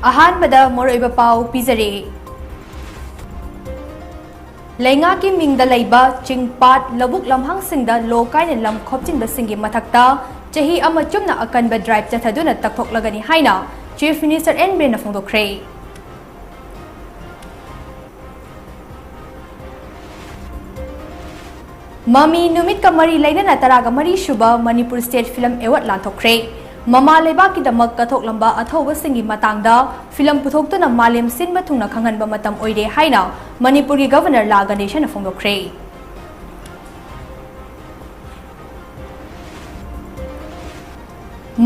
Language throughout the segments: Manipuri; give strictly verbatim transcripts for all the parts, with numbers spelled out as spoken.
ꯑꯍꯥꯟꯕꯗ ꯃꯔꯨꯑꯣꯏꯕ ꯄꯥꯎ ꯄꯤꯖꯔꯤ꯫ ꯂꯩꯉꯥꯛꯀꯤ ꯃꯤꯡꯗ ꯂꯩꯕ ꯆꯤꯡ, ꯄꯥꯠ, ꯂꯧꯕꯨꯛ ꯂꯝꯍꯥꯡꯁꯤꯡꯗ ꯂꯣ ꯀꯥꯏꯅ ꯂꯝ ꯈꯣꯞꯆꯤꯟꯕꯁꯤꯡꯒꯤ ꯃꯊꯛꯇ ꯆꯍꯤ ꯑꯃ ꯆꯨꯞꯅ ꯑꯀꯟꯕ ꯗ꯭ꯔꯥꯏꯚ ꯆꯠꯊꯗꯨꯅ ꯇꯛꯊꯣꯛꯂꯒꯅꯤ ꯍꯥꯏꯅ ꯆꯤꯐ ꯃꯤꯅꯤꯁꯇꯔ ꯑꯦꯟ ꯕꯤꯔꯦꯟꯅ ꯐꯣꯡꯗꯣꯛꯈ꯭ꯔꯦ꯫ ꯃꯃꯤ ꯅꯨꯃꯤꯠꯀ ꯃꯔꯤ ꯂꯩꯅꯅ ꯇꯔꯥꯒ ꯃꯔꯤ ꯁꯨꯕ ꯃꯅꯤꯄꯨꯔ ꯁ꯭ꯇꯦꯠ ꯐꯤꯂꯝ ꯑꯦꯋꯥꯔꯗ ꯂꯥꯟꯊꯣꯛꯈ꯭ꯔꯦ꯫ ꯃꯃꯥ ꯂꯩꯕꯥꯛꯀꯤꯗꯃꯛ ꯀꯠꯊꯣꯛꯂꯝꯕ ꯑꯊꯧꯕꯁꯤꯡꯒꯤ ꯃꯇꯥꯡꯗ ꯐꯤꯂꯝ ꯄꯨꯊꯣꯛꯇꯨꯅ ꯃꯥꯂꯦꯝ ꯁꯤꯟꯕ ꯊꯨꯡꯅ ꯈꯪꯍꯟꯕ ꯃꯇꯝ ꯑꯣꯏꯔꯦ ꯍꯥꯏꯅ ꯃꯅꯤꯄꯨꯔꯒꯤ ꯒꯚꯔꯅꯔ ꯂꯥ ꯒꯅꯦꯁꯟꯅ ꯐꯣꯡꯗꯣꯛꯈ꯭ꯔꯦ꯫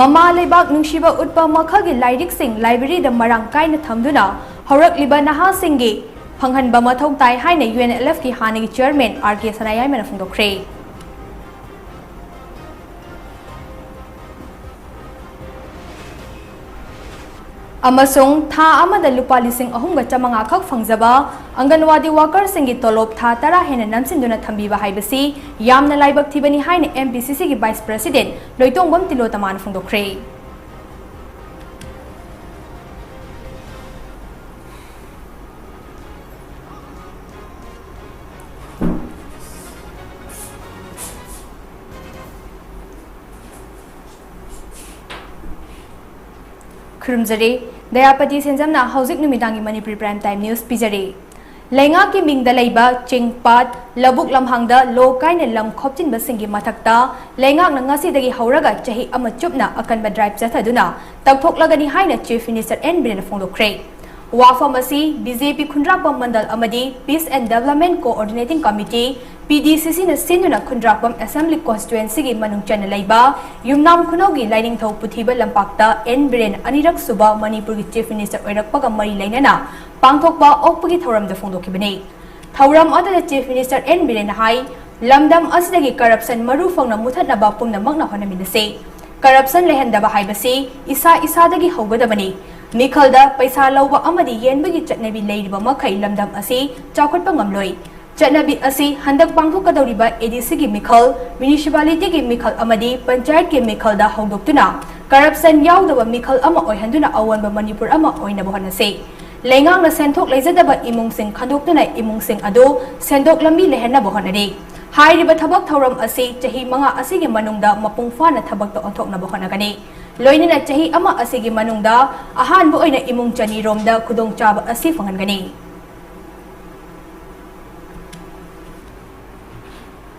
ꯃꯃꯥ ꯂꯩꯕꯥꯛ ꯅꯨꯡꯁꯤꯕ ꯎꯠꯄ ꯃꯈꯜꯒꯤ ꯂꯥꯏꯔꯤꯛꯁꯤꯡ ꯂꯥꯏꯕ꯭ꯔꯦꯔꯤꯗ ꯃꯔꯥꯡ ꯀꯥꯏꯅ ꯊꯝꯗꯨꯅ ꯍꯧꯔꯛꯂꯤꯕ ꯅꯍꯥꯁꯤꯡꯒꯤ ꯐꯪꯍꯟꯕ ꯃꯊꯧ ꯇꯥꯏ ꯍꯥꯏꯅ ꯌꯨ ꯑꯦꯟ ꯑꯦꯜ ꯑꯦꯐꯀꯤ ꯍꯥꯟꯅꯒꯤ ꯆꯤꯌꯔꯃꯦꯟ ꯑꯥꯔ ꯀꯦ ꯁꯅꯥꯌꯥꯏꯃꯅ ꯐꯣꯡꯗꯣꯛꯈ꯭ꯔꯦ꯫ ꯑꯃꯁꯨꯡ ꯊꯥ ꯑꯃꯗ ꯂꯨꯄꯥ ꯂꯤꯁꯤꯡ ꯑꯍꯨꯝꯒ ꯆꯥꯃꯉꯥ ꯈꯛ ꯐꯪꯖꯕ ꯑꯪꯒꯟꯋꯥꯗꯤ ꯋꯥꯀꯔꯁꯤꯡꯒꯤ ꯇꯣꯂꯣꯞ ꯊꯥ ꯇꯔꯥ ꯍꯦꯟꯅ ꯅꯝꯁꯤꯟꯗꯨꯅ ꯊꯝꯕꯤꯕ ꯍꯥꯏꯕꯁꯤ ꯌꯥꯝꯅ ꯂꯥꯏꯕꯛ ꯊꯤꯕꯅꯤ ꯍꯥꯏꯅ ꯑꯦꯝ ꯄꯤ ꯁꯤ ꯁꯤꯒꯤ ꯚꯥꯏꯁ ꯄ꯭ꯔꯁꯤꯗꯦꯟ ꯂꯣꯏꯇꯣꯡꯕꯝ ꯇꯤꯂꯣꯇꯃꯥꯅ ꯐꯣꯡꯗꯣꯛꯈ꯭ꯔꯦ꯫ ꯈꯨꯔꯨꯝꯖꯔꯤ꯫ ꯗꯌꯥꯄꯇꯤ ꯁꯦꯟꯖꯝꯅ ꯍꯧꯖꯤꯛ ꯅꯨꯃꯤꯗꯥꯡꯒꯤ ꯃꯅꯤꯄꯨꯔꯤ ꯄ꯭ꯔꯥꯏꯝ ꯇꯥꯏꯝ ꯅ꯭ꯌꯨꯁ ꯄꯤꯖꯔꯤ꯫ ꯂꯩꯉꯥꯛꯀꯤ ꯃꯤꯡꯗ ꯂꯩꯕ ꯆꯤꯡ, ꯄꯥꯠ, ꯂꯧꯕꯨꯛ ꯂꯝꯍꯥꯡꯗ ꯂꯣ ꯀꯥꯏꯅ ꯂꯝ ꯈꯣꯞꯆꯤꯟꯕꯁꯤꯡꯒꯤ ꯃꯊꯛꯇ ꯂꯩꯉꯥꯛꯅ ꯉꯁꯤꯗꯒꯤ ꯍꯧꯔꯒ ꯆꯍꯤ ꯑꯃ ꯆꯨꯞꯅ ꯑꯀꯟꯕ ꯗ꯭ꯔꯥꯏꯚ ꯆꯠꯊꯗꯨꯅ ꯇꯛꯊꯣꯛꯂꯒꯅꯤ ꯍꯥꯏꯅ ꯆꯤꯐ ꯃꯤꯅꯤꯁꯇꯔ ꯑꯦꯟ ꯕꯤꯔꯦꯟꯅ ꯐꯣꯡꯗꯣꯛꯈ꯭ꯔꯦ꯫ ꯋꯥꯐꯝ ꯑꯁꯤ ꯕꯤ ꯖꯦ ꯄꯤ ꯈꯨꯟꯗ꯭ꯔꯥꯛꯄꯝ ꯃꯟꯗꯜ ꯑꯃꯗꯤ Peace and Development Coordinating Committee, ꯄꯤ ꯗꯤ ꯁꯤ ꯁꯤꯅ ꯁꯤꯟꯗꯨꯅ ꯈꯨꯟꯗ꯭ꯔꯥꯛꯄꯝ ꯑꯦꯁꯦꯝꯕ꯭ꯂꯤ ꯀꯣꯟꯁꯇꯤꯇ꯭ꯋꯦꯟꯁꯤꯒꯤ ꯃꯅꯨꯡ ꯆꯟꯅ ꯂꯩꯕ ꯌꯨꯝꯅꯥꯝ ꯈꯨꯅꯧꯒꯤ ꯂꯥꯏꯅꯤꯡꯊꯧ ꯄꯨꯊꯤꯕ ꯂꯝꯄꯥꯛꯇ ꯑꯦꯟ ꯕꯤꯔꯦꯟ ꯑꯅꯤꯔꯛ ꯁꯨꯕ ꯃꯅꯤꯄꯨꯔꯒꯤ ꯆꯤꯐ ꯃꯤꯅꯤꯁꯇꯔ ꯑꯣꯏꯔꯛꯄꯒ ꯃꯔꯤ ꯂꯩꯅꯅ ꯄꯥꯡꯊꯣꯛꯄ ꯑꯣꯛꯄꯒꯤ ꯊꯧꯔꯝꯗ ꯐꯣꯡꯗꯣꯛꯈꯤꯕꯅꯤ꯫ ꯊꯧꯔꯝ ꯑꯗꯨꯗ ꯆꯤꯐ ꯃꯤꯅꯤꯁꯇꯔ ꯑꯦꯟ ꯕꯤꯔꯦꯟꯅ ꯍꯥꯏ, ꯂꯝꯗꯝ ꯑꯁꯤꯗꯒꯤ ꯀꯔꯞꯁꯟ ꯃꯔꯨ ꯐꯪꯅ ꯃꯨꯊꯠꯅꯕ ꯄꯨꯝꯅꯃꯛꯅ ꯍꯣꯠꯅꯃꯤꯟꯅꯁꯤ꯫ ꯀꯔꯞꯁꯟ ꯂꯩꯍꯟꯗꯕ ꯍꯥꯏꯕꯁꯤ ꯏꯁꯥ ꯏꯁꯥꯗꯒꯤ ꯍꯧꯒꯗꯕꯅꯤ꯫ ꯃꯤꯈꯜꯗ ꯄꯩꯁꯥ ꯂꯧꯕ ꯑꯃꯗꯤ ꯌꯦꯟꯕꯒꯤ ꯆꯠꯅꯕꯤ ꯂꯩꯔꯤꯕ ꯃꯈꯩ ꯂꯝꯗꯝ ꯑꯁꯤ ꯆꯥꯎꯈꯠꯄ ꯉꯝꯂꯣꯏ꯫ ꯆꯠꯅꯕꯤ ꯑꯁꯤ ꯍꯟꯗꯛ ꯄꯥꯡꯊꯣꯛꯀꯗꯧꯔꯤꯕ ꯑꯦ ꯗꯤ ꯁꯤꯒꯤ ꯃꯤꯈꯜ, ꯃ꯭ꯌꯨꯅꯤꯁꯤꯄꯥꯂꯤꯇꯤꯒꯤ ꯃꯤꯈꯜ ꯑꯃꯗꯤ ꯄꯟꯆꯥꯌꯠꯀꯤ ꯃꯤꯈꯜꯗ ꯍꯧꯗꯣꯛꯇꯨꯅ ꯀꯔꯞꯁꯟ ꯌꯥꯎꯗꯕ ꯃꯤꯈꯜ ꯑꯃ ꯑꯣꯏꯍꯟꯗꯨꯅ ꯑꯑꯣꯟꯕ ꯃꯅꯤꯄꯨꯔ ꯑꯃ ꯑꯣꯏꯅꯕ ꯍꯣꯠꯅꯁꯤ꯫ ꯂꯩꯉꯥꯛꯅ ꯁꯦꯟꯊꯣꯛ ꯂꯩꯖꯗꯕ ꯏꯃꯨꯡꯁꯤꯡ ꯈꯟꯗꯣꯛꯇꯨꯅ ꯏꯃꯨꯡꯁꯤꯡ ꯑꯗꯨ ꯁꯦꯟꯊꯣꯛ ꯂꯝꯕꯤ ꯂꯩꯍꯟꯅꯕ ꯍꯣꯠꯅꯔꯤ꯫ ꯍꯥꯏꯔꯤꯕ ꯊꯕꯛ ꯊꯧꯔꯝ ꯑꯁꯤ ꯆꯍꯤ ꯃꯉꯥ ꯑꯁꯤꯒꯤ ꯃꯅꯨꯡꯗ ꯃꯄꯨꯡ ꯐꯥꯅ ꯊꯕꯛꯇ ꯑꯣꯟꯊꯣꯛꯅꯕ ꯍꯣꯠꯅꯒꯅꯤ꯫ ꯂꯣꯏꯅꯅ ꯆꯍꯤ ꯑꯃ ꯑꯁꯤꯒꯤ ꯃꯅꯨꯡꯗ ꯑꯍꯥꯟꯕ ꯑꯣꯏꯅ ꯏꯃꯨꯡ ꯆꯅꯤꯔꯣꯝꯗ ꯈꯨꯗꯣꯡꯆꯥꯕ ꯑꯁꯤ ꯐꯪꯍꯟꯒꯅꯤ꯫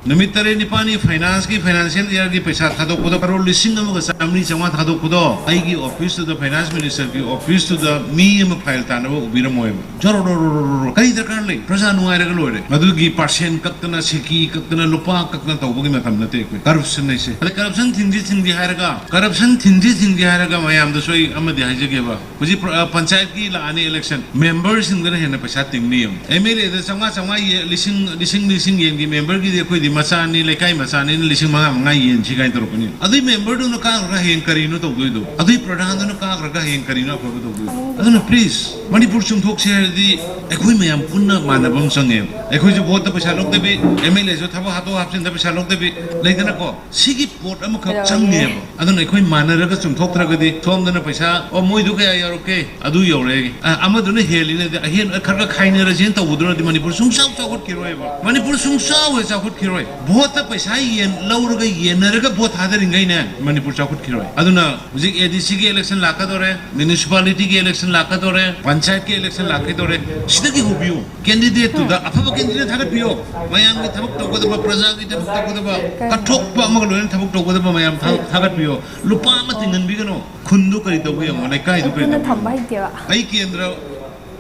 ꯅꯨꯃꯤꯠ ꯇꯔꯦꯠ ꯅꯤꯄꯥꯜꯅꯤ ꯐꯥꯏꯅꯥꯟꯁꯀꯤ, ꯐꯥꯏꯅꯥꯟꯁꯤꯌꯦꯜ ꯏꯌꯥꯔꯒꯤ ꯄꯩꯁꯥ ꯊꯥꯗꯣꯛꯄꯗ ꯀꯔꯣꯔ ꯂꯤꯁꯤꯡ ꯑꯃꯒ ꯆꯥꯃꯔꯤ ꯆꯥꯝꯃꯉꯥ ꯊꯥꯗꯣꯛꯄꯗꯣ ꯑꯩꯒꯤ ꯑꯣꯐꯤꯁꯇꯨꯗ, ꯐꯥꯏꯅꯥꯟꯁ ꯃꯤꯅꯤꯁꯇꯔꯒꯤ ꯑꯣꯐꯤꯁꯇꯨꯗ ꯃꯤ ꯑꯃ ꯐꯥꯏꯜ ꯇꯥꯅꯕ ꯎꯕꯤꯔꯝꯃꯣꯏꯕ꯫ ꯖꯣꯔꯣ ꯔꯣ ꯔꯣ ꯔꯣ ꯔꯣ ꯔꯣ꯫ ꯀꯔꯤ ꯗꯔꯀꯥꯔ ꯂꯩ? ꯄ꯭ꯔꯖꯥ ꯅꯨꯡꯉꯥꯏꯔꯒ ꯂꯣꯏꯔꯦ꯫ ꯃꯗꯨꯒꯤ ꯄꯥꯔꯁꯦꯟ ꯀꯛꯇꯅ, ꯁꯦꯀꯤ ꯀꯛꯇꯅ, ꯂꯨꯄꯥ ꯀꯛꯇꯅ ꯇꯧꯕꯒꯤ ꯃꯇꯝ ꯅꯠꯇꯦ ꯑꯩꯈꯣꯏ꯫ ꯀꯔꯞꯁꯟ ꯍꯥꯏꯁꯦ꯫ ꯑꯗ ꯀꯔꯞꯁꯟ ꯊꯤꯡꯁꯤ ꯊꯤꯡꯁꯤ ꯍꯥꯏꯔꯒ, ꯀꯔꯞꯁꯟ ꯊꯤꯡꯁꯤ ꯊꯤꯡꯁꯤ ꯍꯥꯏꯔꯒ ꯃꯌꯥꯝꯗꯁꯨ ꯑꯩ ꯑꯃꯗꯤ ꯍꯥꯏꯖꯒꯦꯕ꯫ ꯍꯧꯖꯤꯛ ꯄ꯭ꯔ-, ꯑ, ꯄꯟꯆꯥꯌꯠꯀꯤ ꯂꯥꯛꯑꯅꯤ ꯏꯂꯦꯛꯁꯟ꯫ ꯃꯦꯝꯕꯔꯁꯤꯡꯗꯅ ꯍꯦꯟꯅ ꯄꯩꯁꯥ ꯇꯤꯡꯅꯤ ꯌꯦꯡꯉꯨ꯫ ꯑꯦꯝ ꯑꯦꯜ ꯑꯦꯗ ꯆꯥꯝꯃꯉꯥ ꯆꯥꯝꯃꯉꯥ ꯌꯦ-, ꯂꯤꯁꯤꯡ, ꯂꯤꯁꯤꯡ ꯂꯤꯁꯤꯡ ꯌꯦꯟꯒꯤ ꯃꯦꯝꯕꯔꯒꯤꯗꯤ ꯑꯩꯈꯣꯏꯗꯤ ꯃꯆꯥꯅꯤ, ꯂꯩꯀꯥꯏ ꯃꯆꯥꯅꯤꯅ ꯂꯤꯁꯤꯡ ꯃꯉꯥ ꯃꯉꯥ ꯌꯦꯟꯁꯤ ꯀꯥꯏꯅ ꯇꯧꯔꯛꯀꯅꯤ꯫ ꯑꯗꯨꯏ ꯃꯦꯝꯕꯔꯗꯨꯅ ꯀꯥꯈ꯭ꯔꯒ ꯍꯌꯦꯡ ꯀꯔꯤꯅꯣ ꯇꯧꯗꯣꯏꯗꯣ? ꯑꯗꯨꯏ ꯄ꯭ꯔꯙꯥꯟꯗꯨꯅ ꯀꯥꯈ꯭ꯔꯒ ꯍꯌꯦꯡ ꯀꯔꯤꯅꯣ ꯑꯐꯕ ꯇꯧꯗꯣꯏꯗꯣ? ꯑꯗꯨꯅ ꯄ꯭ꯂꯤꯖ, ꯃꯅꯤꯄꯨꯔ ꯆꯨꯝꯊꯣꯛꯁꯦ ꯍꯥꯏꯔꯗꯤ ꯑꯩꯈꯣꯏ ꯃꯌꯥꯝ ꯄꯨꯟꯅ ꯃꯥꯟꯅꯕ ꯑꯃ ꯆꯪꯉꯦꯕ꯫ ꯑꯩꯈꯣꯏꯁꯨ ꯚꯣꯠꯇ ꯄꯩꯁꯥ ꯂꯧꯗꯕꯤ, ꯑꯦꯝ ꯑꯦꯜ ꯑꯦꯁꯨ ꯊꯕꯛ ꯍꯥꯞꯇꯣꯛ ꯍꯥꯞꯆꯤꯟꯗ ꯄꯩꯁꯥ ꯂꯧꯗꯕꯤ, ꯂꯩꯗꯅꯀꯣ? ꯁꯤꯒꯤ ꯄꯣꯠ ꯑꯃꯈꯛ ꯆꯪꯉꯦꯕ꯫ ꯑꯗꯨꯅ ꯑꯩꯈꯣꯏ ꯃꯥꯟꯅꯔꯒ ꯆꯨꯝꯊꯣꯛꯇ꯭ꯔꯒꯗꯤ ꯁꯣꯝꯗꯅ ꯄꯩꯁꯥ, "ꯑꯣ, ꯃꯣꯏꯗꯨ ꯀꯌꯥ ꯌꯧꯔꯛꯀꯦ? ꯑꯗꯨ ꯌꯧꯔꯛꯑꯦ꯫ ꯑ, ꯑꯃꯗꯨꯅ ꯍꯦꯜꯂꯤꯅꯦ", ꯑꯗ ꯑꯍꯦꯟ-, ꯈꯔ ꯈꯔ ꯈꯥꯏꯅꯔꯁꯦꯅ ꯇꯧꯕꯗꯨꯅꯗꯤ ꯃꯅꯤꯄꯨꯔ ꯁꯨꯡꯆꯥꯎ ꯆꯥꯎꯈꯠꯈꯤꯔꯣꯏꯕ꯫ ꯃꯅꯤꯄꯨꯔ ꯁꯨꯡꯆꯥꯎ ꯍꯦꯛ ꯆꯥꯎꯈꯠꯈꯤꯔꯣꯏ꯫ ꯚꯣꯠꯇ ꯄꯩꯁꯥ ꯌꯦꯟ ꯂꯧꯔꯒ ꯌꯦꯟꯅꯔꯒ ꯚꯣꯠ ꯊꯥꯗꯔꯤꯉꯩꯅꯦ ꯃꯅꯤꯄꯨꯔ ꯆꯥꯎꯈꯠꯈꯤꯔꯣꯏ꯫ ꯑꯗꯨꯅ ꯍꯧꯖꯤꯛ ꯑꯦ ꯗꯤ ꯁꯤꯒꯤ ꯏꯂꯦꯛꯁꯟ ꯂꯥꯛꯀꯗꯧꯔꯦ, ꯃ꯭ꯌꯨꯅꯤꯁꯤꯄꯥꯂꯤꯇꯤꯒꯤ ꯏꯂꯦꯛꯁꯟ ꯂꯥꯛꯀꯗꯧꯔꯦ, ꯄꯟꯆꯥꯌꯠꯀꯤ ꯏꯂꯦꯛꯁꯟ ꯂꯥꯛꯀꯗꯧꯔꯦ꯫ ꯁꯤꯗꯒꯤ ꯍꯧꯕꯤꯌꯨ꯫ ꯀꯦꯟꯗꯤꯗꯦꯠꯇꯨꯗ ꯑꯐꯕ ꯀꯦꯟꯗꯤꯗꯦꯠ ꯊꯥꯒꯠꯄꯤꯌꯣ꯫ ꯃꯌꯥꯝꯒꯤ ꯊꯕꯛ ꯇꯧꯒꯗꯕ, ꯄ꯭ꯔꯖꯥꯒꯤ ꯊꯕꯛ ꯇꯧꯒꯗꯕ, ꯀꯠꯊꯣꯛꯄ ꯑꯃꯒ ꯂꯣꯏꯅꯅ ꯊꯕꯛ ꯇꯧꯒꯗꯕ ꯃꯌꯥꯝ ꯊꯥ-, ꯊꯥꯒꯠꯄꯤꯌꯣ꯫ ꯂꯨꯄꯥ ꯑꯃ ꯇꯤꯡꯍꯟꯕꯤꯒꯅꯨ꯫ ꯈꯨꯟꯗꯨ ꯀꯔꯤ ꯇꯧꯕ ꯌꯦꯡꯉꯣ, ꯂꯩꯀꯥꯏꯗꯨ ꯀꯔꯤ ꯇꯧꯕ ꯌꯦꯡꯉꯣ꯫ ꯑꯩ ꯀꯦꯟꯗ꯭ꯔ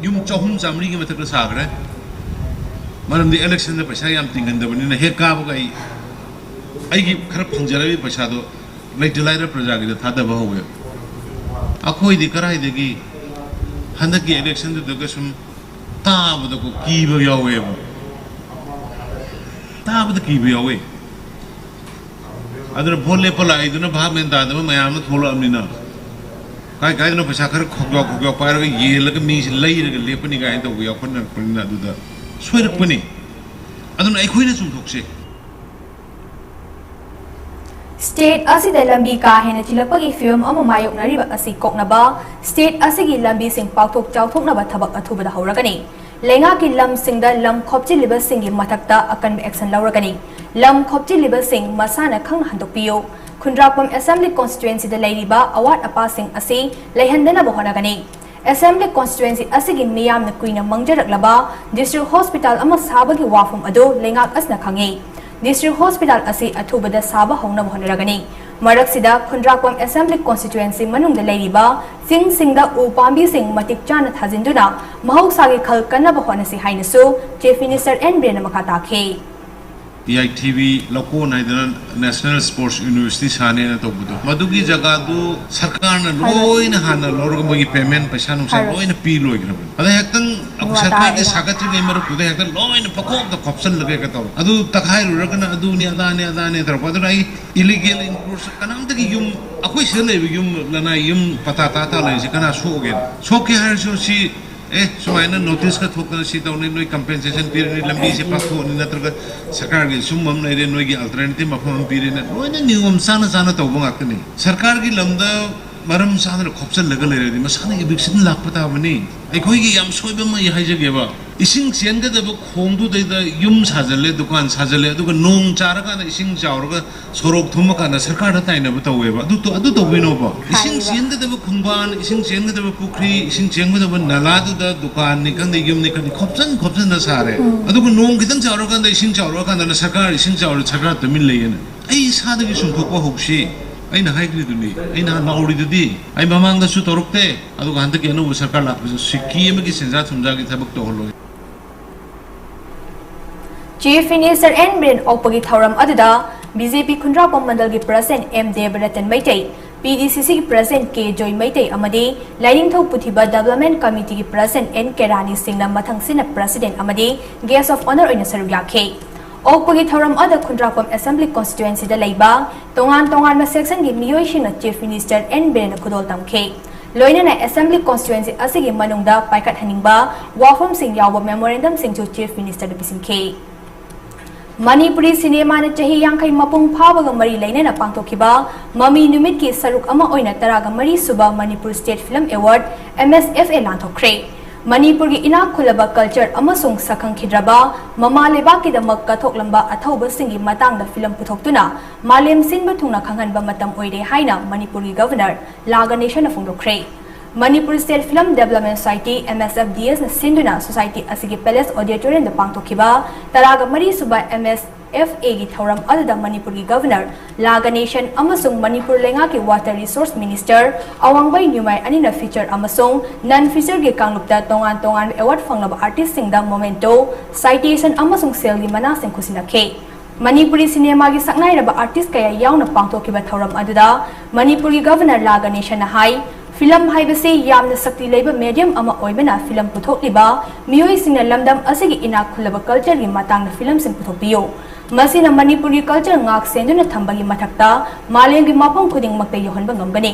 ꯌꯨꯝ ꯆꯍꯨꯝ ꯆꯥꯃꯔꯤꯒꯤ ꯃꯊꯛꯇ ꯁꯥꯈ꯭ꯔꯦ꯫ ꯃꯔꯝꯗꯤ ꯏꯂꯦꯛꯁꯟꯗ ꯄꯩꯁꯥ ꯌꯥꯝ ꯇꯤꯡꯍꯟꯗꯕꯅꯤꯅ ꯍꯦꯛ ꯀꯥꯕꯒ ꯑꯩ, ꯑꯩꯒꯤ ꯈꯔ ꯐꯪꯖꯔꯛꯏꯕ ꯄꯩꯁꯥꯗꯣ ꯂꯩꯇ ꯂꯥꯏꯔ ꯄ꯭ꯔꯖꯥꯒꯤꯗ ꯊꯥꯗꯕ ꯍꯧꯋꯦꯕ꯫ ꯑꯩꯈꯣꯏꯗꯤ ꯀꯗꯥꯏꯗꯒꯤ ꯍꯟꯗꯛꯀꯤ ꯏꯂꯦꯛꯁꯟꯗꯨꯗꯒ ꯁꯨꯝ ꯇꯥꯕꯗꯀꯣ ꯀꯤꯕ ꯌꯥꯎꯋꯦꯕ꯫ ꯇꯥꯕꯗ ꯀꯤꯕ ꯌꯥꯎꯋꯦ꯫ ꯑꯗꯨꯅ ꯚꯣꯠ ꯂꯦꯞꯄ ꯂꯥꯛꯏꯗꯨꯅ ꯚꯥꯞ ꯃꯦꯟ ꯇꯥꯗꯕ ꯃꯌꯥꯝ ꯑꯃ ꯊꯣꯛꯂꯛꯑꯕꯅꯤꯅ, ꯀꯥꯏ ꯀꯥꯏꯗꯅꯣ ꯄꯩꯁꯥ ꯈꯔ ꯈꯣꯛꯌꯥꯎ ꯈꯣꯛꯌꯥꯎ ꯄꯥꯏꯔꯒ ꯌꯦꯜꯂꯒ ꯃꯤꯁꯤ ꯂꯩꯔꯒ ꯂꯦꯞꯄꯅꯤ ꯀꯥꯏꯅ ꯇꯧꯕ ꯌꯥꯎꯈꯠꯅꯔꯛꯄꯅꯤꯅ ꯑꯗꯨꯗ ꯁꯣꯏꯔꯛꯄꯅꯤ꯫ ꯑꯗꯨꯅ ꯑꯩꯈꯣꯏꯅ ꯆꯨꯝꯊꯣꯛꯁꯦ꯫ State ꯑꯁꯤꯗ ꯂꯝꯕꯤ ꯀꯥ ꯍꯦꯟꯅ ꯊꯤꯜꯂꯛꯄꯒꯤ ꯐꯤꯚꯝ ꯑꯃ ꯃꯥꯌꯣꯛꯅꯔꯤꯕ ꯑꯁꯤ ꯀꯣꯛꯅꯕ state ꯑꯁꯤꯒꯤ ꯂꯝꯕꯤꯁꯤꯡ ꯄꯥꯛꯊꯣꯛ ꯆꯥꯎꯊꯣꯛꯅꯕ ꯊꯕꯛ ꯑꯊꯨꯕꯗ ꯍꯧꯔꯒꯅꯤ꯫ ꯂꯩꯉꯥꯛꯀꯤ ꯂꯝꯁꯤꯡꯗ ꯂꯝ ꯈꯣꯞꯆꯤꯜꯂꯤꯕꯁꯤꯡꯒꯤ ꯃꯊꯛꯇ ꯑꯀꯟꯕ action ꯂꯧꯔꯒꯅꯤ꯫ ꯂꯝ ꯈꯣꯞꯆꯤꯜꯂꯤꯕꯁꯤꯡ ꯃꯁꯥꯅ ꯈꯪꯅ ꯍꯟꯗꯣꯛꯄꯤꯌꯨ꯫ ꯈꯨꯟꯗ꯭ꯔꯥꯛꯄꯝ Assembly Constituencyꯗ ꯂꯩꯔꯤꯕ ꯑꯋꯥꯠ ꯑꯄꯥꯁꯤꯡ ꯑꯁꯤ ꯂꯩꯍꯟꯗꯅꯕ ꯍꯣꯠꯅꯒꯅꯤ꯫ Assembly Constituency ꯑꯁꯤꯒꯤ ꯃꯤꯌꯥꯝꯅ ꯀꯨꯏꯅ ꯃꯪꯖꯔꯛꯂꯕ District Hospital ꯑꯃ ꯁꯥꯕꯒꯤ ꯋꯥꯐꯝ ꯑꯗꯨ ꯂꯩꯉꯥꯛ ꯑꯁꯤꯅ ꯈꯪꯏ꯫ District Hospital ꯑꯁꯤ ꯑꯊꯨꯕꯗ ꯁꯥꯕ ꯍꯧꯅꯕ ꯍꯣꯠꯅꯔꯒꯅꯤ꯫ ꯃꯔꯛꯁꯤꯗ ꯈꯨꯟꯗ꯭ꯔꯥꯛꯄꯝ Assembly Constituency ꯃꯅꯨꯡꯗ ꯂꯩꯔꯤꯕ ꯆꯤꯡꯁꯤꯡꯗ ꯎ ꯄꯥꯝꯕꯤꯁꯤꯡ ꯃꯇꯤꯛ ꯆꯥꯅ ꯊꯥꯖꯤꯟꯗꯨꯅ ꯃꯍꯧꯁꯥꯒꯤ ꯈꯜ ꯀꯟꯅꯕ ꯍꯣꯠꯅꯁꯤ ꯍꯥꯏꯅꯁꯨ Chief Minister ꯑꯦꯟ ꯕꯤꯔꯦꯟꯅ ꯃꯈꯥ ꯇꯥꯈꯤ꯫ ꯌꯥꯏꯊꯤꯕꯤ ꯂꯧꯀꯣꯟ ꯍꯥꯏꯗꯅ National Sports University ꯁꯥꯅꯦꯅ ꯇꯧꯕꯗꯣ, ꯃꯗꯨꯒꯤ ꯖꯒꯥꯗꯨ ꯁꯔꯀꯥꯔꯅ ꯂꯣꯏꯅ ꯍꯥꯟꯅ ꯂꯧꯔꯒ ꯃꯣꯏꯒꯤ payment ꯄꯩꯁꯥ ꯅꯨꯡꯁꯥ ꯂꯣꯏꯅ ꯄꯤ ꯂꯣꯏꯈ꯭ꯔꯕꯅꯤ꯫ ꯑꯗ ꯍꯦꯛꯇꯪ ꯑꯩꯈꯣꯏ ꯁꯔꯀꯥꯔꯒꯤ ꯁꯥꯒꯠꯇ꯭ꯔꯤꯉꯩ ꯃꯔꯛꯇꯨꯗ ꯍꯦꯛꯇ ꯂꯣꯏꯅ ꯄꯀꯣꯛꯇ ꯈꯣꯞꯆꯜꯂꯒ ꯍꯦꯛꯇ ꯇꯧꯔꯦ꯫ ꯑꯗꯨ ꯇꯛꯈꯥꯏꯔꯨꯔꯒꯅ ꯑꯗꯨꯅꯤ ꯑꯗꯥꯅꯤ ꯑꯗꯥꯅꯤ ꯇꯧꯔꯛꯄ꯫ ꯑꯗꯨꯅ ꯑꯩ illegal encroach ꯀꯅꯥꯝꯇꯒꯤ ꯌꯨꯝ, ꯑꯩꯈꯣꯏ ꯁꯤꯗ ꯂꯩꯕ ꯌꯨꯝ ꯂꯅꯥꯏ ꯌꯨꯝ ꯄꯇꯥ ꯇꯥ ꯇꯥ ꯂꯩꯔꯤꯁꯦ ꯀꯅꯥ ꯁꯣꯛꯑꯒꯦ? ꯁꯣꯛꯀꯦ ꯍꯥꯏꯔꯁꯨ ꯁꯤ ꯑꯦ ꯁꯨꯃꯥꯏꯅ noticeꯀ ꯊꯣꯛꯇꯅ ꯁꯤ ꯇꯧꯅꯤ, ꯅꯣꯏ compensation ꯄꯤꯔꯅꯤ, ꯂꯝꯕꯤꯁꯦ ꯄꯥꯛꯊꯣꯛꯑꯅꯤ, ꯅꯠꯇ꯭ꯔꯒ ꯁꯔꯀꯥꯔꯒꯤ ꯁꯨꯝꯕ ꯑꯃ ꯂꯩꯔꯦ, ꯅꯣꯏꯒꯤ alternative ꯃꯐꯝ ꯑꯃ ꯄꯤꯔꯦꯅ ꯂꯣꯏꯅ ꯅꯤꯌꯣꯝ ꯆꯥꯅ ꯆꯥꯅ ꯇꯧꯕ ꯉꯥꯛꯇꯅꯤ꯫ ꯁꯔꯀꯥꯔꯒꯤ ꯂꯝꯗ ꯃꯔꯝ ꯆꯥꯗꯅ ꯈꯣꯞꯆꯜꯂꯒ ꯂꯩꯔꯗꯤ ꯃꯁꯥꯅ eviction ꯂꯥꯛꯄ ꯇꯥꯕꯅꯤ꯫ ꯑꯩꯈꯣꯏꯒꯤ ꯌꯥꯝ ꯁꯣꯏꯕ ꯑꯃ ꯑꯩ ꯍꯥꯏꯖꯒꯦꯕ, ꯏꯁꯤꯡ ꯆꯦꯟꯒꯗꯕ ꯈꯣꯡꯗꯨꯗꯩꯗ ꯌꯨꯝ ꯁꯥꯖꯜꯂꯦ, ꯗꯨꯀꯥꯟ ꯁꯥꯖꯜꯂꯦ, ꯑꯗꯨꯒ ꯅꯣꯡ ꯆꯥꯔꯀꯥꯟꯗ ꯏꯁꯤꯡ ꯆꯥꯎꯔꯒ ꯁꯣꯔꯣꯛ ꯊꯨꯝꯃꯀꯥꯟꯗ ꯁꯔꯀꯥꯔꯗ ꯇꯥꯏꯅꯕ ꯇꯧꯋꯦꯕ꯫ ꯑꯗꯨ ꯇꯧ-, ꯑꯗꯨ ꯇꯧꯕꯤꯅꯣꯕ꯫ ꯏꯁꯤꯡ ꯆꯦꯟꯒꯗꯕ ꯈꯣꯡꯕꯥꯟ, ꯏꯁꯤꯡ ꯆꯦꯟꯒꯗꯕ ꯄꯨꯈ꯭ꯔꯤ, ꯏꯁꯤꯡ ꯆꯦꯟꯒꯗꯕ ꯅꯂꯥꯗꯨꯗ ꯗꯨꯀꯥꯟꯅꯤ ꯈꯪꯗꯦ, ꯌꯨꯝꯅꯤ ꯈꯪꯗꯦ, ꯈꯣꯞꯆꯟ ꯈꯣꯞꯆꯟꯅ ꯁꯥꯔꯦ꯫ ꯑꯗꯨꯒ ꯅꯣꯡ ꯈꯤꯇꯪ ꯆꯥꯎꯔꯀꯥꯟꯗ, ꯏꯁꯤꯡ ꯆꯥꯎꯔꯀꯥꯟꯗꯅ ꯁꯔꯀꯥꯔ, ꯏꯁꯤꯡ ꯆꯥꯎꯔꯦ, ꯁꯔꯀꯥꯔ ꯇꯨꯃꯤꯟ ꯂꯩꯌꯦꯅ꯫ ꯑꯩ ꯏꯁꯥꯗꯒꯤ ꯆꯨꯝꯊꯣꯛꯄ ꯍꯧꯁꯤ꯫ ꯑꯩꯅ ꯍꯥꯏꯈ꯭ꯔꯤꯗꯨꯅꯤ, ꯑꯩꯅ ꯂꯥꯎꯔꯤꯗꯨꯗꯤ꯫ ꯑꯩ ꯃꯃꯥꯡꯗꯁꯨ ꯇꯧꯔꯛꯇꯦ, ꯑꯗꯨꯒ ꯍꯟꯗꯛꯀꯤ ꯑꯅꯧꯕ ꯁꯔꯀꯥꯔ ꯂꯥꯛꯄꯁꯨ ꯁꯤꯀꯤ ꯑꯃꯒꯤ ꯁꯦꯟꯖꯥ ꯊꯨꯝꯖꯥꯒꯤ ꯊꯕꯛ ꯇꯧꯍꯜꯂꯣꯏ꯫ Chief Minister ꯑꯦꯟ ꯕꯤꯔꯦꯟ ꯑꯣꯛꯄꯒꯤ ꯊꯧꯔꯝ ꯑꯗꯨꯗ BJP ꯈꯨꯟꯗ꯭ꯔꯥꯛꯄꯝ ꯃꯟꯗꯜꯒꯤ President ꯑꯦꯝ ꯗꯦꯕꯔꯇꯟ ꯃꯩꯇꯩ, PDCCꯒꯤ President ꯀꯦ ꯖꯣꯏ ꯃꯩꯇꯩ ꯑꯃꯗꯤ ꯂꯥꯏꯅꯤꯡꯊꯧ ꯄꯨꯊꯤꯕ Development Committeeꯒꯤ President ꯑꯦꯟ ꯀꯦꯔꯥꯅꯤ ꯁꯤꯡꯅ ꯃꯊꯪꯁꯤꯠꯅ President ꯑꯃꯗꯤ Guest of Honour ꯑꯣꯏꯅ ꯁꯔꯨꯛ ꯌꯥꯈꯤ꯫ ꯑꯣꯛꯄꯒꯤ ꯊꯧꯔꯝ ꯑꯗꯨꯗ ꯈꯨꯟꯗ꯭ꯔꯥꯛꯄꯝ Assembly Constituencyꯗ ꯂꯩꯕ ꯇꯣꯉꯥꯟ ꯇꯣꯉꯥꯟꯕ sectionꯒꯤ ꯃꯤꯑꯣꯏꯁꯤꯡꯅ Chief Minister ꯑꯦꯟ ꯕꯤꯔꯦꯟꯅ ꯈꯨꯗꯣꯜ ꯇꯝꯈꯤ꯫ ꯂꯣꯏꯅꯅ Assembly Constituency ꯑꯁꯤꯒꯤ ꯃꯅꯨꯡꯗ ꯄꯥꯏꯈꯠꯍꯟꯅꯤꯡꯕ ꯋꯥꯐꯝꯁꯤꯡ ꯌꯥꯎꯕ memorandumꯁꯤꯡꯁꯨ Chief Ministerꯗ ꯄꯤꯁꯤꯟꯈꯤ꯫ ꯃꯅꯤꯄꯨꯔꯤ ꯁꯤꯅꯦꯃꯥꯅ ꯆꯍꯤ ꯌꯥꯡꯈꯩ ꯃꯄꯨꯡ ꯐꯥꯕꯒ ꯃꯔꯤ ꯂꯩꯅꯅ ꯄꯥꯡꯊꯣꯛꯈꯤꯕ ꯃꯃꯤ ꯅꯨꯃꯤꯠꯀꯤ ꯁꯔꯨꯛ ꯑꯃ ꯑꯣꯏꯅ ꯇꯔꯥꯒ ꯃꯔꯤ ꯁꯨꯕ Manipur state film award, M S F A, ꯂꯥꯟꯊꯣꯛꯈ꯭ꯔꯦ꯫ ꯃꯅꯤꯄꯨꯔꯒꯤ ꯏꯅꯥꯛ ꯈꯨꯜꯂꯕ ꯀꯜꯆꯔ ꯑꯃꯁꯨꯡ ꯁꯛꯈꯪꯈꯤꯗ꯭ꯔꯕ ꯃꯃꯥ ꯂꯩꯕꯥꯛꯀꯤꯗꯃꯛ ꯀꯠꯊꯣꯛꯂꯝꯕ ꯑꯊꯧꯕꯁꯤꯡꯒꯤ ꯃꯇꯥꯡꯗ ꯐꯤꯂꯝ ꯄꯨꯊꯣꯛꯇꯨꯅ ꯃꯥꯂꯦꯝ ꯁꯤꯟꯕ ꯊꯨꯡꯅ ꯈꯪꯍꯟꯕ ꯃꯇꯝ ꯑꯣꯏꯔꯦ ꯍꯥꯏꯅ ꯃꯅꯤꯄꯨꯔꯒꯤ ꯒꯕꯔꯅꯔ ꯂꯥ ꯒꯅꯦꯁꯟꯅ ꯐꯣꯡꯗꯣꯛꯈ꯭ꯔꯦ꯫ Manipur state film development society, M S F D ꯑꯦꯁꯅ ꯁꯤꯟꯗꯨꯅ ꯁꯣꯁꯥꯏꯇꯤ ꯑꯁꯤꯒꯤ ꯄꯦꯂꯦꯁ ꯑꯣꯗꯤꯇꯣꯔꯤꯌꯝꯗ ꯄꯥꯡꯊꯣꯛꯈꯤꯕ ꯇꯔꯥꯒ ꯃꯔꯤ ꯁꯨꯕ ꯑꯦꯝ ꯑꯦꯁ ꯑꯦꯐ ꯑꯦꯒꯤ ꯊꯧꯔꯝ ꯑꯗꯨꯗ ꯃꯅꯤꯄꯨꯔꯒꯤ ꯒꯕꯔꯅꯔ ꯂꯥ ꯒꯅꯦꯁꯟ ꯑꯃꯁꯨꯡ ꯃꯅꯤꯄꯨꯔ ꯂꯩꯉꯥꯛꯀꯤ ꯋꯥꯇꯔ ꯔꯤꯁꯣꯔꯁ ꯃꯤꯅꯤꯁꯇꯔ ꯑꯋꯥꯡꯕꯩ ꯅ꯭ꯌꯨꯃꯥꯏ ꯑꯅꯤꯅ ꯐꯤꯆꯔ ꯑꯃꯁꯨꯡ ꯅꯟ ꯐꯤꯆꯔꯒꯤ ꯀꯥꯡꯂꯨꯞꯇ ꯇꯣꯉꯥꯟ ꯇꯣꯉꯥꯟꯕ ꯑꯦꯋꯥꯔꯗ ꯐꯪꯂꯕ ꯑꯥꯔꯇꯤꯁꯁꯤꯡꯗ ꯃꯣꯃꯦꯟꯇꯣ, ꯁꯥꯏꯇꯦꯁꯟ ꯑꯃꯁꯨꯡ ꯁꯦꯜꯒꯤ ꯃꯅꯥꯁꯤꯡ ꯈꯨꯠꯁꯤꯟꯅꯈꯤ꯫ ꯃꯅꯤꯄꯨꯔꯤ ꯁꯤꯅꯦꯃꯥꯒꯤ ꯁꯛꯅꯥꯏꯔꯕ ꯑꯥꯔꯇꯤꯁ ꯀꯌꯥ ꯌꯥꯎꯅ ꯄꯥꯡꯊꯣꯛꯈꯤꯕ ꯊꯧꯔꯝ ꯑꯗꯨꯗ ꯃꯅꯤꯄꯨꯔꯒꯤ ꯒꯕꯔꯅꯔ ꯂꯥ ꯒꯅꯦꯁꯟꯅ ꯍꯥꯏ, ꯐꯤꯂꯝ ꯍꯥꯏꯕꯁꯤ ꯌꯥꯝꯅ ꯁꯛꯇꯤ ꯂꯩꯕ ꯃꯦꯗꯤꯌꯝ ꯑꯃ ꯑꯣꯏꯕꯅ ꯐꯤꯂꯝ ꯄꯨꯊꯣꯛꯂꯤꯕ ꯃꯤꯑꯣꯏꯁꯤꯡꯅ ꯂꯝꯗꯝ ꯑꯁꯤꯒꯤ ꯏꯅꯥꯛ ꯈꯨꯜꯂꯕ ꯀꯜꯆꯔꯒꯤ ꯃꯇꯥꯡꯗ ꯐꯤꯂꯝꯁꯤꯡ ꯄꯨꯊꯣꯛꯄꯤꯌꯨ꯫ ꯃꯁꯤꯅ ꯃꯅꯤꯄꯨꯔꯒꯤ ꯀꯜꯆꯔ ꯉꯥꯛ ꯁꯦꯟꯗꯨꯅ ꯊꯝꯕꯒꯤ ꯃꯊꯛꯇ ꯃꯥꯂꯦꯝꯒꯤ ꯃꯐꯝ ꯈꯨꯗꯤꯡꯃꯛꯇ ꯌꯧꯍꯟꯕ ꯉꯝꯒꯅꯤ꯫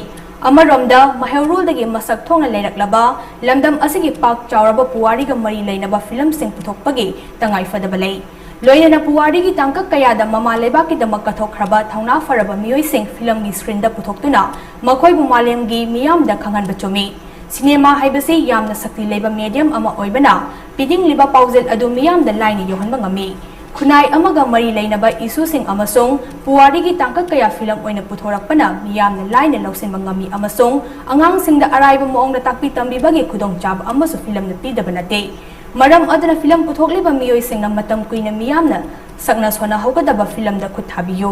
ꯑꯃꯔꯣꯝꯗ ꯃꯩꯍꯧꯔꯣꯜꯗꯒꯤ ꯃꯁꯛ ꯊꯣꯛꯅ ꯂꯩꯔꯛꯂꯕ ꯂꯝꯗꯝ ꯑꯁꯤꯒꯤ ꯄꯥꯛ ꯆꯥꯎꯔꯕ ꯄꯨꯋꯥꯔꯤꯒ ꯃꯔꯤ ꯂꯩꯅꯕ ꯐꯤꯂꯝꯁꯤꯡ ꯄꯨꯊꯣꯛꯄꯒꯤ ꯇꯉꯥꯏꯐꯗꯕ ꯂꯩ꯫ ꯂꯣꯏꯅꯅ ꯄꯨꯋꯥꯔꯤꯒꯤ ꯇꯥꯡꯀꯛ ꯀꯌꯥꯗ ꯃꯃꯥ ꯂꯩꯕꯥꯛꯀꯤꯗꯃꯛ ꯀꯠꯊꯣꯛꯈ꯭ꯔꯕ ꯊꯧꯅꯥ ꯐꯔꯕ ꯃꯤꯑꯣꯏꯁꯤꯡ ꯐꯤꯂꯝꯒꯤ ꯁ꯭ꯀ꯭ꯔꯤꯟꯗ ꯄꯨꯊꯣꯛꯇꯨꯅ ꯃꯈꯣꯏꯕꯨ ꯃꯥꯂꯦꯝꯒꯤ ꯃꯤꯌꯥꯝꯗ ꯈꯪꯍꯟꯕ ꯆꯨꯝꯃꯤ꯫ ꯁꯤꯅꯦꯃꯥ ꯍꯥꯏꯕꯁꯤ ꯌꯥꯝꯅ ꯁꯛꯇꯤ ꯂꯩꯕ ꯃꯦꯗꯤꯌꯝ ꯑꯃ ꯑꯣꯏꯕꯅ ꯄꯤꯅꯤꯡꯂꯤꯕ ꯄꯥꯎꯖꯦꯜ ꯑꯗꯨ ꯃꯤꯌꯥꯝꯗ ꯂꯥꯏꯅ ꯌꯧꯍꯟꯕ ꯉꯝꯃꯤ꯫ ꯈꯨꯟꯅꯥꯏ ꯑꯃꯒ ꯃꯔꯤ ꯂꯩꯅꯕ ꯏꯁꯨꯁꯤꯡ ꯑꯃꯁꯨꯡ ꯄꯨꯋꯥꯔꯤꯒꯤ ꯇꯥꯡꯀꯛ ꯀꯌꯥ ꯐꯤꯂꯝ ꯑꯣꯏꯅ ꯄꯨꯊꯣꯔꯛꯄꯅ ꯃꯤꯌꯥꯝꯅ ꯂꯥꯏꯅ ꯂꯧꯁꯤꯟꯕ ꯉꯝꯃꯤ ꯑꯃꯁꯨꯡ ꯑꯉꯥꯡꯁꯤꯡꯗ ꯑꯔꯥꯏꯕ ꯃꯑꯣꯡꯗ ꯇꯥꯛꯄꯤ ꯇꯝꯕꯤꯕꯒꯤ ꯈꯨꯗꯣꯡꯆꯥꯕ ꯑꯃꯁꯨ ꯐꯤꯂꯝꯅ ꯄꯤꯗꯕ ꯅꯠꯇꯦ꯫ ꯃꯔꯝ ꯑꯗꯨꯅ ꯐꯤꯂꯝ ꯄꯨꯊꯣꯛꯂꯤꯕ ꯃꯤꯑꯣꯏꯁꯤꯡꯅ ꯃꯇꯝ ꯀꯨꯏꯅ ꯃꯤꯌꯥꯝꯅ ꯁꯛꯅ ꯁꯣꯟꯅꯍꯧꯒꯗꯕ ꯐꯤꯂꯝꯗ ꯈꯨꯠ ꯊꯥꯕꯤꯌꯨ꯫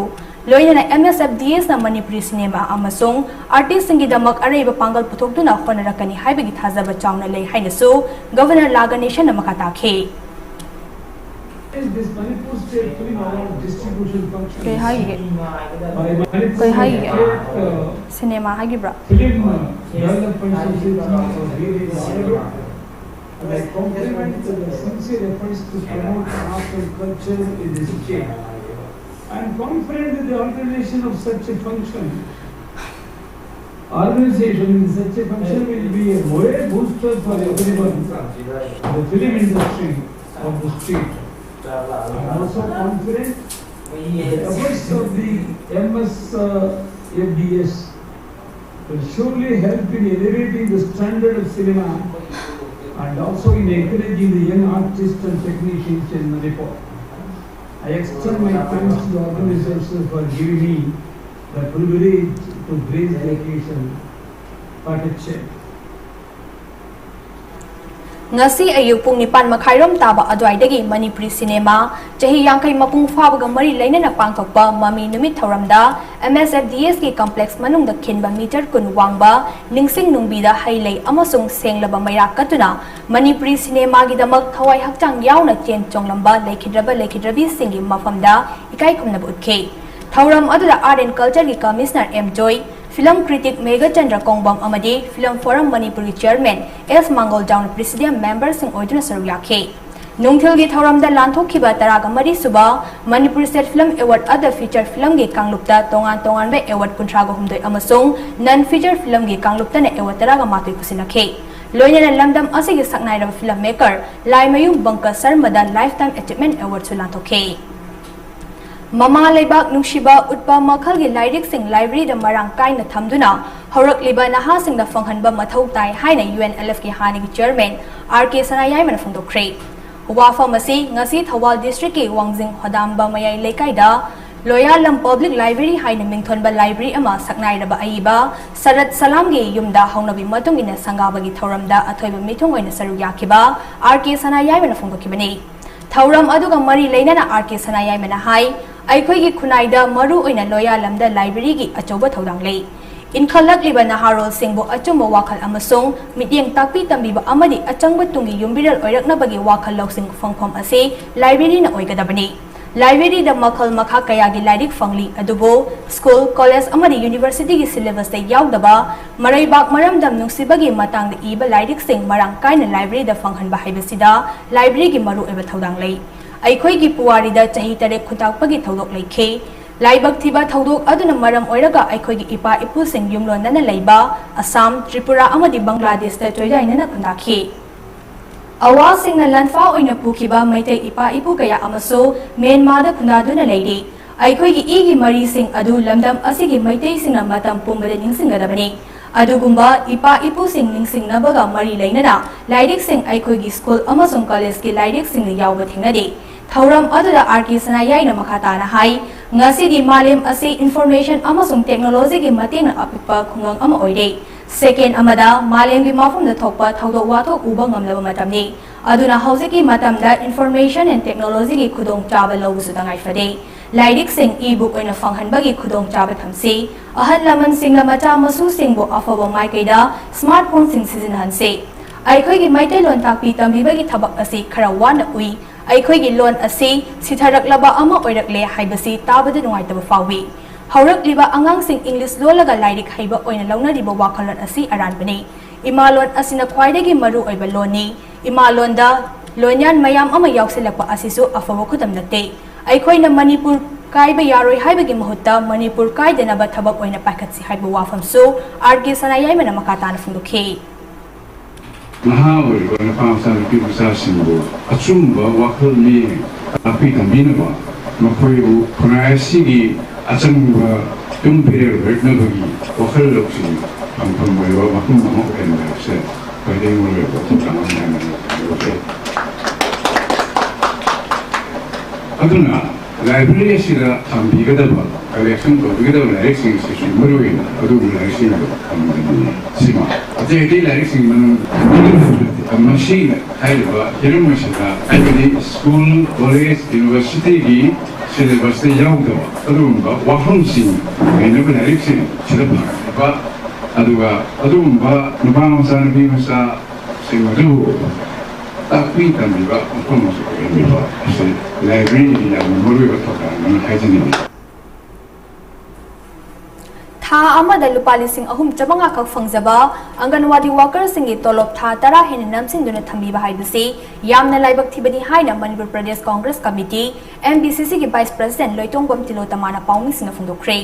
ꯂꯣꯏꯅꯅ M S F D ꯑꯦꯁꯅ Manipuri cinema ꯑꯃꯁꯨꯡ ꯑꯥꯔꯇꯤꯁꯁꯤꯡꯒꯤꯗꯃꯛ ꯑꯔꯩꯕ ꯄꯥꯡꯒꯜ ꯄꯨꯊꯣꯛꯇꯨꯅ ꯍꯣꯠꯅꯔꯛꯀꯅꯤ ꯍꯥꯏꯕꯒꯤ ꯊꯥꯖꯕ ꯆꯥꯎꯅ ꯂꯩ ꯍꯥꯏꯅꯁꯨ ꯒꯕꯔꯅꯔ ꯂꯥ ꯒꯅꯦꯁꯟꯅ ꯃꯈꯥ ꯇꯥꯈꯤ꯫ Is this Manipur State Film Award distribution function? ꯀꯩ ꯍꯥꯏꯒꯦ? By Manipur ꯀꯩ ꯍꯥꯏꯒꯦ? State, uh, ꯁꯤꯅꯦꯃꯥ ꯍꯥꯏꯈꯤꯕ꯭ꯔꯥ? Film, uh, Development Society of Greater Manipur, and I compliment the sincere efforts to promote the art and culture in the state. I am confident that the organization of such a function, organization in such a function will be a moral booster for everyone, the film industry of the state. I'm also confident the efforts of the M S, uh, F D S will surely help in elevating the standard of cinema and also in encouraging the young artists and technicians in Manipur. I extend my thanks to the organizers for giving me the privilege to grace the occasion. Patichet. ꯉꯁꯤ ꯑꯌꯨꯛ ꯄꯨꯡ ꯅꯤꯄꯥꯟ ꯃꯈꯥꯏꯔꯣꯝ ꯇꯥꯕ ꯑꯗꯨꯋꯥꯏꯗꯒꯤ ꯃꯅꯤꯄꯨꯔꯤ ꯁꯤꯅꯦꯃꯥ ꯆꯍꯤ ꯌꯥꯡꯈꯩ ꯃꯄꯨꯡ ꯐꯥꯕꯒ ꯃꯔꯤ ꯂꯩꯅꯅ ꯄꯥꯡꯊꯣꯛꯄ ꯃꯃꯤ ꯅꯨꯃꯤꯠ ꯊꯧꯔꯝꯗ M S F D S ꯀꯤ complex ꯃꯅꯨꯡꯗ ꯈꯤꯟꯕ meter ꯀꯨꯟ ꯋꯥꯡꯕ ꯅꯤꯡꯁꯤꯡ ꯅꯨꯡꯕꯤꯗ ꯍꯩ ꯂꯩ ꯑꯃꯁꯨꯡ ꯁꯦꯡꯂꯕ ꯃꯩꯔꯥ ꯀꯠꯇꯨꯅ ꯃꯅꯤꯄꯨꯔꯤ ꯁꯤꯅꯦꯃꯥꯒꯤꯗꯃꯛ ꯊꯋꯥꯏ ꯍꯛꯆꯥꯡ ꯌꯥꯎꯅ ꯆꯦꯟ ꯆꯣꯡꯂꯝꯕ ꯂꯩꯈꯤꯗ꯭ꯔꯕ ꯂꯩꯈꯤꯗ꯭ꯔꯕꯤꯁꯤꯡꯒꯤ ꯃꯐꯝꯗ ꯏꯀꯥꯏ ꯈꯨꯝꯅꯕ ꯎꯠꯈꯤ꯫ ꯊꯧꯔꯝ ꯑꯗꯨꯗ Art and Culture ꯒꯤ Commissioner M Joy, film critic Meghachandra ꯀꯣꯡꯕꯝ ꯑꯃꯗꯤ Film Forum ꯃꯅꯤꯄꯨꯔꯒꯤ Chairman S ꯃꯥꯡꯒꯣꯜꯖꯥꯎꯅ presidium member ꯁꯤꯡ ꯑꯣꯏꯗꯨꯅ ꯁꯔꯨꯛ ꯌꯥꯈꯤ꯫ ꯅꯨꯡꯊꯤꯜꯒꯤ ꯊꯧꯔꯝꯗ ꯂꯥꯟꯊꯣꯛꯈꯤꯕ ꯇꯔꯥꯒ ꯃꯔꯤ ꯁꯨꯕ Manipur State Film Award ꯑꯗ feature film ꯒꯤ ꯀꯥꯡꯂꯨꯞꯇ ꯇꯣꯉꯥꯟ ꯇꯣꯉꯥꯟꯕ award ꯀꯨꯟꯊ꯭ꯔꯥꯒ ꯍꯨꯝꯗꯣꯏ ꯑꯃꯁꯨꯡ non feature film ꯒꯤ ꯀꯥꯡꯂꯨꯞꯇꯅ award ꯇꯔꯥꯒ ꯃꯥꯊꯣꯏ ꯈꯨꯠꯁꯤꯟꯅꯈꯤ꯫ ꯂꯣꯏꯅꯅ ꯂꯝꯗꯝ ꯑꯁꯤꯒꯤ ꯁꯛꯅꯥꯏꯔꯕ film maker Laimayum ꯕꯪꯀꯖ ꯁꯔꯃꯗ Lifetime Achievement Award ꯁꯨ ꯂꯥꯟꯊꯣꯛꯈꯤ꯫ ꯃꯃꯥ ꯂꯩꯕꯥꯛ ꯅꯨꯡꯁꯤꯕ ꯎꯠꯄ ꯃꯈꯜꯒꯤ ꯂꯥꯏꯔꯤꯛꯁꯤꯡ library ꯗ ꯃꯔꯥꯡ ꯀꯥꯏꯅ ꯊꯝꯗꯨꯅ ꯍꯧꯔꯛꯂꯤꯕ ꯅꯍꯥꯁꯤꯡꯗ ꯐꯪꯍꯟꯕ ꯃꯊꯧ ꯇꯥꯏ ꯍꯥꯏꯅ U N L F ꯀꯤ ꯍꯥꯟꯅꯒꯤ chairman R K ꯁꯅꯥꯌꯥꯏꯃꯅ ꯐꯣꯡꯗꯣꯛꯈ꯭ꯔꯦ꯫ ꯋꯥꯐꯝ ꯑꯁꯤ ꯉꯁꯤ ꯊꯧꯕꯥꯜ district ꯀꯤ ꯋꯥꯡꯖꯤꯡ ꯍꯣꯗꯥꯝꯕ ꯃꯌꯥꯏ ꯂꯩꯀꯥꯏꯗ ꯂꯣꯌꯥꯂꯝ Public Library ꯍꯥꯏꯅ ꯃꯤꯡꯊꯣꯟꯕ library ꯑꯃ ꯁꯛꯅꯥꯏꯔꯕ ꯑꯏꯕ ꯁꯔꯠ ꯁꯂꯥꯝꯒꯤ ꯌꯨꯝꯗ ꯍꯧꯅꯕꯤ ꯃꯇꯨꯡ ꯏꯟꯅ ꯁꯪꯒꯥꯕꯒꯤ ꯊꯧꯔꯝꯗ ꯑꯊꯣꯏꯕ ꯃꯤꯊꯨꯡ ꯑꯣꯏꯅ ꯁꯔꯨꯛ ꯌꯥꯈꯤꯕ R K ꯁꯅꯥꯌꯥꯏꯃꯅ ꯐꯣꯡꯗꯣꯛꯈꯤꯕꯅꯤ꯫ ꯊꯧꯔꯝ ꯑꯗꯨꯒ ꯃꯔꯤ ꯂꯩꯅꯅ R K ꯁꯅꯥꯌꯥꯏꯃꯅ ꯍꯥꯏ, ꯑꯩꯈꯣꯏꯒꯤ ꯈꯨꯟꯅꯥꯏꯗ ꯃꯔꯨ ꯑꯣꯏꯅ ꯂꯣꯌꯥꯂꯝꯗ library ꯒꯤ ꯑꯆꯧꯕ ꯊꯧꯗꯥꯡ ꯂꯩ꯫ ꯏꯟꯈꯠꯂꯛꯂꯤꯕ ꯅꯍꯥꯔꯣꯜꯁꯤꯡꯕꯨ ꯑꯆꯨꯝꯕ ꯋꯥꯈꯜ ꯑꯃꯁꯨꯡ ꯃꯤꯠꯌꯦꯡ ꯇꯥꯛꯄꯤ ꯇꯝꯕꯤꯕ ꯑꯃꯗꯤ ꯑꯆꯪꯕ ꯇꯨꯡꯒꯤ ꯌꯨꯝꯕꯤꯔꯦꯜ ꯑꯣꯏꯔꯛꯅꯕꯒꯤ ꯋꯥꯈꯜ ꯂꯧꯁꯤꯡ ꯐꯪꯐꯝ ꯑꯁꯤ library ꯅ ꯑꯣꯏꯒꯗꯕꯅꯤ꯫ Library ꯗ ꯃꯈꯜ ꯃꯈꯥ ꯀꯌꯥꯒꯤ ꯂꯥꯏꯔꯤꯛ ꯐꯪꯂꯤ, ꯑꯗꯨꯕꯨ school, college ꯑꯃꯗꯤ university ꯒꯤ syllabus ꯇ ꯌꯥꯎꯗꯕ ꯃꯔꯩꯕꯥꯛ ꯃꯔꯝꯗꯝ ꯅꯨꯡꯁꯤꯕꯒꯤ ꯃꯇꯥꯡꯗ ꯏꯕ ꯂꯥꯏꯔꯤꯛꯁꯤꯡ ꯃꯔꯥꯡ ꯀꯥꯏꯅ library ꯗ ꯐꯪꯍꯟꯕ ꯍꯥꯏꯕꯁꯤꯗ library ꯒꯤ ꯃꯔꯨꯑꯣꯏꯕ ꯊꯧꯗꯥꯡ ꯂꯩ꯫ ꯑꯩꯈꯣꯏꯒꯤ ꯄꯨꯋꯥꯔꯤꯗ ꯆꯍꯤ ꯇꯔꯦꯠ ꯈꯨꯟꯇꯥꯛꯄꯒꯤ ꯊꯧꯗꯣꯛ ꯂꯩꯈꯤ꯫ ꯂꯥꯏꯕꯛ ꯊꯤꯕ ꯊꯧꯗꯣꯛ ꯑꯗꯨꯅ ꯃꯔꯝ ꯑꯣꯏꯔꯒ ꯑꯩꯈꯣꯏꯒꯤ ꯏꯄꯥ ꯏꯄꯨꯁꯤꯡ ꯌꯨꯝꯂꯣꯟꯅꯅ ꯂꯩꯕ ꯑꯁꯥꯝ, ꯇ꯭ꯔꯤꯄꯨꯔꯥ ꯑꯃꯗꯤ ꯕꯪꯒ꯭ꯂꯥꯗꯦꯁꯇ ꯆꯣꯏꯖꯥꯏꯅꯅ ꯈꯨꯟꯗꯥꯈꯤ꯫ ꯑꯋꯥꯁꯤꯡꯅ ꯂꯥꯟꯐꯥ ꯑꯣꯏꯅ ꯄꯨꯈꯤꯕ ꯃꯩꯇꯩ ꯏꯄꯥ ꯏꯄꯨ ꯀꯌꯥ ꯑꯃꯁꯨ ꯃ꯭ꯌꯥꯟꯃꯥꯔꯗ ꯈꯨꯟꯗꯥꯗꯨꯅ ꯂꯩꯔꯤ꯫ ꯑꯩꯈꯣꯏꯒꯤ ꯏꯒꯤ ꯃꯔꯤꯁꯤꯡ ꯑꯗꯨ ꯂꯝꯗꯝ ꯑꯁꯤꯒꯤ ꯃꯩꯇꯩꯁꯤꯡꯅ ꯃꯇꯝ ꯄꯨꯝꯕꯗ ꯅꯤꯡꯁꯤꯡꯒꯗꯕꯅꯤ꯫ ꯑꯗꯨꯒꯨꯝꯕ ꯏꯄꯥ ꯏꯄꯨꯁꯤꯡ ꯅꯤꯡꯁꯤꯡꯅꯕꯒ ꯃꯔꯤ ꯂꯩꯅꯅ ꯂꯥꯏꯔꯤꯛꯁꯤꯡ ꯑꯩꯈꯣꯏꯒꯤ ꯁ꯭ꯀꯨꯜ ꯑꯃꯁꯨꯡ ꯀꯣꯂꯦꯖꯀꯤ ꯂꯥꯏꯔꯤꯛꯁꯤꯡꯗ ꯌꯥꯎꯕ ꯊꯦꯡꯅꯗꯦ꯫ ꯊꯧꯔꯝ ꯑꯗꯨꯗ ꯑꯥꯔ ꯀꯦ ꯁꯅꯥꯌꯥꯏꯅ ꯃꯈꯥ ꯇꯥꯅ ꯍꯥꯏ, ꯉꯁꯤꯗꯤ ꯃꯥꯂꯦꯝ ꯑꯁꯤ ꯏꯟꯐꯣꯔꯃꯦꯁꯟ ꯑꯃꯁꯨꯡ ꯇꯦꯛꯅꯣꯂꯣꯖꯤꯒꯤ ꯃꯇꯦꯡꯅ ꯑꯄꯤꯛꯄ ꯈꯨꯡꯒꯪ ꯑꯃ ꯑꯣꯏꯔꯦ꯫ ꯁꯦꯀꯦꯟ ꯑꯃꯗ ꯃꯥꯂꯦꯝꯒꯤ ꯃꯐꯝꯗ ꯊꯣꯛꯄ ꯊꯧꯗꯣꯛ ꯋꯥꯊꯣꯛ ꯎꯕ ꯉꯝꯂꯕ ꯃꯇꯝꯅꯤ꯫ ꯑꯗꯨꯅ ꯍꯧꯖꯤꯛꯀꯤ ꯃꯇꯝꯗ ꯏꯟꯐꯣꯔꯃꯦꯁꯟ ꯑꯦꯟ ꯇꯦꯛꯅꯣꯂꯣꯖꯤꯒꯤ ꯈꯨꯗꯣꯡꯆꯥꯕ ꯂꯧꯕꯁꯨ ꯇꯉꯥꯏ ꯐꯗꯦ꯫ ꯂꯥꯏꯔꯤꯛꯁꯤꯡ ꯏ ꯕꯨꯛ ꯑꯣꯏꯅ ꯐꯪꯍꯟꯕꯒꯤ ꯈꯨꯗꯣꯡꯆꯥꯕ ꯊꯝꯁꯤ꯫ ꯑꯍꯜ ꯂꯃꯟꯁꯤꯡꯅ ꯃꯆꯥ ꯃꯁꯨꯁꯤꯡꯕꯨ ꯑꯐꯕ ꯃꯥꯏꯀꯩꯗ ꯁ꯭ꯃꯥꯔꯠ ꯐꯣꯟꯁꯤꯡ ꯁꯤꯖꯤꯟꯅꯍꯟꯁꯤ꯫ ꯑꯩꯈꯣꯏꯒꯤ ꯃꯩꯇꯩꯂꯣꯟ ꯇꯥꯛꯄꯤ ꯇꯝꯕꯤꯕꯒꯤ ꯊꯕꯛ ꯑꯁꯤ ꯈꯔ ꯋꯥꯅ ꯎꯏ꯫ ꯑꯩꯈꯣꯏꯒꯤ ꯂꯣꯟ ꯑꯁꯤ ꯁꯤꯊꯔꯛꯂꯕ ꯑꯃ ꯑꯣꯏꯔꯛꯂꯦ ꯍꯥꯏꯕꯁꯤ ꯇꯥꯕꯗ ꯅꯨꯡꯉꯥꯏꯇꯕ ꯐꯥꯎꯏ꯫ ꯍꯧꯔꯛꯂꯤꯕ ꯑꯉꯥꯡꯁꯤꯡ ꯏꯪꯂꯤꯁ ꯂꯣꯜꯂꯒ ꯂꯥꯏꯔꯤꯛ ꯍꯩꯕ ꯑꯣꯏꯅ ꯂꯧꯅꯔꯤꯕ ꯋꯥꯈꯜꯂꯣꯟ ꯑꯁꯤ ꯑꯔꯥꯟꯕꯅꯤ꯫ ꯏꯃꯥꯂꯣꯟ ꯑꯁꯤꯅ ꯈ꯭ꯋꯥꯏꯗꯒꯤ ꯃꯔꯨ ꯑꯣꯏꯕ ꯂꯣꯟꯅꯤ꯫ ꯏꯃꯥꯂꯣꯟꯗ ꯂꯣꯟꯌꯥꯟ ꯃꯌꯥꯝ ꯑꯃ ꯌꯥꯎꯁꯤꯜꯂꯛꯄ ꯑꯁꯤꯁꯨ ꯑꯐꯕ ꯈꯨꯗꯝ ꯅꯠꯇꯦ꯫ ꯑꯩꯈꯣꯏꯅ ꯃꯅꯤꯄꯨꯔ ꯀꯥꯏꯕ ꯌꯥꯔꯣꯏ ꯍꯥꯏꯕꯒꯤ ꯃꯍꯨꯠꯇ ꯃꯅꯤꯄꯨꯔ ꯀꯥꯏꯗꯅꯕ ꯊꯕꯛ ꯑꯣꯏꯅ ꯄꯥꯏꯈꯠꯁꯤ ꯍꯥꯏꯕ ꯋꯥꯐꯝꯁꯨ ꯑꯥꯔ ꯀꯦ ꯁꯅꯥꯌꯥꯏꯃꯅ ꯃꯈꯥ ꯇꯥꯅ ꯐꯣꯡꯗꯣꯛꯈꯤ꯫ ꯅꯍꯥ ꯑꯣꯏꯔꯤꯕ ꯅꯨꯄꯥ ꯃꯆꯥ ꯅꯨꯄꯤ ꯃꯆꯥꯁꯤꯡꯕꯨ ꯑꯆꯨꯝꯕ ꯋꯥꯈꯜ ꯃꯤꯠꯌꯦꯡ ꯇꯥꯛꯄꯤ ꯇꯝꯕꯤꯅꯕ, ꯃꯈꯣꯏꯕꯨ ꯈꯨꯟꯅꯥꯏ ꯑꯁꯤꯒꯤ ꯑꯆꯪꯕ ꯌꯨꯝ ꯐꯤꯔꯦꯜ ꯑꯣꯏꯔꯛꯅꯕꯒꯤ ꯋꯥꯈꯜ ꯂꯧꯁꯤꯡ ꯐꯪꯐꯝ ꯑꯣꯏꯕ ꯃꯐꯝ ꯑꯃ ꯑꯣꯏꯍꯟꯕ ꯍꯥꯏꯕꯁꯦ ꯈ꯭ꯋꯥꯏꯗꯒꯤ ꯃꯔꯨꯑꯣꯏꯕ ꯊꯧꯗꯥꯡ ꯑꯃꯅꯤ ꯍꯥꯏꯅ ꯂꯧꯖꯩ꯫ ꯑꯗꯨꯅ ꯂꯥꯏꯕ꯭ꯔꯦꯔꯤ ꯑꯁꯤꯗ ꯊꯝꯕꯤꯒꯗꯕ, ꯀꯂꯦꯛꯁꯟ ꯇꯧꯕꯤꯒꯗꯕ ꯂꯥꯏꯔꯤꯛꯁꯤꯡ ꯑꯁꯤꯁꯨ ꯃꯔꯨꯑꯣꯏꯅ ꯑꯗꯨꯒꯨꯝꯕ ꯂꯥꯏꯔꯤꯛꯁꯤꯡꯗꯣ ꯊꯝꯒꯗꯕꯅꯤ꯫ ꯁꯤꯃ ꯑꯇꯩ ꯑꯇꯩ ꯂꯥꯏꯔꯤꯛꯁꯤꯡ ꯃꯅꯨꯡꯗ ꯃꯁꯤ ꯍꯥꯏꯔꯤꯕ ꯍꯤꯔꯝ ꯑꯁꯤꯗ, ꯍꯥꯏꯕꯗꯤ ꯁ꯭ꯀꯨꯜ, ꯀꯣꯂꯦꯖ, ꯌꯨꯅꯤꯚꯔꯁꯤꯇꯤꯒꯤ ꯁꯤꯂꯦꯕꯁꯇ ꯌꯥꯎꯗꯕ ꯑꯗꯨꯒꯨꯝꯕ ꯋꯥꯐꯝꯁꯤꯡ ꯅꯩꯅꯕ ꯂꯥꯏꯔꯤꯛꯁꯤꯡ ꯁꯤꯗ ꯐꯪꯍꯟꯕ, ꯑꯗꯨꯒ ꯑꯗꯨꯒꯨꯝꯕ ꯅꯨꯄꯥ ꯃꯆꯥ, ꯅꯨꯄꯤ ꯃꯆꯥꯁꯤꯡ ꯑꯗꯨꯕꯨ ꯇꯥꯛꯄꯤ ꯇꯝꯕꯤꯕ ꯃꯐꯝ ꯑꯃꯁꯨ ꯑꯣꯏꯍꯟꯕꯤꯕ ꯑꯁꯤ ꯂꯥꯏꯕ꯭ꯔꯦꯔꯤꯒꯤ ꯌꯥꯝꯅ ꯃꯔꯨꯑꯣꯏꯕ ꯊꯧꯗꯥꯡ ꯑꯃ ꯍꯥꯏꯖꯅꯤꯡꯏ꯫ ꯊꯥ ꯑꯃꯗ ꯂꯨꯄꯥ ꯂꯤꯁꯤꯡ ꯑꯍꯨꯝ ꯆꯥꯃꯉꯥ ꯈꯛ ꯐꯪꯖꯕ ꯑꯪꯒꯟꯋꯥꯗꯤ ꯋꯥꯀꯔꯁꯤꯡꯒꯤ ꯇꯣꯂꯣꯞ ꯊꯥ ꯇꯔꯥ ꯍꯦꯟꯅ ꯅꯝꯁꯤꯟꯗꯨꯅ ꯊꯝꯕꯤꯕ ꯍꯥꯏꯕꯁꯤ ꯌꯥꯝꯅ ꯂꯥꯏꯕꯛ ꯊꯤꯕꯅꯤ ꯍꯥꯏꯅ Manipur Pradesh Congress committee, M B C ꯁꯤꯒꯤ ꯚꯥꯏꯁ ꯄ꯭ꯔꯁꯤꯗꯦꯟꯠ ꯂꯣꯏꯇꯣꯡꯕꯝ ꯇꯤꯂꯣꯇꯃꯥꯅ ꯄꯥꯎꯃꯤꯁꯤꯡꯗ ꯐꯣꯡꯗꯣꯛꯈ꯭ꯔꯦ꯫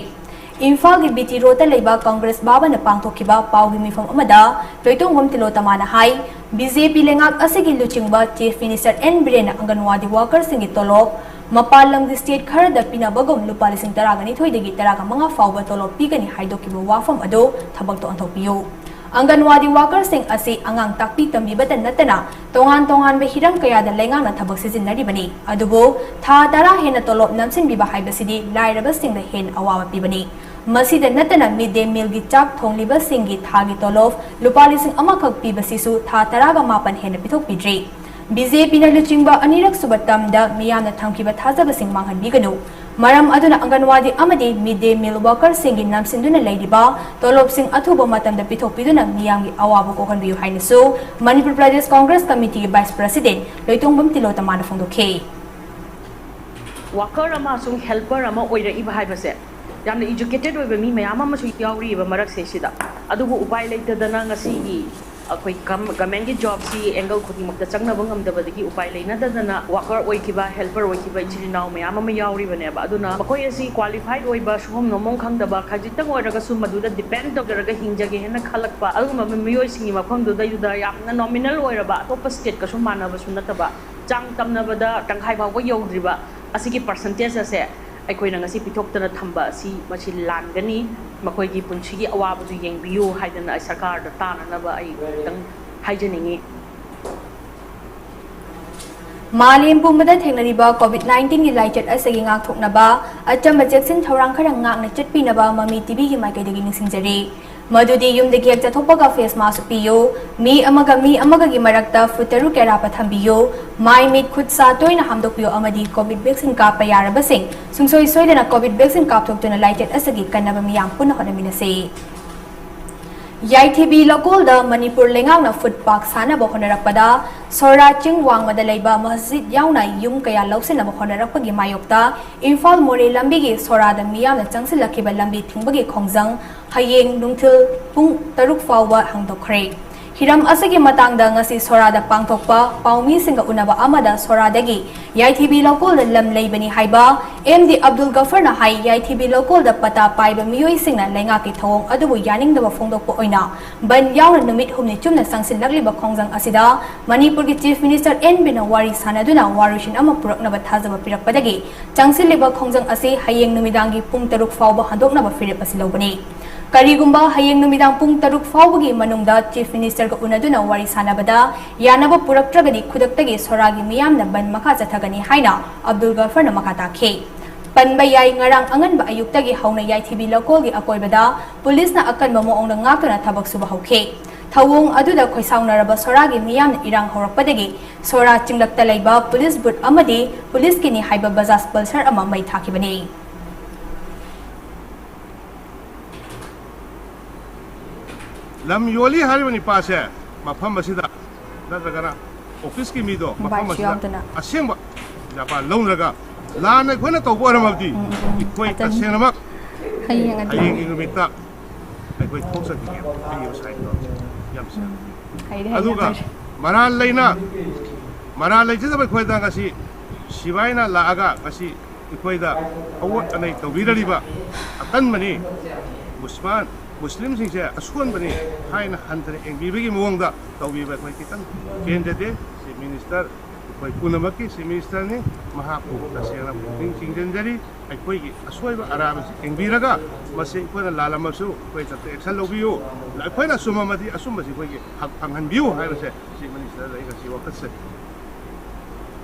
ꯏꯝꯐꯥꯜꯒꯤ ꯕꯤ ꯇꯤ ꯔꯣꯗꯇ ꯂꯩꯕ ꯀꯪꯒ꯭ꯔꯦꯁ ꯚꯕꯟꯗ ꯄꯥꯡꯊꯣꯛꯈꯤꯕ ꯄꯥꯎꯒꯤ ꯃꯤꯐꯝ ꯑꯃꯗ ꯂꯣꯏꯇꯣꯡꯕꯝ ꯇꯤꯂꯣꯇꯃꯥꯅ ꯍꯥꯏ, ꯕꯤ ꯖꯦ ꯄꯤ ꯂꯩꯉꯥꯛ ꯑꯁꯤꯒꯤ ꯂꯨꯆꯤꯡꯕ ꯆꯤꯐ ꯃꯤꯅꯤꯁꯇꯔ ꯑꯦꯟ ꯕꯤꯔꯦꯟꯅ ꯑꯪꯒꯟꯋꯥꯗꯤ ꯋꯥꯀꯔꯁꯤꯡꯒꯤ ꯇꯣꯂꯣꯞ ꯃꯄꯥꯟ ꯂꯝꯒꯤ ꯁ꯭ꯇꯦꯠ ꯈꯔꯗ ꯄꯤꯅꯕꯒꯨꯝ ꯂꯨꯄꯥ ꯂꯤꯁꯤꯡ ꯇꯔꯥꯒ ꯅꯤꯊꯣꯏꯗꯒꯤ ꯇꯔꯥꯒ ꯃꯉꯥ ꯐꯥꯎꯕ ꯇꯣꯂꯣꯞ ꯄꯤꯒꯅꯤ ꯍꯥꯏꯗꯣꯛꯈꯤꯕ ꯋꯥꯐꯝ ꯑꯗꯨ ꯊꯕꯛꯇ ꯑꯣꯟꯊꯣꯛꯄꯤꯌꯨ꯫ ꯑꯪꯒꯟꯋꯥꯗꯤ ꯋꯥꯀꯔꯁꯤꯡ ꯑꯁꯤ ꯑꯉꯥꯡ ꯇꯥꯛꯄꯤ ꯇꯝꯕꯤꯕꯇ ꯅꯠꯇꯅ ꯇꯣꯉꯥꯟ ꯇꯣꯉꯥꯟꯕ ꯍꯤꯔꯝ ꯀꯌꯥꯗ ꯂꯩꯉꯥꯛꯅ ꯊꯕꯛ ꯁꯤꯖꯤꯟꯅꯔꯤꯕꯅꯤ꯫ ꯑꯗꯨꯕꯨ ꯊꯥ ꯇꯔꯥ ꯍꯦꯟꯅ ꯇꯣꯂꯣꯞ ꯅꯝꯁꯤꯟꯕꯤꯕ ꯍꯥꯏꯕꯁꯤꯗꯤ ꯂꯥꯏꯔꯕꯁꯤꯡꯗ ꯍꯦꯟꯅ ꯑꯋꯥꯕ ꯄꯤꯕꯅꯤ꯫ ꯃꯁꯤꯗ ꯅꯠꯇꯅ ꯃꯤꯗ ꯗꯦ ꯃꯤꯜꯒꯤ ꯆꯥꯛ ꯊꯣꯡꯂꯤꯕꯁꯤꯡꯒꯤ ꯊꯥꯒꯤ ꯇꯣꯂꯣꯞ ꯂꯨꯄꯥ ꯂꯤꯁꯤꯡ ꯑꯃꯈꯛ ꯄꯤꯕꯁꯤꯁꯨ ꯊꯥ ꯇꯔꯥꯒ ꯃꯥꯄꯟ ꯍꯦꯟꯅ ꯄꯤꯊꯣꯛꯄꯤꯗ꯭ꯔꯤ꯫ ꯕꯤ ꯖꯦ ꯄꯤꯅ ꯂꯨꯆꯤꯡꯕ ꯑꯅꯤꯔꯛ ꯁꯨꯕ ꯇꯔꯝꯗ ꯃꯤꯌꯥꯝꯅ ꯊꯝꯈꯤꯕ ꯊꯥꯖꯕꯁꯤꯡ ꯃꯥꯡꯍꯟꯕꯤꯒꯅꯨ꯫ ꯃꯔꯝ ꯑꯗꯨꯅ ꯑꯪꯒꯟꯋꯥꯗꯤ ꯑꯃꯗꯤ ꯃꯤꯗ ꯗꯦ ꯃꯤꯜ ꯋꯥꯀꯔꯁꯤꯡꯒꯤ ꯅꯝꯁꯤꯟꯗꯨꯅ ꯂꯩꯔꯤꯕ ꯇꯣꯂꯣꯞꯁꯤꯡ ꯑꯊꯨꯕ ꯃꯇꯝꯗ ꯄꯤꯊꯣꯛꯄꯤꯗꯨꯅ ꯃꯤꯌꯥꯝꯒꯤ ꯑꯋꯥꯕ ꯀꯣꯛꯍꯟꯕꯤꯌꯨ ꯍꯥꯏꯅꯁꯨ ꯃꯅꯤꯄꯨꯔ ꯄ꯭ꯔꯗꯦꯁ ꯀꯣꯡꯒ꯭ꯔꯦꯁ ꯀꯃꯤꯇꯤꯒꯤ ꯚꯥꯏꯁ ꯄ꯭ꯔꯁꯤꯗꯦꯟ ꯂꯣꯏꯇꯣꯡꯕꯝ ꯇꯤꯂꯣꯇꯃꯥꯅ ꯐꯣꯡꯗꯣꯛꯈꯤ꯫ ꯋꯥꯀꯔ ꯑꯃꯁꯨꯡ ꯍꯦꯜꯄꯔ ꯑꯃ ꯑꯣꯏꯔꯛꯏꯕ ꯍꯥꯏꯕꯁꯦ ꯌꯥꯝꯅ ꯏꯖꯨꯀꯦꯇꯦꯠ ꯑꯣꯏꯕ ꯃꯤ ꯃꯌꯥꯝ ꯑꯃꯁꯨ ꯌꯥꯎꯔꯤꯕ ꯃꯔꯛꯁꯦ ꯁꯤꯗ꯫ ꯑꯗꯨꯕꯨ ꯎꯄꯥꯏ ꯂꯩꯇꯗꯅ ꯉꯁꯤꯒꯤ ꯑꯩꯈꯣꯏ ꯒꯝ-, ꯒꯃꯦꯟꯒꯤ ꯖꯣꯕꯁꯤ ꯑꯦꯡꯒꯜ ꯈꯨꯗꯤꯡꯃꯛꯇ ꯆꯪꯅꯕ ꯉꯝꯗꯕꯗꯒꯤ ꯎꯄꯥꯏ ꯂꯩꯅꯗꯗꯅ ꯋꯥꯀꯔ ꯑꯣꯏꯈꯤꯕ, ꯍꯦꯜꯄꯔ ꯑꯣꯏꯈꯤꯕ ꯏꯆꯤꯜ ꯏꯅꯥꯎ ꯃꯌꯥꯝ ꯑꯃ ꯌꯥꯎꯔꯤꯕꯅꯦꯕ꯫ ꯑꯗꯨꯅ ꯃꯈꯣꯏ ꯑꯁꯤ ꯀ꯭ꯋꯥꯂꯤꯐꯥꯏꯗ ꯑꯣꯏꯕ, ꯁꯨꯐꯝ ꯅꯣꯝꯐꯝ ꯈꯪꯗꯕ, ꯈꯖꯤꯛꯇꯪ ꯑꯣꯏꯔꯒꯁꯨ ꯃꯗꯨꯗ ꯗꯤꯄꯦꯟ ꯇꯧꯖꯔꯒ ꯍꯤꯡꯖꯒꯦ ꯍꯥꯏꯅ ꯈꯜꯂꯛꯄ ꯑꯗꯨꯒꯨꯝꯕ ꯃꯤꯑꯣꯏꯁꯤꯡꯒꯤ ꯃꯐꯝꯗꯨꯗꯩꯗꯨꯗ ꯌꯥꯝꯅ ꯅꯣꯃꯤꯅꯦꯜ ꯑꯣꯏꯔꯕ, ꯑꯇꯣꯞꯄ ꯁ꯭ꯇꯦꯠꯀꯁꯨ ꯃꯥꯟꯅꯕꯁꯨ ꯅꯠꯇꯕ, ꯆꯥꯡ ꯇꯝꯅꯕꯗ ꯇꯪꯈꯥꯏ ꯐꯥꯎꯕ ꯌꯧꯗ꯭ꯔꯤꯕ ꯑꯁꯤꯒꯤ ꯄꯔꯁꯦꯟꯇꯦꯖ ꯑꯁꯦ ꯑꯩꯈꯣꯏꯅ ꯉꯁꯤ ꯄꯤꯊꯣꯛꯇꯅ ꯊꯝꯕ ꯑꯁꯤ ꯃꯁꯤ ꯂꯥꯟꯒꯅꯤ꯫ ꯃꯈꯣꯏꯒꯤ ꯄꯨꯟꯁꯤꯒꯤ ꯑꯋꯥꯕꯗꯨ ꯌꯦꯡꯕꯤꯌꯨ ꯍꯥꯏꯗꯅ ꯑꯩ ꯁꯔꯀꯥꯔꯗ ꯇꯥꯅꯅꯕ ꯑꯩ ꯈꯤꯇꯪ ꯍꯥꯏꯖꯅꯤꯡꯏ꯫ ꯃꯥꯂꯦꯝ ꯄꯨꯝꯕꯗ ꯊꯦꯡꯅꯔꯤꯕ ꯀꯣꯚꯤꯗ ꯅꯥꯏꯟꯇꯤꯟꯒꯤ ꯂꯥꯏꯆꯠ ꯑꯁꯤꯒꯤ ꯉꯥꯛꯊꯣꯛꯅꯕ ꯑꯆꯝꯕ ꯆꯦꯛꯁꯤꯟ ꯊꯧꯔꯥꯡ ꯈꯔ ꯉꯥꯛꯅ ꯆꯠꯄꯤꯅꯕ ꯃꯃꯤ ꯇꯤꯚꯤꯒꯤ ꯃꯥꯏꯀꯩꯗꯒꯤ ꯅꯤꯡꯁꯤꯡꯖꯔꯤ꯫ ꯃꯗꯨꯗꯤ ꯌꯨꯝꯗꯒꯤ ꯍꯦꯛ ꯆꯠꯊꯣꯛꯄꯒ ꯐꯦꯁ ꯃꯥꯁꯛ ꯎꯞꯄꯤꯌꯨ, ꯃꯤ ꯑꯃꯒ ꯃꯤ ꯑꯃꯒꯒꯤ ꯃꯔꯛꯇ ꯐꯨꯠ ꯇꯔꯨꯛ ꯑꯔꯥꯞꯄ ꯊꯝꯕꯤꯌꯨ, ꯃꯥꯏ ꯃꯤꯠ ꯈꯨꯠ ꯁꯥ ꯇꯣꯏꯅ ꯍꯥꯝꯗꯣꯛꯄꯤꯌꯨ ꯑꯃꯗꯤ ꯀꯣꯚꯤꯗ ꯚꯦꯛꯁꯤꯟ ꯀꯥꯞꯄ ꯌꯥꯔꯕꯁꯤꯡ ꯁꯨꯡꯁꯣꯏ ꯁꯣꯏꯗꯅ ꯀꯣꯚꯤꯗ ꯚꯦꯛꯁꯤꯟ ꯀꯥꯞꯊꯣꯛꯇꯨꯅ ꯂꯥꯏꯆꯠ ꯑꯁꯤꯒꯤ ꯀꯟꯅꯕ ꯃꯤꯌꯥꯝ ꯄꯨꯟꯅ ꯍꯣꯠꯅꯃꯤꯟꯅꯁꯤ꯫ ꯌꯥꯏꯊꯤꯕꯤ ꯂꯧꯀꯣꯜꯗ ꯃꯅꯤꯄꯨꯔ ꯂꯩꯉꯥꯛꯅ ꯐꯨꯠ ꯄꯥꯛ ꯁꯥꯅꯕ ꯍꯣꯠꯅꯔꯛꯄꯗ ꯁꯣꯔꯥ ꯆꯤꯡ ꯋꯥꯡꯃꯗ ꯂꯩꯕ ꯃꯁꯖꯤꯗ ꯌꯥꯎꯅ ꯌꯨꯝ ꯀꯌꯥ ꯂꯧꯁꯤꯟꯅꯕ ꯍꯣꯠꯅꯔꯛꯄꯒꯤ ꯃꯥꯌꯣꯛꯇ ꯏꯝꯐꯥꯜ ꯃꯣꯔꯦ ꯂꯝꯕꯤꯒꯤ ꯁꯣꯔꯥꯗ ꯃꯤꯌꯥꯝꯅ ꯆꯪꯁꯤꯜꯂꯛꯈꯤꯕ ꯂꯝꯕꯤ ꯊꯤꯡꯕꯒꯤ ꯈꯣꯡꯖꯪ ꯍꯌꯦꯡ ꯅꯨꯡꯊꯤꯜ ꯄꯨꯡ ꯇꯔꯨꯛ ꯐꯥꯎꯕ ꯍꯥꯡꯗꯣꯛꯈ꯭ꯔꯦ꯫ ꯍꯤꯔꯝ ꯑꯁꯤꯒꯤ ꯃꯇꯥꯡꯗ ꯉꯁꯤ ꯁꯣꯔꯥꯗ ꯄꯥꯡꯊꯣꯛꯄ ꯄꯥꯎꯃꯤꯁꯤꯡꯒ ꯎꯅꯕ ꯑꯃꯗ ꯁꯣꯔꯥꯗꯒꯤ ꯌꯥꯏꯊꯤꯕꯤ ꯂꯧꯀꯣꯜꯗ ꯂꯝ ꯂꯩꯕꯅꯤ ꯍꯥꯏꯕ ꯑꯦꯝ ꯗꯤ ꯑꯕꯗꯨꯜ ꯒꯐꯔꯅ ꯍꯥꯏ, ꯌꯥꯏꯊꯤꯕꯤ ꯂꯧꯀꯣꯜꯗ ꯄꯇꯥ ꯄꯥꯏꯕ ꯃꯤꯑꯣꯏꯁꯤꯡꯅ ꯂꯩꯉꯥꯛꯀꯤ ꯊꯧꯑꯣꯡ ꯑꯗꯨꯕꯨ ꯌꯥꯅꯤꯡꯗꯕ ꯐꯣꯡꯗꯣꯛꯄ ꯑꯣꯏꯅ ꯕꯟ ꯌꯥꯎꯅ ꯅꯨꯃꯤꯠ ꯍꯨꯝꯅꯤ ꯆꯨꯞꯅ ꯆꯪꯁꯤꯜꯂꯛꯂꯤꯕ ꯈꯣꯡꯖꯪ ꯑꯁꯤꯗ ꯃꯅꯤꯄꯨꯔꯒꯤ ꯆꯤꯐ ꯃꯤꯅꯤꯁꯇꯔ ꯑꯦꯟ ꯕꯤꯔꯅ ꯋꯥꯔꯤ ꯁꯥꯟꯅꯗꯨꯅ ꯋꯥꯔꯣꯏꯁꯤꯟ ꯑꯃ ꯄꯨꯔꯛꯅꯕ ꯊꯥꯖꯕ ꯄꯤꯔꯛꯄꯗꯒꯤ ꯆꯪꯁꯤꯜꯂꯤꯕ ꯈꯣꯡꯖꯪ ꯑꯁꯤ ꯍꯌꯦꯡ ꯅꯨꯃꯤꯗꯥꯡꯒꯤ ꯄꯨꯡ ꯇꯔꯨꯛ ꯐꯥꯎꯕ ꯍꯟꯗꯣꯛꯅꯕ ꯐꯤꯔꯦꯞ ꯑꯁꯤ ꯂꯧꯕꯅꯤ꯫ ꯀꯔꯤꯒꯨꯝꯕ ꯍꯌꯦꯡ ꯅꯨꯃꯤꯗꯥꯡ ꯄꯨꯡ ꯇꯔꯨꯛ ꯐꯥꯎꯕꯒꯤ ꯃꯅꯨꯡꯗ ꯆꯤꯐ ꯃꯤꯅꯤꯁꯇꯔꯒ ꯎꯅꯗꯨꯅ ꯋꯥꯔꯤ ꯁꯥꯟꯅꯕꯗ ꯌꯥꯅꯕ ꯄꯨꯔꯛꯇ꯭ꯔꯒꯗꯤ ꯈꯨꯗꯛꯇꯒꯤ ꯁꯣꯔꯥꯒꯤ ꯃꯤꯌꯥꯝꯅ ꯕꯟ ꯃꯈꯥ ꯆꯠꯊꯒꯅꯤ ꯍꯥꯏꯅ ꯑꯕꯗꯨꯜ ꯒꯐꯔꯅ ꯃꯈꯥ ꯇꯥꯈꯤ꯫ ꯄꯟꯕ ꯌꯥꯏ, ꯉꯔꯥꯡ ꯑꯉꯟꯕ ꯑꯌꯨꯛꯇꯒꯤ ꯍꯧꯅ ꯌꯥꯏꯊꯤꯕꯤ ꯂꯧꯀꯣꯜꯒꯤ ꯑꯀꯣꯏꯕꯗ ꯄꯨꯂꯤꯁꯅ ꯑꯀꯟꯕ ꯃꯑꯣꯡꯗ ꯉꯥꯛꯇꯨꯅ ꯊꯕꯛ ꯁꯨꯕ ꯍꯧꯈꯤ꯫ ꯊꯧꯑꯣꯡ ꯑꯗꯨꯗ ꯈꯣꯏꯁꯥꯎꯅꯔꯕ ꯁꯣꯔꯥꯒꯤ ꯃꯤꯌꯥꯝꯅ ꯏꯔꯥꯡ ꯍꯧꯔꯛꯄꯗꯒꯤ ꯁꯣꯔꯥ ꯆꯤꯡꯂꯛꯇ ꯂꯩꯕ ꯄꯨꯂꯤꯁ ꯕꯨꯠ ꯑꯃꯗꯤ ꯄꯨꯂꯤꯁꯀꯤꯅꯤ ꯍꯥꯏꯕ ꯕꯖꯥꯖ ꯄꯜꯁꯔ ꯑꯃ ꯃꯩ ꯊꯥꯈꯤꯕꯅꯤ꯫ ꯂꯝ ꯌꯣꯜꯂꯤ ꯍꯥꯏꯔꯤꯕ ꯅꯤꯄꯥꯁꯦ ꯃꯐꯝ ꯑꯁꯤꯗ ꯅꯠꯇ꯭ꯔꯒꯅ ꯑꯣꯐꯤꯁꯀꯤ ꯃꯤꯗꯣ ꯃꯐꯝ ꯃꯣꯕꯥꯏꯜꯁꯨ ꯑꯁꯤꯗ ꯌꯥꯎꯗꯅ꯫ ꯑꯁꯦꯡꯕ ꯖꯄꯥꯟ ꯂꯧꯅꯔꯒ ꯂꯥꯟꯅ ꯑꯩꯈꯣꯏꯅ ꯇꯧꯕ ꯑꯣꯏꯔꯝꯃꯕꯗꯤ ꯎꯝ, ꯎꯝ, ꯎꯝ꯫ ꯑꯩꯈꯣꯏ ꯑꯇꯟ-, ꯇꯁꯦꯡꯅꯃꯛ ꯍꯌꯦꯡ ꯑꯗꯨ ꯍꯌꯦꯡꯒꯤ ꯅꯨꯃꯤꯠꯇ ꯑꯩꯈꯣꯏ ꯊꯣꯛꯆꯈꯤꯒꯦ꯫ ꯑꯩ ꯉꯁꯥꯏꯗꯣ ꯌꯥꯝ ꯁꯦꯡꯅ꯫ ꯍꯩꯔꯦ, ꯍꯩꯔꯦ, ꯑꯗꯨꯒ ꯍꯩꯔꯦ꯫ ꯃꯔꯥꯜ ꯂꯩꯅ ꯃꯔꯥꯜ ꯂꯩꯖꯗꯕ ꯑꯩꯈꯣꯏꯗ ꯉꯁꯤ ꯁꯤꯕꯥꯏꯅ ꯂꯥꯛꯑꯒ ꯉꯁꯤ ꯑꯩꯈꯣꯏꯗ ꯑꯋꯣꯠ ꯑꯅꯩ ꯇꯧꯕꯤꯔꯔꯤꯕ ꯑꯀꯟꯕꯅꯤ, ꯃꯨꯁꯃꯥꯟ ꯃꯨꯁꯂꯤꯝꯁꯤꯡꯁꯦ ꯑꯁꯣꯟꯕꯅꯤ ꯍꯥꯏꯅ ꯍꯟꯊꯅ ꯌꯦꯡꯕꯤꯕꯒꯤ ꯃꯑꯣꯡꯗ ꯇꯧꯕꯤꯕ ꯑꯩꯈꯣꯏ ꯈꯤꯇꯪ ꯄꯦꯟꯖꯗꯦ꯫ ꯆꯤꯐ ꯃꯤꯅꯤꯁꯇꯔ ꯑꯩꯈꯣꯏ ꯄꯨꯝꯅꯃꯛꯀꯤ ꯆꯤꯐ ꯃꯤꯅꯤꯁꯇꯔꯅꯤ, ꯃꯍꯥꯛꯄꯨ ꯇꯁꯦꯡꯅ ꯄꯨꯛꯅꯤꯡ ꯆꯤꯡꯁꯤꯟꯖꯔꯤ꯫ ꯑꯩꯈꯣꯏꯒꯤ ꯑꯁꯣꯏꯕ ꯑꯔꯥꯟꯕꯁꯤ ꯌꯦꯡꯕꯤꯔꯒ ꯃꯁꯤ ꯑꯩꯈꯣꯏꯅ ꯂꯥꯜꯂꯝꯃꯁꯨ ꯑꯩꯈꯣꯏ ꯈꯛꯇ ꯑꯦꯛꯁꯟ ꯂꯧꯕꯤꯌꯨ, ꯑꯩꯈꯣꯏꯅ ꯑꯆꯨꯝꯕ ꯑꯃꯗꯤ ꯑꯆꯨꯝꯕꯁꯤ ꯑꯩꯈꯣꯏꯒꯤ ꯍꯛ ꯐꯪꯍꯟꯕꯤꯌꯨ ꯍꯥꯏꯕꯁꯦ ꯆꯤꯐ ꯃꯤꯅꯤꯁꯇꯔꯗ ꯑꯩ ꯉꯁꯤ ꯋꯥꯀꯠꯆꯔꯤ꯫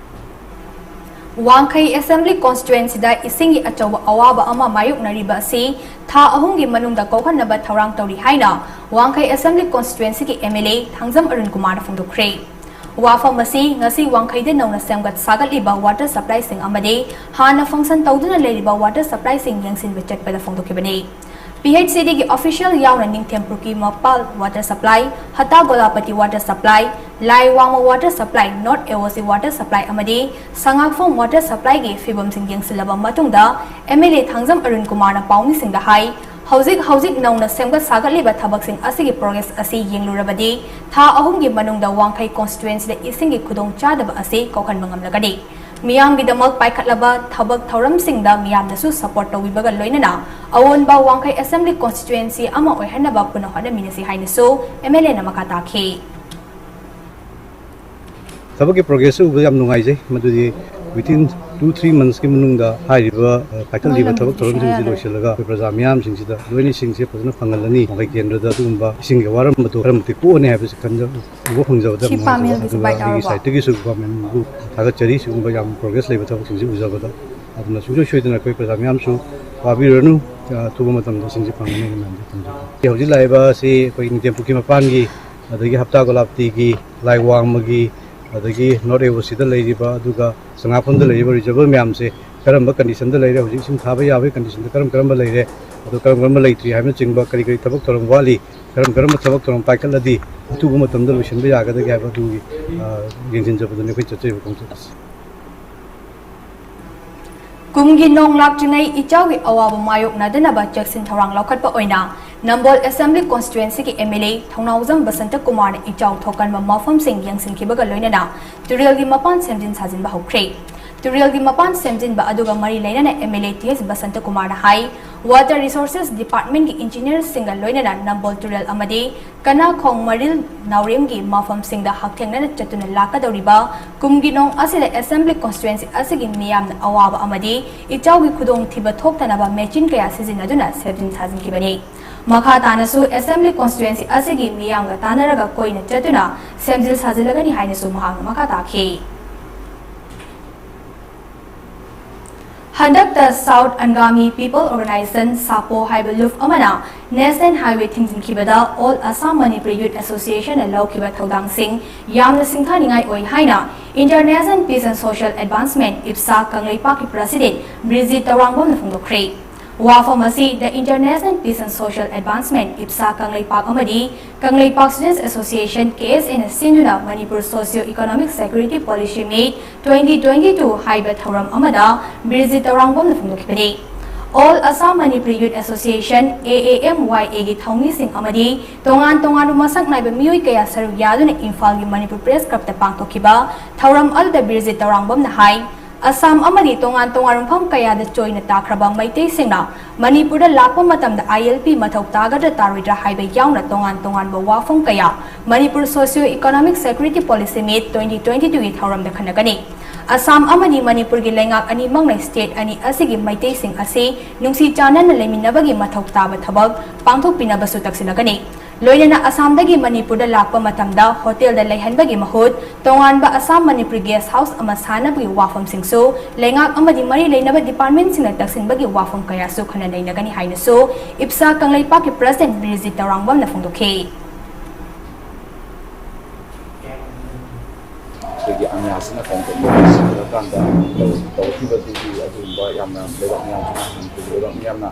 ꯋꯥꯡꯈꯩ ꯑꯦꯁꯦꯝꯕ꯭ꯂꯤ ꯀꯣꯟꯁꯇꯤꯇ꯭ꯋꯦꯟꯁꯤꯗ ꯏꯁꯤꯡꯒꯤ ꯑꯆꯧꯕ ꯑꯋꯥꯕ ꯑꯃ ꯃꯥꯌꯣꯛꯅꯔꯤꯕ ꯑꯁꯤ ꯊꯥ ꯑꯍꯨꯝꯒꯤ ꯃꯅꯨꯡꯗ ꯀꯣꯛꯍꯟꯅꯕ ꯊꯧꯔꯥꯡ ꯇꯧꯔꯤ ꯍꯥꯏꯅ ꯋꯥꯡꯈꯩ ꯑꯦꯁꯦꯝꯕ꯭ꯂꯤ ꯀꯣꯟꯁꯇꯤꯇ꯭ꯋꯦꯟꯁꯤꯒꯤ M L A Thangjam Arun ꯀꯨꯃꯥꯔꯅ ꯐꯣꯡꯗꯣꯛꯈ꯭ꯔꯦ꯫ ꯋꯥꯐꯝ ꯑꯁꯤ ꯉꯁꯤ ꯋꯥꯡꯈꯩꯗ ꯅꯧꯅ ꯁꯦꯝꯒꯠ ꯁꯥꯒꯠꯂꯤꯕ ꯋꯥꯇꯔ ꯁꯄ꯭ꯂꯥꯏꯁꯤꯡ ꯑꯃꯗꯤ ꯍꯥꯟꯅ ꯐꯪꯁꯟ ꯇꯧꯗꯨꯅ ꯂꯩꯔꯤꯕ ꯋꯥꯇꯔ ꯁꯄ꯭ꯂꯥꯏꯁꯤꯡ ꯌꯦꯡꯁꯤꯟꯕ ꯆꯠꯄꯗ ꯐꯣꯡꯗꯣꯛꯈꯤꯕꯅꯤ꯫ ꯄꯤ ꯑꯩꯆ ꯁꯤ ꯗꯤꯒꯤ ꯑꯣꯐꯤꯁꯤꯌꯦꯜ ꯌꯥꯎꯅ ꯅꯤꯡꯊꯦꯝ ꯄꯨꯈ꯭ꯔꯤ ꯃꯄꯥꯜ ꯋꯥꯇꯔ ꯁꯄ꯭ꯂꯥꯏ, ꯍꯇꯥ ꯒꯣꯂꯥꯄꯇꯤ ꯋꯥꯇꯔ ꯁꯄ꯭ꯂꯥꯏ, ꯂꯥꯏ ꯋꯥꯡꯃ ꯋꯥꯇꯔ ꯁꯄ꯭ꯂꯥꯏ, ꯅꯣꯔꯠ ꯑꯦ ꯑꯣ ꯁꯤ ꯋꯥꯇꯔ ꯁꯄ꯭ꯂꯥꯏ ꯑꯃꯗꯤ ꯁꯉꯥꯛꯐꯝ ꯋꯥꯇꯔ ꯁꯄ꯭ꯂꯥꯏꯒꯤ ꯐꯤꯕꯝꯁꯤꯡ ꯌꯦꯡꯁꯤꯜꯂꯕ ꯃꯇꯨꯡꯗ M L A Thangjam Arun ꯀꯨꯃꯥꯔꯅ ꯄꯥꯎꯃꯤꯁꯤꯡꯗ ꯍꯥꯏ, ꯍꯧꯖꯤꯛ ꯍꯧꯖꯤꯛ ꯅꯧꯅ ꯁꯦꯝꯒꯠ ꯁꯥꯒꯠꯂꯤꯕ ꯊꯕꯛꯁꯤꯡ ꯑꯁꯤꯒꯤ ꯄ꯭ꯔꯣꯒ꯭ꯔꯦꯁ ꯑꯁꯤ ꯌꯦꯡꯂꯨꯔꯕꯗꯤ ꯊꯥ ꯑꯍꯨꯝꯒꯤ ꯃꯅꯨꯡꯗ ꯋꯥꯡꯈꯩ ꯀꯣꯟꯁꯇꯤꯇ꯭ꯋꯦꯟꯁꯤꯗ ꯏꯁꯤꯡꯒꯤ ꯈꯨꯗꯣꯡꯆꯥꯗꯕ ꯑꯁꯤ ꯀꯣꯛꯍꯟꯕ ꯉꯝꯂꯒꯅꯤ꯫ ꯃꯤꯌꯥꯝꯒꯤꯗꯃꯛ ꯄꯥꯏꯈꯠꯂꯕ ꯊꯕꯛ ꯊꯧꯔꯝꯁꯤꯡꯗ ꯃꯤꯌꯥꯝꯅꯁꯨ ꯁꯄꯣꯔꯠ ꯇꯧꯕꯤꯕꯒ ꯂꯣꯏꯅꯅ ꯑꯑꯣꯟꯕ ꯋꯥꯡꯈꯩ ꯑꯦꯁꯦꯝꯕ꯭ꯂꯤ ꯀꯣꯟꯁꯇꯤꯇ꯭ꯋꯦꯟꯁꯤ ꯑꯃ ꯑꯣꯏꯍꯟꯅꯕ ꯄꯨꯟꯅ ꯍꯣꯠꯅꯃꯤꯟꯅꯁꯤ ꯍꯥꯏꯅꯁꯨ ꯑꯦꯝ ꯑꯦꯜ ꯑꯦꯅ ꯃꯈꯥ ꯇꯥꯈꯤ꯫ ꯊꯕꯛꯀꯤ ꯄ꯭ꯔꯣꯒ꯭ꯔꯦꯁꯁꯨ ꯎꯕꯗ ꯌꯥꯝ ꯅꯨꯡꯉꯥꯏꯖꯩ꯫ ꯃꯗꯨꯗꯤ within two three monthsꯀꯤ ꯃꯅꯨꯡꯗ ꯍꯥꯏꯔꯤꯕ ꯄꯥꯏꯈꯠꯂꯤꯕ ꯊꯕꯛ ꯊꯧꯔꯝꯁꯤꯡꯁꯤ ꯂꯣꯏꯁꯤꯜꯂꯒ ꯑꯩꯈꯣꯏ ꯄ꯭ꯔꯖꯥ ꯃꯤꯌꯥꯝꯁꯤꯡꯁꯤꯗ ꯂꯣꯏꯅ ꯏꯁꯤꯡꯁꯦ ꯐꯖꯅ ꯐꯪꯍꯜꯂꯅꯤ꯫ ꯋꯥꯡꯈꯩ ꯀꯦꯟꯗ꯭ꯔꯗ ꯑꯗꯨꯒꯨꯝꯕ ꯏꯁꯤꯡꯒꯤ ꯑꯋꯥꯔꯝꯕꯗꯣ ꯈꯔ ꯃꯇꯤꯛ ꯀꯣꯛꯑꯅꯤ ꯍꯥꯏꯕꯁꯤ ꯈꯟꯖ ꯎꯕ ꯐꯪꯖꯕꯗ ꯅꯨꯡꯉꯥꯏꯖꯕ꯫ ꯑꯗꯨꯒ ꯑꯩꯒꯤ ꯁꯥꯏꯠꯇꯒꯤꯁꯨ ꯒꯣꯔꯃꯦꯟꯕꯨ ꯊꯥꯒꯠꯆꯔꯤ꯫ ꯁꯤꯒꯨꯝꯕ ꯌꯥꯝ ꯄ꯭ꯔꯣꯒ꯭ꯔꯦꯁ ꯂꯩꯕ ꯊꯕꯛꯁꯤꯡꯁꯤ ꯎꯖꯕꯗ꯫ ꯑꯗꯨꯅ ꯁꯨꯡꯁꯣꯏ ꯁꯣꯏꯗꯅ ꯑꯩꯈꯣꯏ ꯄ꯭ꯔꯖꯥ ꯃꯌꯥꯝꯁꯨ ꯋꯥꯕꯤꯔꯨꯔꯅꯨ꯫ ꯑꯊꯨꯕ ꯃꯇꯝꯗ ꯏꯁꯤꯡꯁꯤ ꯐꯪꯒꯅꯤ ꯍꯥꯏꯅ ꯊꯝꯖꯒꯦ꯫ ꯍꯧꯖꯤꯛ ꯂꯥꯛꯏꯕ ꯑꯁꯤ ꯑꯩꯈꯣꯏ ꯅꯤꯡꯊꯦꯝ ꯄꯨꯈ꯭ꯔꯤ ꯃꯄꯥꯟꯒꯤ, ꯑꯗꯒꯤ ꯍꯞꯇꯥ ꯒꯣꯂꯥꯞꯇꯤꯒꯤ, ꯂꯥꯏꯋꯥꯡꯃꯒꯤ, ꯑꯗꯒꯤ ꯅꯣꯔꯠ ꯑꯦ ꯑꯣ ꯁꯤꯗ ꯂꯩꯔꯤꯕ, ꯑꯗꯨꯒ ꯁꯉꯥꯐꯝꯗ ꯂꯩꯔꯤꯕ ꯔꯤꯖꯔꯕꯔ ꯃꯌꯥꯝꯁꯦ ꯀꯔꯝꯕ ꯀꯟꯗꯤꯁꯟꯗ ꯂꯩꯔꯦ, ꯍꯧꯖꯤꯛ ꯏꯁꯤꯡ ꯊꯥꯕ ꯌꯥꯕꯒꯤ ꯀꯟꯗꯤꯁꯟꯗ ꯀꯔꯝ ꯀꯔꯝꯕ ꯂꯩꯔꯦ, ꯑꯗꯨ ꯀꯔꯝ ꯀꯔꯝꯕ ꯂꯩꯇ꯭ꯔꯤ ꯍꯥꯏꯕꯅꯆꯤꯡꯕ, ꯀꯔꯤ ꯀꯔꯤ ꯊꯕꯛ ꯊꯧꯔꯝ ꯋꯥꯠꯂꯤ, ꯀꯔꯝ ꯀꯔꯝꯕ ꯊꯕꯛ ꯊꯧꯔꯝ ꯄꯥꯏꯈꯠꯂꯗꯤ ꯑꯊꯨꯕ ꯃꯇꯝꯗ ꯂꯣꯏꯁꯤꯟꯕ ꯌꯥꯒꯗꯒꯦ ꯍꯥꯏꯕ ꯑꯗꯨꯒꯤ, ꯑ, ꯌꯦꯡꯁꯤꯟꯖꯕꯗꯨꯅꯤ ꯑꯩꯈꯣꯏ ꯆꯠꯆꯔꯤꯕ ꯈꯣꯡꯆꯠ ꯑꯁꯤ꯫ ꯀꯨꯝꯒꯤ ꯅꯣꯡ ꯂꯥꯛꯇ꯭ꯔꯤꯉꯩ ꯏꯆꯥꯎꯒꯤ ꯑꯋꯥꯕ ꯃꯥꯌꯣꯛꯅꯗꯅꯕ ꯆꯦꯛꯁꯤꯟ ꯊꯧꯔꯥꯡ ꯂꯧꯈꯠꯄ ꯑꯣꯏꯅ ꯅꯝꯕꯣꯜ ꯑꯦꯁꯦꯝꯕ꯭ꯂꯤ ꯀꯣꯟꯁꯇꯤꯇ꯭ꯋꯦꯟꯁꯤꯒꯤ M L A Thounaojam Basanta ꯀꯨꯃꯥꯔꯅ ꯏꯆꯥꯎ ꯊꯣꯛꯀꯟꯕ ꯃꯐꯝꯁꯤꯡ ꯌꯦꯡꯁꯤꯟꯈꯤꯕꯒ ꯂꯣꯏꯅꯅ ꯇꯨꯔꯦꯜꯒꯤ ꯃꯄꯥꯟ ꯁꯦꯝꯖꯤꯟ ꯁꯥꯖꯤꯟꯕ ꯍꯧꯈ꯭ꯔꯦ꯫ ꯇꯨꯔꯦꯜꯒꯤ ꯃꯄꯥꯟ ꯁꯦꯝꯖꯤꯟꯕ ꯑꯗꯨꯒ ꯃꯔꯤ ꯂꯩꯅꯅ ꯑꯦꯝ ꯑꯦꯜ ꯑꯦ ꯇꯤ ꯑꯦꯁ ꯕꯁꯟꯇ ꯀꯨꯃꯥꯔꯅ ꯍꯥꯏ, Water Resources Departmentꯀꯤ ꯏꯟꯖꯤꯅꯤꯌꯔꯁꯤꯡꯒ ꯂꯣꯏꯅꯅ ꯅꯝꯕꯣꯜ ꯇꯨꯔꯦꯜ ꯑꯃꯗꯤ ꯀꯅꯥꯈꯣꯡ ꯃꯔꯤꯜ ꯅꯥꯎꯔꯦꯝꯒꯤ ꯃꯐꯝꯁꯤꯡꯗ ꯍꯛꯊꯦꯡꯅꯅ ꯆꯠꯇꯨꯅ ꯂꯥꯛꯀꯗꯧꯔꯤꯕ ꯀꯨꯝꯒꯤ ꯅꯣꯡ ꯑꯁꯤꯗ ꯑꯦꯁꯦꯝꯕ꯭ꯂꯤ ꯀꯣꯟꯁꯇꯤꯇ꯭ꯋꯦꯟꯁꯤ ꯑꯁꯤꯒꯤ ꯃꯤꯌꯥꯝꯅ ꯑꯋꯥꯕ ꯑꯃꯗꯤ ꯏꯆꯥꯎꯒꯤ ꯈꯨꯗꯣꯡꯊꯤꯕ ꯊꯣꯛꯇꯅꯕ ꯃꯦꯆꯤꯟ ꯀꯌꯥ ꯁꯤꯖꯤꯟꯅꯗꯨꯅ ꯁꯦꯝꯖꯤꯟ ꯁꯥꯖꯤꯟꯈꯤꯕꯅꯤ꯫ ꯃꯈꯥ ꯇꯥꯅꯁꯨ ꯑꯦꯁꯦꯝꯕ꯭ꯂꯤ ꯀꯣꯟꯁꯇꯤꯇ꯭ꯋꯦꯟꯁꯤ ꯑꯁꯤꯒꯤ ꯃꯤꯌꯥꯝꯒ ꯇꯥꯟꯅꯔꯒ ꯀꯣꯏꯅ ꯆꯠꯇꯨꯅ ꯁꯦꯝꯖꯤꯟ ꯁꯥꯖꯤꯜꯂꯒꯅꯤ ꯍꯥꯏꯅꯁꯨ ꯃꯍꯥꯛꯅ ꯃꯈꯥ ꯇꯥꯈꯤ꯫ ꯍꯟꯗꯛꯇ South Angami People Organization, ꯁꯥꯄꯣ, ꯍꯥꯏꯕ ꯂꯨꯞ ꯑꯃꯅ National Highway ꯊꯤꯡꯖꯤꯟꯈꯤꯕꯗ All Assam Manipuri Youth Associationꯅ ꯂꯧꯈꯤꯕ ꯊꯧꯗꯥꯡꯁꯤꯡ ꯌꯥꯝꯅ ꯁꯤꯡꯊꯥꯅꯤꯡꯉꯥꯏ ꯑꯣꯏ ꯍꯥꯏꯅ International Peace and Social Advancement, ꯏꯞꯁꯥ, ꯀꯪꯂꯩꯄꯥꯛꯀꯤ President ꯕ꯭ꯔꯤꯖꯤꯠ ꯇꯧꯔꯥꯡꯕꯝꯅ ꯐꯣꯡꯗꯣꯛꯈ꯭ꯔꯦ꯫ ꯋꯥꯐꯝ ꯑꯁꯤ The International Peace and Social Advancement, ꯏꯞꯁꯥ, Kangleipak ꯑꯃꯗꯤ ꯀꯪꯂꯩꯄꯥꯛ Students Association, ꯀꯦ ꯑꯦꯁ ꯑꯦꯅ ꯁꯤꯟꯗꯨꯅ Manipur Socio Economic Security Policy Meet twenty twenty-two ꯍꯥꯏꯕ ꯊꯧꯔꯝ ꯑꯃꯗ ꯕꯤꯔꯖꯤꯠ ꯇꯧꯔꯥꯡꯕꯝꯅ ꯐꯣꯡꯗꯣꯛꯈꯤꯕꯅꯤ꯫ All Assam Manipuri Youth Association, A A M Y A ꯒꯤ ꯊꯧꯃꯤꯁꯤꯡ ꯑꯃꯗꯤ ꯇꯣꯉꯥꯟ ꯇꯣꯉꯥꯟꯕ ꯃꯁꯛ ꯅꯥꯏꯕ ꯃꯤꯑꯣꯏ ꯀꯌꯥ ꯁꯔꯨꯛ ꯌꯥꯗꯨꯅ ꯏꯝꯐꯥꯜꯒꯤ ꯃꯅꯤꯄꯨꯔ ꯄ꯭ꯔꯦꯁ ꯀ꯭ꯂꯕꯇ ꯄꯥꯡꯊꯣꯛꯈꯤꯕ ꯊꯧꯔꯝ ꯑꯗꯨꯗ ꯕꯤꯔꯖꯤꯠ ꯇꯧꯔꯥꯡꯕꯝꯅ ꯍꯥꯏ, ꯑꯁꯥꯝ ꯑꯃꯗꯤ ꯇꯣꯉꯥꯟ ꯇꯣꯉꯥꯟꯕ ꯃꯐꯝ ꯀꯌꯥꯗ ꯆꯣꯏꯅ ꯇꯥꯈ꯭ꯔꯕ ꯃꯩꯇꯩꯁꯤꯡꯅ ꯃꯅꯤꯄꯨꯔꯗ ꯂꯥꯛꯄ ꯃꯇꯝꯗ I L P ꯃꯊꯧ ꯇꯥꯒꯗ꯭ꯔꯥ ꯇꯥꯔꯣꯏꯗ꯭ꯔꯥ ꯍꯥꯏꯕ ꯌꯥꯎꯅ ꯇꯣꯉꯥꯟ ꯇꯣꯉꯥꯟꯕ ꯋꯥꯐꯝ ꯀꯌꯥ Manipur Socio Economic Security Policy Meet twenty twenty-two ꯒꯤ ꯊꯧꯔꯝꯗ ꯈꯟꯅꯒꯅꯤ꯫ ꯑꯁꯥꯝ ꯑꯃꯗꯤ ꯃꯅꯤꯄꯨꯔꯒꯤ ꯂꯩꯉꯥꯛ ꯑꯅꯤꯃꯛꯅ state ꯑꯅꯤ ꯑꯁꯤꯒꯤ ꯃꯩꯇꯩꯁꯤꯡ ꯑꯁꯤ ꯅꯨꯡꯁꯤ ꯆꯥꯟꯅꯅ ꯂꯩꯃꯤꯟꯅꯕꯒꯤ ꯃꯊꯧ ꯇꯥꯕ ꯊꯕꯛ ꯄꯥꯡꯊꯣꯛꯄꯤꯅꯕꯁꯨ ꯇꯛꯁꯤꯜꯂꯒꯅꯤ꯫ ꯂꯣꯏꯅꯅ ꯑꯁꯥꯝꯗꯒꯤ ꯃꯅꯤꯄꯨꯔꯗ ꯂꯥꯛꯄ ꯃꯇꯝꯗ ꯍꯣꯇꯦꯜꯗ ꯂꯩꯍꯟꯕꯒꯤ ꯃꯍꯨꯠ ꯇꯣꯉꯥꯟꯕ ꯑꯁꯥꯝ ꯃꯅꯤꯄꯨꯔ guest house ꯑꯃ ꯁꯥꯅꯕꯒꯤ ꯋꯥꯐꯝꯁꯤꯡꯁꯨ ꯂꯩꯉꯥꯛ ꯑꯃꯗꯤ ꯃꯔꯤ ꯂꯩꯅꯕ department ꯁꯤꯡꯅ ꯇꯛꯁꯤꯟꯕꯒꯤ ꯋꯥꯐꯝ ꯀꯌꯥꯁꯨ ꯈꯟꯅ ꯅꯩꯅꯒꯅꯤ ꯍꯥꯏꯅꯁꯨ ꯏꯞꯁꯥ ꯀꯪꯂꯩꯄꯥꯛꯀꯤ president ꯕꯤꯔꯖꯤꯠ ꯇꯧꯔꯥꯡꯕꯝꯅ ꯐꯣꯡꯗꯣꯛꯈꯤ꯫ ꯑꯩꯈꯣꯏꯒꯤ ꯑꯃꯤꯌꯥꯁꯤꯅ ꯀꯟꯇꯦꯛ ꯇꯧꯔꯀꯥꯟꯗ ꯇꯧ- ꯇꯧꯔꯛꯈꯤꯕꯗꯨꯒꯤ ꯑꯗꯨꯒꯨꯝꯕ ꯌꯥꯝꯅ ꯂꯩꯕꯥꯛ ꯃꯌꯥꯝꯁꯤꯅ ꯃꯅꯤꯄꯨꯔꯒꯤ ꯂꯩꯕꯥꯛ ꯃꯤꯌꯥꯝꯅ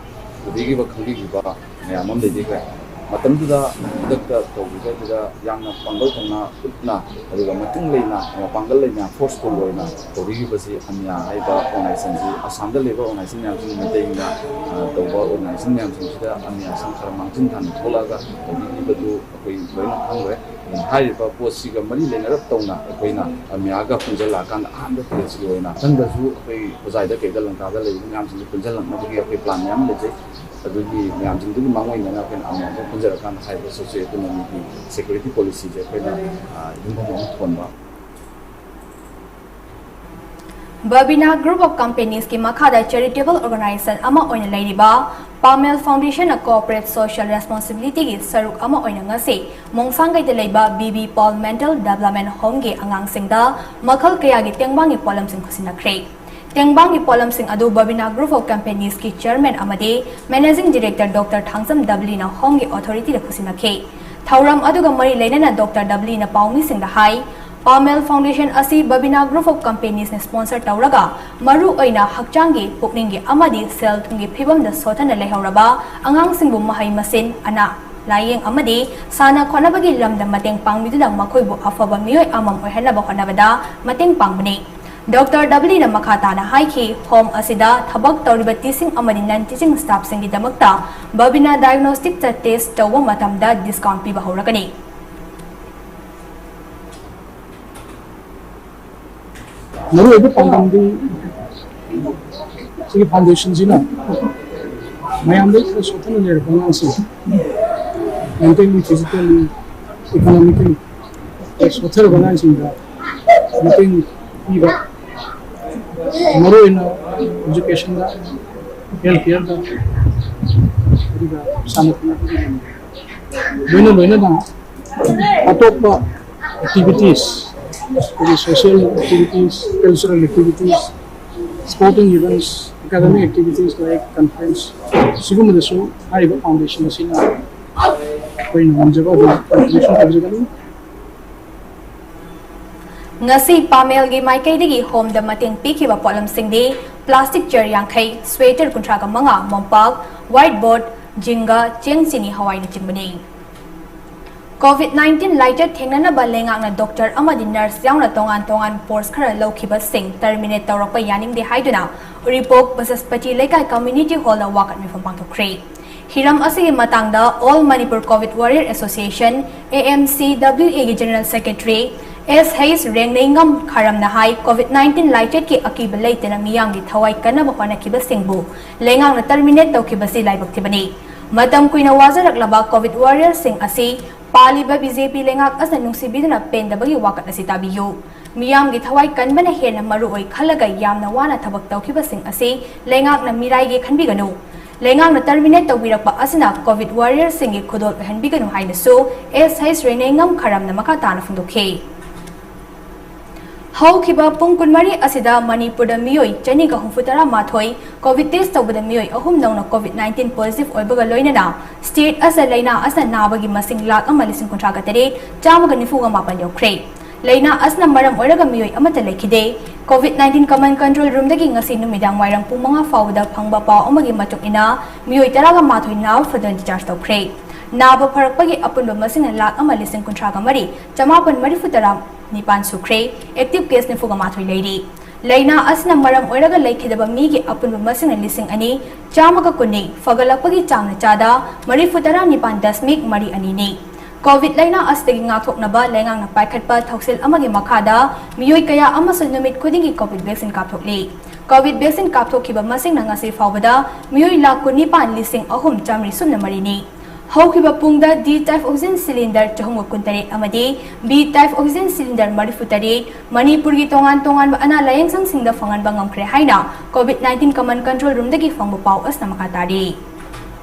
ꯎꯕꯤꯈꯤꯕ ꯈꯪꯕꯤꯈꯤꯕ ꯃꯌꯥꯝ ꯑꯃ ꯂꯩꯕꯤꯈ꯭ꯔꯦ꯫ ꯃꯇꯝꯗꯨꯗ ꯈꯨꯗꯛꯇ ꯇꯧꯈꯤꯕꯗꯨꯗ ꯌꯥꯝꯅ ꯄꯥꯡꯒꯜ ꯊꯧꯅꯥ ꯎꯠꯅ ꯑꯗꯨꯒ ꯃꯇꯨꯡ ꯂꯩꯅ ꯃꯄꯥꯡꯒꯜ ꯂꯩꯅ forceful ꯑꯣꯏꯅ ꯇꯧꯕꯤꯈꯤꯕꯁꯤ ꯑꯃꯤꯌꯥ ꯍꯥꯏꯕ organization ꯁꯤ ꯑꯁꯥꯝꯗ ꯂꯩꯕ organization ꯃꯌꯥꯝꯁꯤꯡ ꯃꯩꯇꯩꯅ ꯑ, ꯇꯧꯕ organization ꯃꯌꯥꯝꯁꯤꯡꯁꯤꯗ ꯑꯃꯤꯌꯥꯁꯤꯡ ꯈꯔ ꯃꯥꯡꯖꯤꯟ ꯊꯥꯅ ꯊꯣꯛꯂꯛꯑꯒ ꯇꯧꯕꯤꯈꯤꯕꯗꯨ ꯑꯩꯈꯣꯏ ꯂꯣꯏꯅ ꯈꯪꯈ꯭ꯔꯦ꯫ ꯍꯥꯏꯔꯤꯕ ꯄꯣꯠꯁꯤꯒ ꯃꯔꯤ ꯂꯩꯅꯔꯞ ꯇꯧꯅ ꯑꯩꯈꯣꯏꯅ ꯑꯃꯤꯌꯥꯒ ꯄꯨꯟꯁꯤꯜꯂꯛꯑꯀꯥꯟꯗ ꯑꯍꯥꯟꯕ ꯐꯦꯁꯀꯤ ꯑꯣꯏꯅ ꯃꯊꯪꯗꯁꯨ ꯑꯩꯈꯣꯏ ꯍꯣꯖꯥꯏꯗ ꯀꯩꯗ ꯂꯪꯀꯥꯗ ꯂꯩꯔꯤꯕ ꯃꯌꯥꯝꯁꯤꯡꯗ ꯄꯨꯟꯁꯤꯜꯂꯛꯅꯕꯒꯤ ꯑꯩꯈꯣꯏ plan ꯃꯌꯥꯝ ꯂꯩꯖꯩ꯫ ꯑꯗꯨꯒꯤ ꯃꯌꯥꯝꯁꯤꯡꯗꯨꯒꯤ ꯃꯥꯡꯑꯣꯏꯅꯅ ꯑꯩꯈꯣꯏꯅ ꯑꯃꯤꯌꯥꯗ ꯄꯨꯟꯖꯔꯀꯥꯟꯗ ꯍꯥꯏꯔꯤꯕ socio economic ꯒꯤ security policy ꯁꯦ ꯑꯩꯈꯣꯏꯅ ꯑ, ꯌꯨꯝꯐꯝ ꯑꯃ ꯊꯣꯟꯕ꯫ Babina Group of Companies ꯀꯤ ꯃꯈꯥꯗ charitable organization ꯑꯃ ꯑꯣꯏꯅ ꯂꯩꯔꯤꯕ Pamel Foundation ꯅ corporate social responsibility ꯒꯤ ꯁꯔꯨꯛ ꯑꯃ ꯑꯣꯏꯅ ꯉꯁꯤ ꯃꯣꯡꯁꯥꯡꯒꯩꯗ ꯂꯩꯕ B B Paul Mental Development Home ꯒꯤ ꯑꯉꯥꯡꯁꯤꯡꯗ ꯃꯈꯜ ꯀꯌꯥꯒꯤ ꯇꯦꯡꯕꯥꯡꯒꯤ ꯄꯣꯠꯂꯝꯁꯤꯡ ꯈꯨꯠꯁꯤꯟꯅꯈ꯭ꯔꯦ꯫ ꯇꯦꯡꯕꯥꯡꯒꯤ ꯄꯣꯠꯂꯝꯁꯤꯡ ꯑꯗꯨ Babina Group of Companies ꯀꯤ chairman ꯑꯃꯗꯤ managing director Doctor Thangjam ꯗꯕꯂꯤꯅ home ꯒꯤ authority ꯗ ꯈꯨꯠꯁꯤꯟꯅꯈꯤ꯫ ꯊꯧꯔꯝ ꯑꯗꯨꯒ ꯃꯔꯤ ꯂꯩꯅꯅ Doctor ꯗꯕꯂꯤꯅ ꯄꯥꯎꯃꯤꯁꯤꯡꯗ ꯍꯥꯏ, Pamel Foundation ꯑꯁꯤ Babina Group of Companies ꯅ sponsor ꯇꯧꯔꯒ ꯃꯔꯨ ꯑꯣꯏꯅ ꯍꯛꯆꯥꯡꯒꯤ, ꯄꯨꯛꯅꯤꯡꯒꯤ ꯑꯃꯗꯤ ꯁꯦꯜ ꯊꯨꯝꯒꯤ ꯐꯤꯕꯝꯗ ꯁꯣꯠꯊꯅ ꯂꯩꯍꯧꯔꯕ ꯑꯉꯥꯡꯁꯤꯡꯕꯨ ꯃꯍꯩ ꯃꯁꯤꯡ, ꯑꯅꯥ ꯂꯥꯌꯦꯡ ꯑꯃꯗꯤ ꯁꯥꯟꯅ ꯈꯣꯠꯅꯕꯒꯤ ꯂꯝꯗ ꯃꯇꯦꯡ ꯄꯥꯡꯕꯤꯗꯨꯅ ꯃꯈꯣꯏꯕꯨ ꯑꯐꯕ ꯃꯤꯑꯣꯏ ꯑꯃꯃꯝ ꯑꯣꯏꯍꯟꯅꯕ ꯍꯣꯠꯅꯕꯗ ꯃꯇꯦꯡ ꯄꯥꯡꯕꯅꯤ꯫ ꯗꯣꯛꯇꯔ ꯗꯕꯂꯤꯅ ꯃꯈꯥ ꯇꯥꯅ ꯍꯥꯏꯈꯤ, ꯍꯣꯝ ꯑꯁꯤꯗ ꯊꯕꯛ ꯇꯧꯔꯤꯕ ꯇꯤꯆꯤꯡ ꯑꯃꯗꯤ ꯅꯟ ꯇꯤꯆꯤꯡ ꯁ꯭ꯇꯥꯐꯁꯤꯡꯒꯤꯗꯃꯛꯇ ꯕꯕꯤꯅꯥ ꯗꯥꯏꯒꯅꯣꯁꯇꯤꯛꯇ ꯇꯦꯁ ꯇꯧꯕ ꯃꯇꯝꯗ ꯗꯤꯁꯀꯥꯎꯟ ꯄꯤꯕ ꯍꯧꯔꯒꯅꯤ꯫ ꯃꯔꯨꯑꯣꯏꯕ ꯄꯥꯟꯗꯝꯗꯤ ꯁꯤꯒꯤ ꯐꯥꯎꯟꯗꯦꯁꯟꯁꯤꯅ ꯃꯌꯥꯝꯗꯒꯤ ꯈꯔ ꯁꯣꯠꯊꯅ ꯂꯩꯔꯕ ꯑꯉꯥꯡꯁꯤꯡ, mentally, physically, economically ꯁꯣꯠꯊꯔꯕ ꯑꯉꯥꯡꯁꯤꯡꯗ ꯃꯇꯦꯡ ꯄꯤꯕ, ꯃꯔꯨꯑꯣꯏꯅ educationꯗ, health careꯗ, ꯑꯗꯨꯒ ꯁꯥꯟꯅ ꯈꯣꯠꯅꯕꯒꯤ ꯂꯝꯗ, ꯂꯣꯏꯅ ꯂꯣꯏꯅꯅ ꯑꯇꯣꯞꯄ activities, ꯑꯩꯈꯣꯏꯒꯤ social activities, cultural activities, sporting events, academic activities like conference, ꯁꯤꯒꯨꯝꯕꯗꯁꯨ ꯍꯥꯏꯔꯤꯕ ꯐꯥꯎꯟꯗꯦꯁꯟ ꯑꯁꯤꯅ ꯑꯩꯈꯣꯏꯅ ꯉꯝꯖꯕ ꯑꯗꯨꯝ contribution ꯇꯧꯖꯒꯅꯤ꯫ ꯉꯁꯤ ꯄꯥꯃꯦꯜꯒꯤ ꯃꯥꯏꯀꯩꯗꯒꯤ ꯍꯣꯝꯗ ꯃꯇꯦꯡ ꯄꯤꯈꯤꯕ ꯄꯣꯠꯂꯝꯁꯤꯡꯗꯤ ꯄ꯭ꯂꯥꯁꯇꯤꯛ ꯆꯦꯔ ꯌꯥꯡꯈꯩ, ꯁ꯭ꯋꯦꯇꯔ ꯀꯨꯟꯊ꯭ꯔꯥꯒ ꯃꯉꯥ, ꯃꯣꯝꯄꯥꯛ, ꯋꯥꯏꯠ ꯕꯣꯔꯗ, ꯖꯤꯡꯒ, ꯆꯦꯡ, ꯆꯤꯅꯤ, ꯍꯋꯥꯏꯅꯆꯤꯡꯕꯅꯤ꯫ ꯀꯣꯚꯤꯗ ꯅꯥꯏꯟꯇꯤꯟ ꯂꯥꯏꯆꯠ ꯊꯦꯡꯅꯅꯕ ꯂꯩꯉꯥꯛꯅ ꯗꯣꯛꯇꯔ ꯑꯃꯗꯤ ꯅꯔꯁ ꯌꯥꯎꯅ ꯇꯣꯉꯥꯟ ꯇꯣꯉꯥꯟ ꯄꯣꯁ ꯈꯔ ꯂꯧꯈꯤꯕꯁꯤꯡ ꯇꯔꯃꯤꯅꯦꯠ ꯇꯧꯔꯛꯄ ꯌꯥꯅꯤꯡꯗꯦ ꯍꯥꯏꯗꯨꯅ ꯎꯔꯤꯄꯣꯛ ꯕꯁꯁꯄꯇꯤ ꯂꯩꯀꯥꯏ ꯀꯝꯃ꯭ꯌꯨꯅꯤꯇꯤ ꯍꯣꯜꯗ ꯋꯥꯀꯠ ꯃꯤꯐꯝ ꯄꯥꯡꯊꯣꯛꯈ꯭ꯔꯦ꯫ ꯍꯤꯔꯝ ꯑꯁꯤꯒꯤ ꯃꯇꯥꯡꯗ All Manipur Covid Warrior Association, A M C W A ꯒꯤ ꯖꯦꯅꯔꯦꯜ ꯁꯦꯀ꯭ꯔꯦꯇꯔꯤ ꯑꯦꯁ ꯍꯩꯁ ꯔꯦꯡꯅꯩꯉꯝ ꯈꯥꯔꯝꯅ ꯍꯥꯏ, ꯀꯣꯚꯤꯗ ꯅꯥꯏꯟꯇꯤꯟ ꯂꯥꯏꯆꯠꯀꯤ ꯑꯀꯤꯕ ꯂꯩꯇꯅ ꯃꯤꯌꯥꯝꯒꯤ ꯊꯋꯥꯏ ꯀꯟꯅꯕ ꯍꯣꯠꯅꯈꯤꯕꯁꯤꯡꯕꯨ ꯂꯩꯉꯥꯛꯅ ꯇꯔꯃꯤꯅꯦꯠ ꯇꯧꯈꯤꯕꯁꯤ ꯂꯥꯏꯕꯛ ꯊꯤꯕꯅꯤ꯫ ꯃꯇꯝ ꯀꯨꯏꯅ ꯋꯥꯖꯔꯛꯂꯕ ꯀꯣꯚꯤꯗ ꯋꯥꯔꯤꯌꯔꯁꯤꯡ ꯑꯁꯤ ꯄꯥꯜꯂꯤꯕ ꯕꯤ ꯖꯦ ꯄꯤ ꯂꯩꯉꯥꯛ ꯑꯁꯤꯅ ꯅꯨꯡꯁꯤꯕꯤꯗꯨꯅ ꯄꯦꯟꯗꯕꯒꯤ ꯋꯥꯀꯠ ꯑꯁꯤ ꯇꯥꯕꯤꯌꯨ꯫ ꯃꯤꯌꯥꯝꯒꯤ ꯊꯋꯥꯏ ꯀꯟꯕꯅ ꯍꯦꯟꯅ ꯃꯔꯨ ꯑꯣꯏ ꯈꯜꯂꯒ ꯌꯥꯝꯅ ꯋꯥꯅ ꯊꯕꯛ ꯇꯧꯈꯤꯕꯁꯤꯡ ꯑꯁꯤ ꯂꯩꯉꯥꯛꯅ ꯃꯤꯔꯥꯏꯒꯦ ꯈꯟꯕꯤꯒꯅꯨ꯫ ꯂꯩꯉꯥꯛꯅ ꯇꯔꯃꯤꯅꯦꯠ ꯇꯧꯕꯤꯔꯛꯄ ꯑꯁꯤꯅ ꯀꯣꯚꯤꯗ ꯋꯥꯔꯤꯌꯔꯁꯤꯡꯒꯤ ꯈꯨꯗꯣꯜ ꯑꯣꯏꯍꯟꯕꯤꯒꯅꯨ ꯍꯥꯏꯅꯁꯨ ꯑꯦꯁ ꯍꯩꯁ ꯔꯦꯡꯅꯩꯉꯝ ꯈꯥꯔꯝꯅ ꯃꯈꯥ ꯇꯥꯅ ꯐꯣꯡꯗꯣꯛꯈꯤ꯫ ꯍꯧꯈꯤꯕ ꯄꯨꯡ ꯀꯨꯟꯃꯔꯤ ꯑꯁꯤꯗ ꯃꯅꯤꯄꯨꯔꯗ ꯃꯤꯑꯣꯏ ꯆꯅꯤꯒ ꯍꯨꯝꯐꯨꯇꯔꯥ ꯃꯥꯊꯣꯏ ꯀꯣꯚꯤꯗ ꯇꯦꯁ ꯇꯧꯕꯗ ꯃꯤꯑꯣꯏ ꯑꯍꯨꯝ ꯅꯧꯅ ꯀꯣꯚꯤꯗ ꯅꯥꯏꯟꯇꯤꯟ ꯄꯣꯖꯤꯇꯤꯚ ꯑꯣꯏꯕꯒ ꯂꯣꯏꯅꯅ ꯁ꯭ꯇꯦꯠ ꯑꯁꯤꯗ ꯂꯩꯅꯥ ꯑꯁꯤꯅ ꯅꯥꯕꯒꯤ ꯃꯁꯤꯡ ꯂꯥꯈ ꯑꯃ ꯂꯤꯁꯤꯡ ꯀꯨꯟꯊ꯭ꯔꯥꯒ ꯇꯔꯦꯠ, ꯆꯥꯝꯃꯒ ꯅꯤꯐꯨꯒ ꯃꯥꯄꯟ ꯌꯧꯈ꯭ꯔꯦ꯫ ꯂꯩꯅꯥ ꯑꯁꯤꯅ ꯃꯔꯝ ꯑꯣꯏꯔꯒ ꯃꯤꯑꯣꯏ ꯑꯃꯠꯇ ꯂꯩꯈꯤꯗꯦ꯫ ꯀꯣꯚꯤꯗ ꯅꯥꯏꯟꯇꯤꯟ ꯀꯃꯥꯟ ꯀꯟꯇ꯭ꯔꯣꯜ ꯔꯨꯝꯗꯒꯤ ꯉꯁꯤ ꯅꯨꯃꯤꯗꯥꯡ ꯋꯥꯏꯔꯝ ꯄꯨꯡ ꯃꯉꯥ ꯐꯥꯎꯕꯗ ꯐꯪꯕ ꯄꯥꯎ ꯑꯃꯒꯤ ꯃꯇꯨꯡ ꯏꯟꯅ ꯃꯤꯑꯣꯏ ꯇꯔꯥꯒ ꯃꯥꯊꯣꯏ ꯅꯥꯕ ꯐꯗꯨꯅ ꯗꯤꯁꯆꯥꯔꯖ ꯇꯧꯈ꯭ꯔꯦ꯫ ꯅꯥꯕ ꯐꯔꯛꯄꯒꯤ ꯑꯄꯨꯟꯕ ꯃꯁꯤꯡꯅ ꯂꯥꯈ ꯑꯃ ꯂꯤꯁꯤꯡ ꯀꯨꯟꯊ꯭ꯔꯥꯒ ꯃꯔꯤ, ꯆꯃꯥꯄꯟ ꯃꯔꯤꯐꯨ ꯇꯔꯥ ꯅꯤꯄꯥꯟ ꯁꯨꯈ꯭ꯔꯦ꯫ Active case ꯅꯤꯐꯨꯒ ꯃꯥꯊꯣꯏ ꯂꯩꯔꯤ꯫ ꯂꯥꯏꯅꯥ ꯑꯁꯤꯅ ꯃꯔꯝ ꯑꯣꯏꯔꯒ ꯂꯩꯈꯤꯗꯕ ꯃꯤꯒꯤ ꯑꯄꯨꯟꯕ ꯃꯁꯤꯡꯅ ꯂꯤꯁꯤꯡ ꯑꯅꯤ ꯆꯥꯝꯃꯒ ꯀꯨꯟꯅꯤ꯫ ꯐꯒꯠꯂꯛꯄꯒꯤ ꯆꯥꯡꯅ ꯆꯥꯗ ꯃꯔꯤꯐꯨ ꯇꯔꯥ ꯅꯤꯄꯥꯟ ꯗꯁꯃꯤꯛ ꯃꯔꯤ ꯑꯅꯤꯅꯤ꯫ COVID ꯂꯥꯏꯅꯥ ꯑꯁꯤꯗꯒꯤ ꯉꯥꯛꯊꯣꯛꯅꯕ ꯂꯩꯉꯥꯛꯅ ꯄꯥꯏꯈꯠꯄ ꯊꯧꯁꯤꯜ ꯑꯃꯒꯤ ꯃꯈꯥꯗ ꯃꯤꯑꯣꯏ ꯀꯌꯥ ꯑꯃꯁꯨ ꯅꯨꯃꯤꯠ ꯈꯨꯗꯤꯡꯒꯤ COVID vaccine ꯀꯥꯞꯊꯣꯛꯂꯤ꯫ COVID vaccine ꯀꯥꯞꯊꯣꯛꯈꯤꯕ ꯃꯁꯤꯡꯅ ꯉꯁꯤ ꯐꯥꯎꯕꯗ ꯃꯤꯑꯣꯏ ꯂꯥꯈ ꯀꯨꯟꯅꯤꯄꯥꯟ ꯂꯤꯁꯤꯡ ꯑꯍꯨꯝ ꯆꯥꯃꯔꯤ ꯁꯨꯞꯅ ꯃꯔꯤꯅꯤ꯫ ꯍꯧꯈꯤꯕ ꯄꯨꯡꯗ D type oxygen cylinder ꯆꯍꯨꯝꯒ ꯀꯨꯟꯇꯔꯦꯠ ꯑꯃꯗꯤ B type oxygen cylinder ꯃꯔꯤꯐꯨ ꯇꯔꯦꯠ ꯃꯅꯤꯄꯨꯔꯒꯤ ꯇꯣꯉꯥꯟ ꯇꯣꯉꯥꯟꯕ ꯑꯅꯥ ꯂꯥꯌꯦꯡꯁꯪꯁꯤꯡꯗ ꯐꯪꯍꯟꯕ ꯉꯝꯈ꯭ꯔꯦ ꯍꯥꯏꯅ COVID nineteen Command Control Roomꯗꯒꯤ ꯐꯪꯕ ꯄꯥꯎ ꯑꯁꯤꯅ ꯃꯈꯥ ꯇꯥꯔꯤ꯫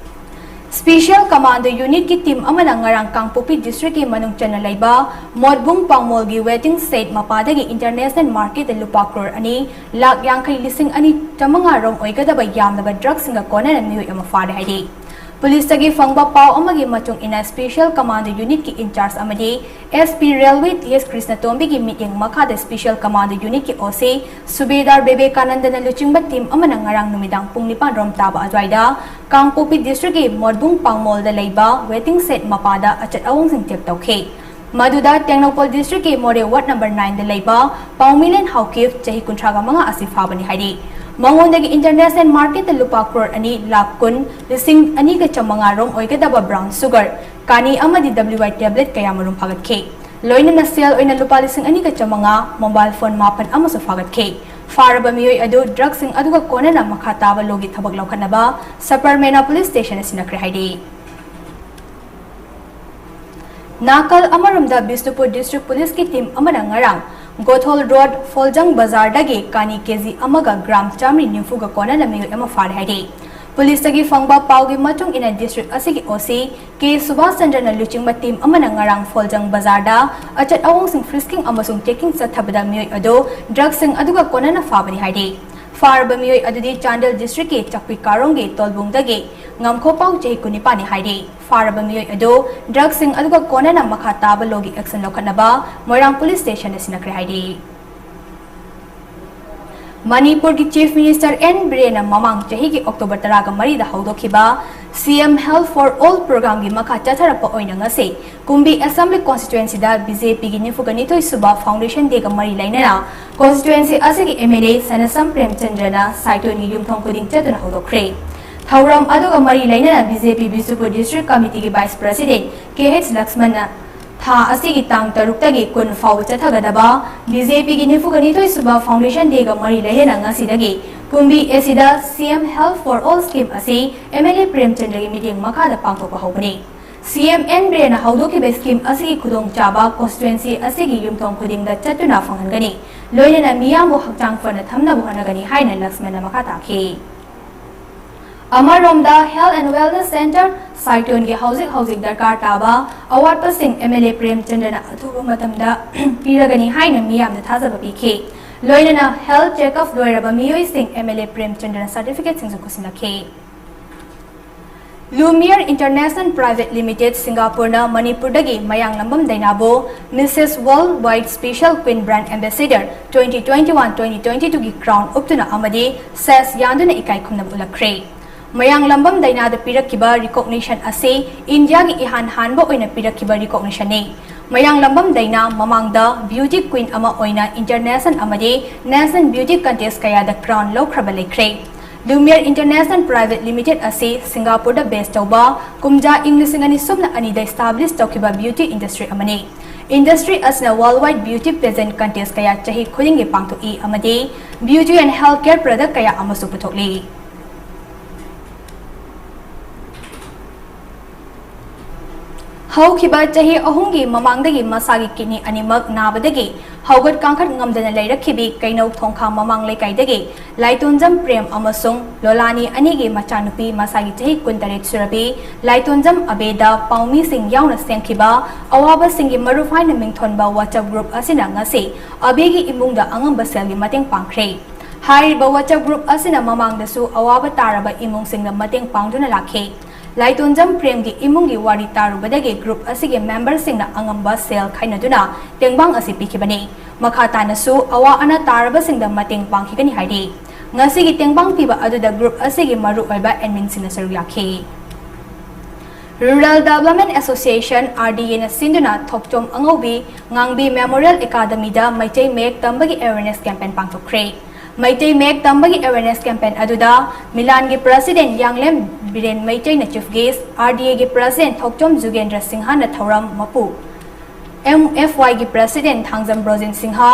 Special Commando Unitꯀꯤ team ꯑꯃꯅ ꯉꯔꯥꯡ ꯀꯥꯡꯄꯣꯛꯄꯤ districtꯀꯤ ꯃꯅꯨꯡ ꯆꯟꯅ ꯂꯩꯕ ꯃꯣꯠꯕꯨꯡ ꯄꯥꯎꯃꯣꯜꯒꯤ waiting shed ꯃꯄꯥꯗꯒꯤ international marketꯇ ꯂꯨꯄꯥ ꯀ꯭ꯔꯣꯔ ꯑꯅꯤ ꯂꯥꯈ ꯌꯥꯡꯈꯩ ꯂꯤꯁꯤꯡ ꯑꯅꯤ ꯆꯥꯃꯉꯥ ꯔꯣꯝ ꯑꯣꯏꯒꯗꯕ ꯌꯥꯝꯂꯕ drugꯁꯤꯡꯒ ꯀꯣꯟꯅꯅ ꯃꯤꯑꯣꯏ ꯑꯃ ꯐꯥꯔꯦ ꯍꯥꯏꯔꯤ꯫ Policeꯇꯒꯤ ꯐꯪꯕ ꯄꯥꯎ ꯑꯃꯒꯤ ꯃꯇꯨꯡ ꯏꯟꯅ, Special Commando Unitꯀꯤ in-charge ꯑꯃꯗꯤ SP Railway T S ꯀ꯭ꯔꯤꯁꯅꯇꯣꯝꯕꯤꯒꯤ ꯃꯤꯠꯌꯦꯡ ꯃꯈꯥꯗ Special Commando Unitꯀꯤ OC ꯁꯨꯕꯦꯗꯥꯔ ꯕꯤꯕꯦꯀꯥꯅꯟꯗꯅ ꯂꯨꯆꯤꯡꯕ team ꯑꯃꯅ ꯉꯔꯥꯡ ꯅꯨꯃꯤꯗꯥꯡ ꯄꯨꯡ ꯅꯤꯄꯥꯟ ꯔꯣꯝ ꯇꯥꯕ ꯑꯗꯨꯋꯥꯏꯗ ꯀꯥꯡꯄꯣꯛꯄꯤ districtꯀꯤ ꯃꯣꯠꯕꯨꯡ ꯄꯥꯡꯃꯣꯜꯗ ꯂꯩꯕ waiting shed ꯃꯄꯥꯗ ꯑꯆꯠ ꯑꯋꯣꯡꯁꯤꯡ check ꯇꯧꯈꯤ꯫ ꯃꯗꯨꯗ ꯇꯦꯡꯅꯧꯄꯜ districtꯀꯤ ꯃꯣꯔꯦ ward number nineꯗ ꯂꯩꯕ ꯄꯥꯎꯃꯤꯂꯦꯟ ꯍꯥꯎꯀꯤꯞ, ꯆꯍꯤ ꯀꯨꯟꯊ꯭ꯔꯥꯒ ꯃꯉꯥ ꯑꯁꯤ ꯐꯥꯕꯅꯤ ꯍꯥꯏꯔꯤ꯫ ꯃꯉꯣꯟꯗꯒꯤ international marketꯇ ꯂꯨꯄꯥ ꯀ꯭ꯔꯣꯔ ꯑꯅꯤ ꯂꯥꯈ ꯀꯨꯟ ꯂꯤꯁꯤꯡ ꯑꯅꯤꯒ ꯆꯥꯃꯉꯥ ꯔꯣꯝ ꯑꯣꯏꯒꯗꯕ brown sugar, ꯀꯥꯅꯤ ꯑꯃꯗꯤ WI tablet ꯀꯌꯥ ꯃꯔꯨꯝ ꯐꯥꯒꯠꯈꯤ꯫ ꯂꯣꯏꯅꯅ ꯁꯦꯜ ꯑꯣꯏꯅ ꯂꯨꯄꯥ ꯂꯤꯁꯤꯡ ꯑꯅꯤꯒ ꯆꯥꯃꯉꯥ, mobile phone ꯃꯥꯄꯟ ꯑꯃꯁꯨ ꯐꯥꯒꯠꯈꯤ꯫ ꯐꯥꯔꯕ ꯃꯤꯑꯣꯏ ꯑꯗꯨ drugꯁꯤꯡ ꯑꯗꯨꯒ ꯀꯣꯟꯅꯅ ꯃꯈꯥ ꯇꯥꯕ lawꯒꯤ ꯊꯕꯛ ꯂꯧꯈꯠꯅꯕ ꯁꯕꯔꯃꯦꯅꯥ police stationꯗ ꯁꯤꯟꯅꯈ꯭ꯔꯦ ꯍꯥꯏꯔꯤ꯫ ꯅꯥꯀꯜ ꯑꯃꯔꯣꯝꯗ, ꯕꯤꯁꯅꯨꯄꯨꯔ district policeꯀꯤ team ꯑꯃꯅ ꯉꯔꯥꯡ ꯒꯣꯊꯣꯜ road ꯐꯣꯜꯖꯪ ꯕꯖꯥꯔꯗꯒꯤ ꯀꯥꯅꯤ KG ꯑꯃꯒ gram ꯆꯥꯃꯔꯤ ꯅꯤꯐꯨꯒ ꯀꯣꯟꯅꯅ ꯃꯤꯑꯣꯏ ꯑꯃ ꯐꯥꯔꯦ ꯍꯥꯏꯔꯤ꯫ Policeꯇꯒꯤ ꯐꯪꯕ ꯄꯥꯎꯒꯤ ꯃꯇꯨꯡ ꯏꯟꯅ, district ꯑꯁꯤꯒꯤ OC ꯀꯦ ꯁꯨꯕꯥꯁ ꯆꯟꯗ꯭ꯔꯅ ꯂꯨꯆꯤꯡꯕ team ꯑꯃꯅ ꯉꯔꯥꯡ ꯐꯣꯜꯖꯪ ꯕꯖꯥꯔꯗ ꯑꯆꯠ ꯑꯋꯣꯡꯁꯤꯡ frisking ꯑꯃꯁꯨꯡ checking ꯆꯠꯊꯕꯗ ꯃꯤꯑꯣꯏ ꯑꯗꯨ drugꯁꯤꯡ ꯑꯗꯨꯒ ꯀꯣꯟꯅꯅ ꯐꯥꯕꯅꯤ ꯍꯥꯏꯔꯤ꯫ ꯐꯥꯔꯕ ꯃꯤꯑꯣꯏ ꯑꯗꯨꯗꯤ ꯆꯥꯟꯗꯦꯜ districtꯀꯤ ꯆꯥꯛꯄꯤ ꯀꯥꯔꯣꯡꯒꯤ ꯇꯣꯜꯕꯨꯡꯗꯒꯤ ꯉꯝꯈꯣꯄꯥꯎ, ꯆꯍꯤ ꯀꯨꯟꯅꯤꯄꯥꯟꯅꯤ ꯍꯥꯏꯔꯤ꯫ ꯐꯥꯔꯕ ꯃꯤꯑꯣꯏ ꯑꯗꯨ drugꯁꯤꯡ ꯑꯗꯨꯒ ꯀꯣꯟꯅꯅ ꯃꯈꯥ ꯇꯥꯕ lawꯒꯤ action ꯂꯧꯈꯠꯅꯕ ꯃꯣꯏꯔꯥꯡ police stationꯗ ꯁꯤꯟꯅꯈ꯭ꯔꯦ ꯍꯥꯏꯔꯤ꯫ ꯃꯅꯤꯄꯨꯔꯒꯤ Chief Minister ꯑꯦꯟ ꯕꯤꯔꯦꯟꯅ ꯃꯃꯥꯡ ꯆꯍꯤꯒꯤ October ꯇꯔꯥꯒ ꯃꯔꯤꯗ ꯍꯧꯗꯣꯛꯈꯤꯕ C M Health for All programꯒꯤ ꯃꯈꯥ ꯆꯠꯊꯔꯛꯄ ꯑꯣꯏꯅ ꯉꯁꯤ ꯀꯨꯝꯕꯤ Assembly Constituencyꯗ BJPꯒꯤ ꯅꯤꯐꯨꯒ ꯅꯤꯊꯣꯏ ꯁꯨꯕ Foundation Dayꯒ ꯃꯔꯤ ꯂꯩꯅꯅ constituency ꯑꯁꯤꯒꯤ MLA ꯁꯅꯥꯁꯝ ꯄ꯭ꯔꯦꯝꯆꯟꯗ꯭ꯔꯅ ꯁꯥꯏꯇꯣꯟꯒꯤ ꯌꯨꯝꯊꯣꯡ ꯈꯨꯗꯤꯡ ꯆꯠꯇꯨꯅ ꯍꯧꯗꯣꯛꯈ꯭ꯔꯦ꯫ ꯊꯧꯔꯝ ꯑꯗꯨꯒ ꯃꯔꯤ ꯂꯩꯅꯅ BJP Bishnupur District Committeeꯒꯤ Vice President ꯀꯦ ꯑꯩꯆ ꯂꯛꯁꯃꯟꯅ ꯊꯥ ꯑꯁꯤꯒꯤ ꯇꯥꯡ ꯇꯔꯨꯛꯇꯒꯤ ꯀꯨꯟ ꯐꯥꯎꯕ ꯆꯠꯊꯒꯗꯕ BJPꯒꯤ ꯅꯤꯐꯨꯒ ꯅꯤꯊꯣꯏ ꯁꯨꯕ Foundation Dayꯒ ꯃꯔꯤ ꯂꯩꯅꯅ ꯉꯁꯤꯗꯒꯤ ꯀꯨꯝꯕꯤ ꯑꯁꯤꯗ C M Health for All scheme ꯑꯁꯤ MLA ꯄ꯭ꯔꯦꯝꯆꯟꯗ꯭ꯔꯒꯤ ꯃꯤꯠꯌꯦꯡ ꯃꯈꯥꯗ ꯄꯥꯡꯊꯣꯛꯄ ꯍꯧꯕꯅꯤ꯫ C M ꯑꯦꯟ ꯕꯤꯔꯦꯟꯅ ꯍꯧꯗꯣꯛꯈꯤꯕ scheme ꯑꯁꯤꯒꯤ ꯈꯨꯗꯣꯡꯆꯥꯕ constituency ꯑꯁꯤꯒꯤ ꯌꯨꯝꯊꯣꯡ ꯈꯨꯗꯤꯡꯗ ꯆꯠꯇꯨꯅ ꯐꯪꯍꯟꯒꯅꯤ, ꯂꯣꯏꯅꯅ ꯃꯤꯌꯥꯝꯕꯨ ꯍꯛꯆꯥꯡ ꯐꯅ ꯊꯝꯅꯕ ꯍꯣꯠꯅꯒꯅꯤ ꯍꯥꯏꯅ ꯂꯛꯁꯃꯟꯅ ꯃꯈꯥ ꯇꯥꯈꯤ꯫ ꯑꯃꯔꯣꯝꯗ, Health and Wellness Centre ꯁꯥꯏꯇꯣꯟꯒꯤ ꯍꯧꯖꯤꯛ ꯍꯧꯖꯤꯛ ꯗꯔꯀꯥꯔ ꯇꯥꯕ ꯑꯋꯥꯠꯄꯁꯤꯡ MLA ꯄ꯭ꯔꯦꯝꯆꯟꯗ꯭ꯔꯅ ꯑꯊꯨꯕ ꯃꯇꯝꯗ ꯄꯤꯔꯒꯅꯤ ꯍꯥꯏꯅ ꯃꯤꯌꯥꯝꯗ ꯊꯥꯖꯕ ꯄꯤꯈꯤ꯫ ꯂꯣꯏꯅꯅ health checkup ꯂꯣꯏꯔꯕ ꯃꯤꯑꯣꯏꯁꯤꯡ MLA ꯄ꯭ꯔꯦꯝꯆꯟꯗ꯭ꯔꯅ certificateꯁꯤꯡꯁꯨ ꯈꯨꯠꯁꯤꯟꯅꯈꯤ꯫ Lumiere International Private Limited ꯁꯤꯡꯒꯥꯄꯨꯔꯅ ꯃꯅꯤꯄꯨꯔꯗꯒꯤ ꯃꯌꯥꯡꯂꯝꯕꯝ ꯗꯩꯅꯥꯕꯨ Missus Worldwide Special Queen Brand Ambassador twenty twenty-one twenty twenty-twoꯒꯤ crown ꯎꯞꯇꯨꯅ ꯑꯃꯗꯤ ꯁꯦꯁ ꯌꯥꯟꯗꯨꯅ ꯏꯀꯥꯏ ꯈꯨꯝꯅꯕ ꯎꯠꯂꯛꯈ꯭ꯔꯦ꯫ ꯃꯌꯥꯡꯂꯝꯕꯝ ꯗꯩꯅꯥꯗ ꯄꯤꯔꯛꯈꯤꯕ recognition ꯑꯁꯤ ꯏꯟꯗꯤꯌꯥꯒꯤ ꯏꯍꯥꯟ ꯍꯥꯟꯕ ꯑꯣꯏꯅ ꯄꯤꯔꯛꯈꯤꯕ recognitionꯅꯤ꯫ ꯃꯌꯥꯡꯂꯝꯕꯝ ꯗꯩꯅꯥ ꯃꯃꯥꯡꯗ beauty queen ꯑꯃ ꯑꯣꯏꯅ international ꯑꯃꯗꯤ national beauty contest ꯀꯌꯥꯗ crown ꯂꯧꯈ꯭ꯔꯕ ꯂꯩꯈ꯭ꯔꯦ꯫ Lumiere International Private Limited ꯑꯁꯤ ꯁꯤꯡꯒꯥꯄꯨꯔꯗ base ꯇꯧꯕ ꯀꯨꯝꯖꯥ ꯏꯪ ꯂꯤꯁꯤꯡ ꯑꯅꯤ ꯁꯨꯞꯅ ꯑꯅꯤꯗ establish ꯇꯧꯈꯤꯕ beauty industry ꯑꯃꯅꯤ꯫ Industry ꯑꯁꯤꯅ worldwide beauty pageant contest ꯀꯌꯥ ꯆꯍꯤ ꯈꯨꯗꯤꯡꯒꯤ ꯄꯥꯡꯊꯣꯛꯏ ꯑꯃꯗꯤ beauty and health care product ꯀꯌꯥ ꯑꯃꯁꯨ ꯄꯨꯊꯣꯛꯂꯤ꯫ ꯍꯧꯈꯤꯕ ꯆꯍꯤ ꯑꯍꯨꯝꯒꯤ ꯃꯃꯥꯡꯗꯒꯤ ꯃꯁꯥꯒꯤ kidney ꯑꯅꯤꯃꯛ ꯅꯥꯕꯗꯒꯤ ꯍꯧꯒꯠ ꯀꯥꯡꯈꯠ ꯉꯝꯗꯅ ꯂꯩꯔꯛꯈꯤꯕꯤ ꯀꯩꯅꯧ ꯊꯣꯡꯈꯥ ꯃꯃꯥꯡ ꯂꯩꯀꯥꯏꯗꯒꯤ ꯂꯥꯏꯇꯣꯟꯖꯝ ꯄ꯭ꯔꯦꯝ ꯑꯃꯁꯨꯡ ꯂꯣꯂꯥꯅꯤ ꯑꯅꯤꯒꯤ ꯃꯆꯥꯅꯨꯄꯤ ꯃꯁꯥꯒꯤ ꯆꯍꯤ ꯀꯨꯟꯇꯔꯦꯠ ꯁꯨꯔꯕꯤ ꯂꯥꯏꯇꯣꯟꯖꯝ ꯑꯕꯦꯗ ꯄꯥꯎꯃꯤꯁꯤꯡ ꯌꯥꯎꯅ ꯁꯦꯝꯈꯤꯕ ꯑꯋꯥꯕꯁꯤꯡꯒꯤ ꯃꯔꯨꯞ ꯍꯥꯏꯅ ꯃꯤꯡꯊꯣꯟꯕ WhatsApp group ꯑꯁꯤꯅ ꯉꯁꯤ ꯑꯕꯦꯒꯤ ꯏꯃꯨꯡꯗ ꯑꯉꯝꯕ ꯁꯦꯜꯒꯤ ꯃꯇꯦꯡ ꯄꯥꯡꯈ꯭ꯔꯦ꯫ ꯍꯥꯏꯔꯤꯕ WhatsApp group ꯑꯁꯤꯅ ꯃꯃꯥꯡꯗꯁꯨ ꯑꯋꯥꯕ ꯇꯥꯔꯕ ꯏꯃꯨꯡꯁꯤꯡꯗ ꯃꯇꯦꯡ ꯄꯥꯡꯗꯨꯅ ꯂꯥꯛꯈꯤ꯫ ꯂꯥꯏꯇꯣꯟꯖꯝ ꯄ꯭ꯔꯦꯝꯒꯤ ꯏꯃꯨꯡꯒꯤ ꯋꯥꯔꯤ ꯇꯥꯔꯨꯕꯗꯒꯤ group ꯑꯁꯤꯒꯤ memberꯁꯤꯡꯅ ꯑꯉꯝꯕ ꯁꯦꯜ ꯈꯥꯏꯅꯗꯨꯅ ꯇꯦꯡꯕꯥꯡ ꯑꯁꯤ ꯄꯤꯈꯤꯕꯅꯤ꯫ ꯃꯈꯥ ꯇꯥꯅꯁꯨ ꯑꯋꯥ ꯑꯅꯥ ꯇꯥꯔꯕꯁꯤꯡꯗ ꯃꯇꯦꯡ ꯄꯥꯡꯈꯤꯒꯅꯤ ꯍꯥꯏꯔꯤ꯫ ꯉꯁꯤꯒꯤ ꯇꯦꯡꯕꯥꯡ ꯄꯤꯕ ꯑꯗꯨꯗ group ꯑꯁꯤꯒꯤ ꯃꯔꯨꯑꯣꯏꯕ admin ꯁꯤꯡꯅ ꯁꯔꯨꯛ ꯌꯥꯈꯤ꯫ Rural Development Association, R D A ꯅ ꯁꯤꯟꯗꯨꯅ ꯊꯣꯛꯆꯣꯝ ꯑꯉꯧꯕꯤ ꯉꯥꯡꯕꯤ Memorial Academy ꯗ ꯃꯩꯇꯩ ꯃꯌꯦꯛ ꯇꯝꯕꯒꯤ awareness campaign ꯄꯥꯡꯊꯣꯛꯈ꯭ꯔꯦ꯫ ꯃꯩꯇꯩ ꯃꯌꯦꯛ ꯇꯝꯕꯒꯤ awareness campaign ꯑꯗꯨꯗ ꯃꯤꯂꯥꯟꯒꯤ president ꯌꯥꯡꯂꯦꯝ Biren ꯃꯩꯇꯩꯅ chief guest, R D A ꯒꯤ president ꯊꯣꯛꯆꯣꯝ ꯖꯨꯒꯦꯟꯗ꯭ꯔ ꯁꯤꯡꯍꯅ ꯊꯧꯔꯝ ꯃꯄꯨ, M F Y ꯒꯤ president Thangjam Brojen Singh,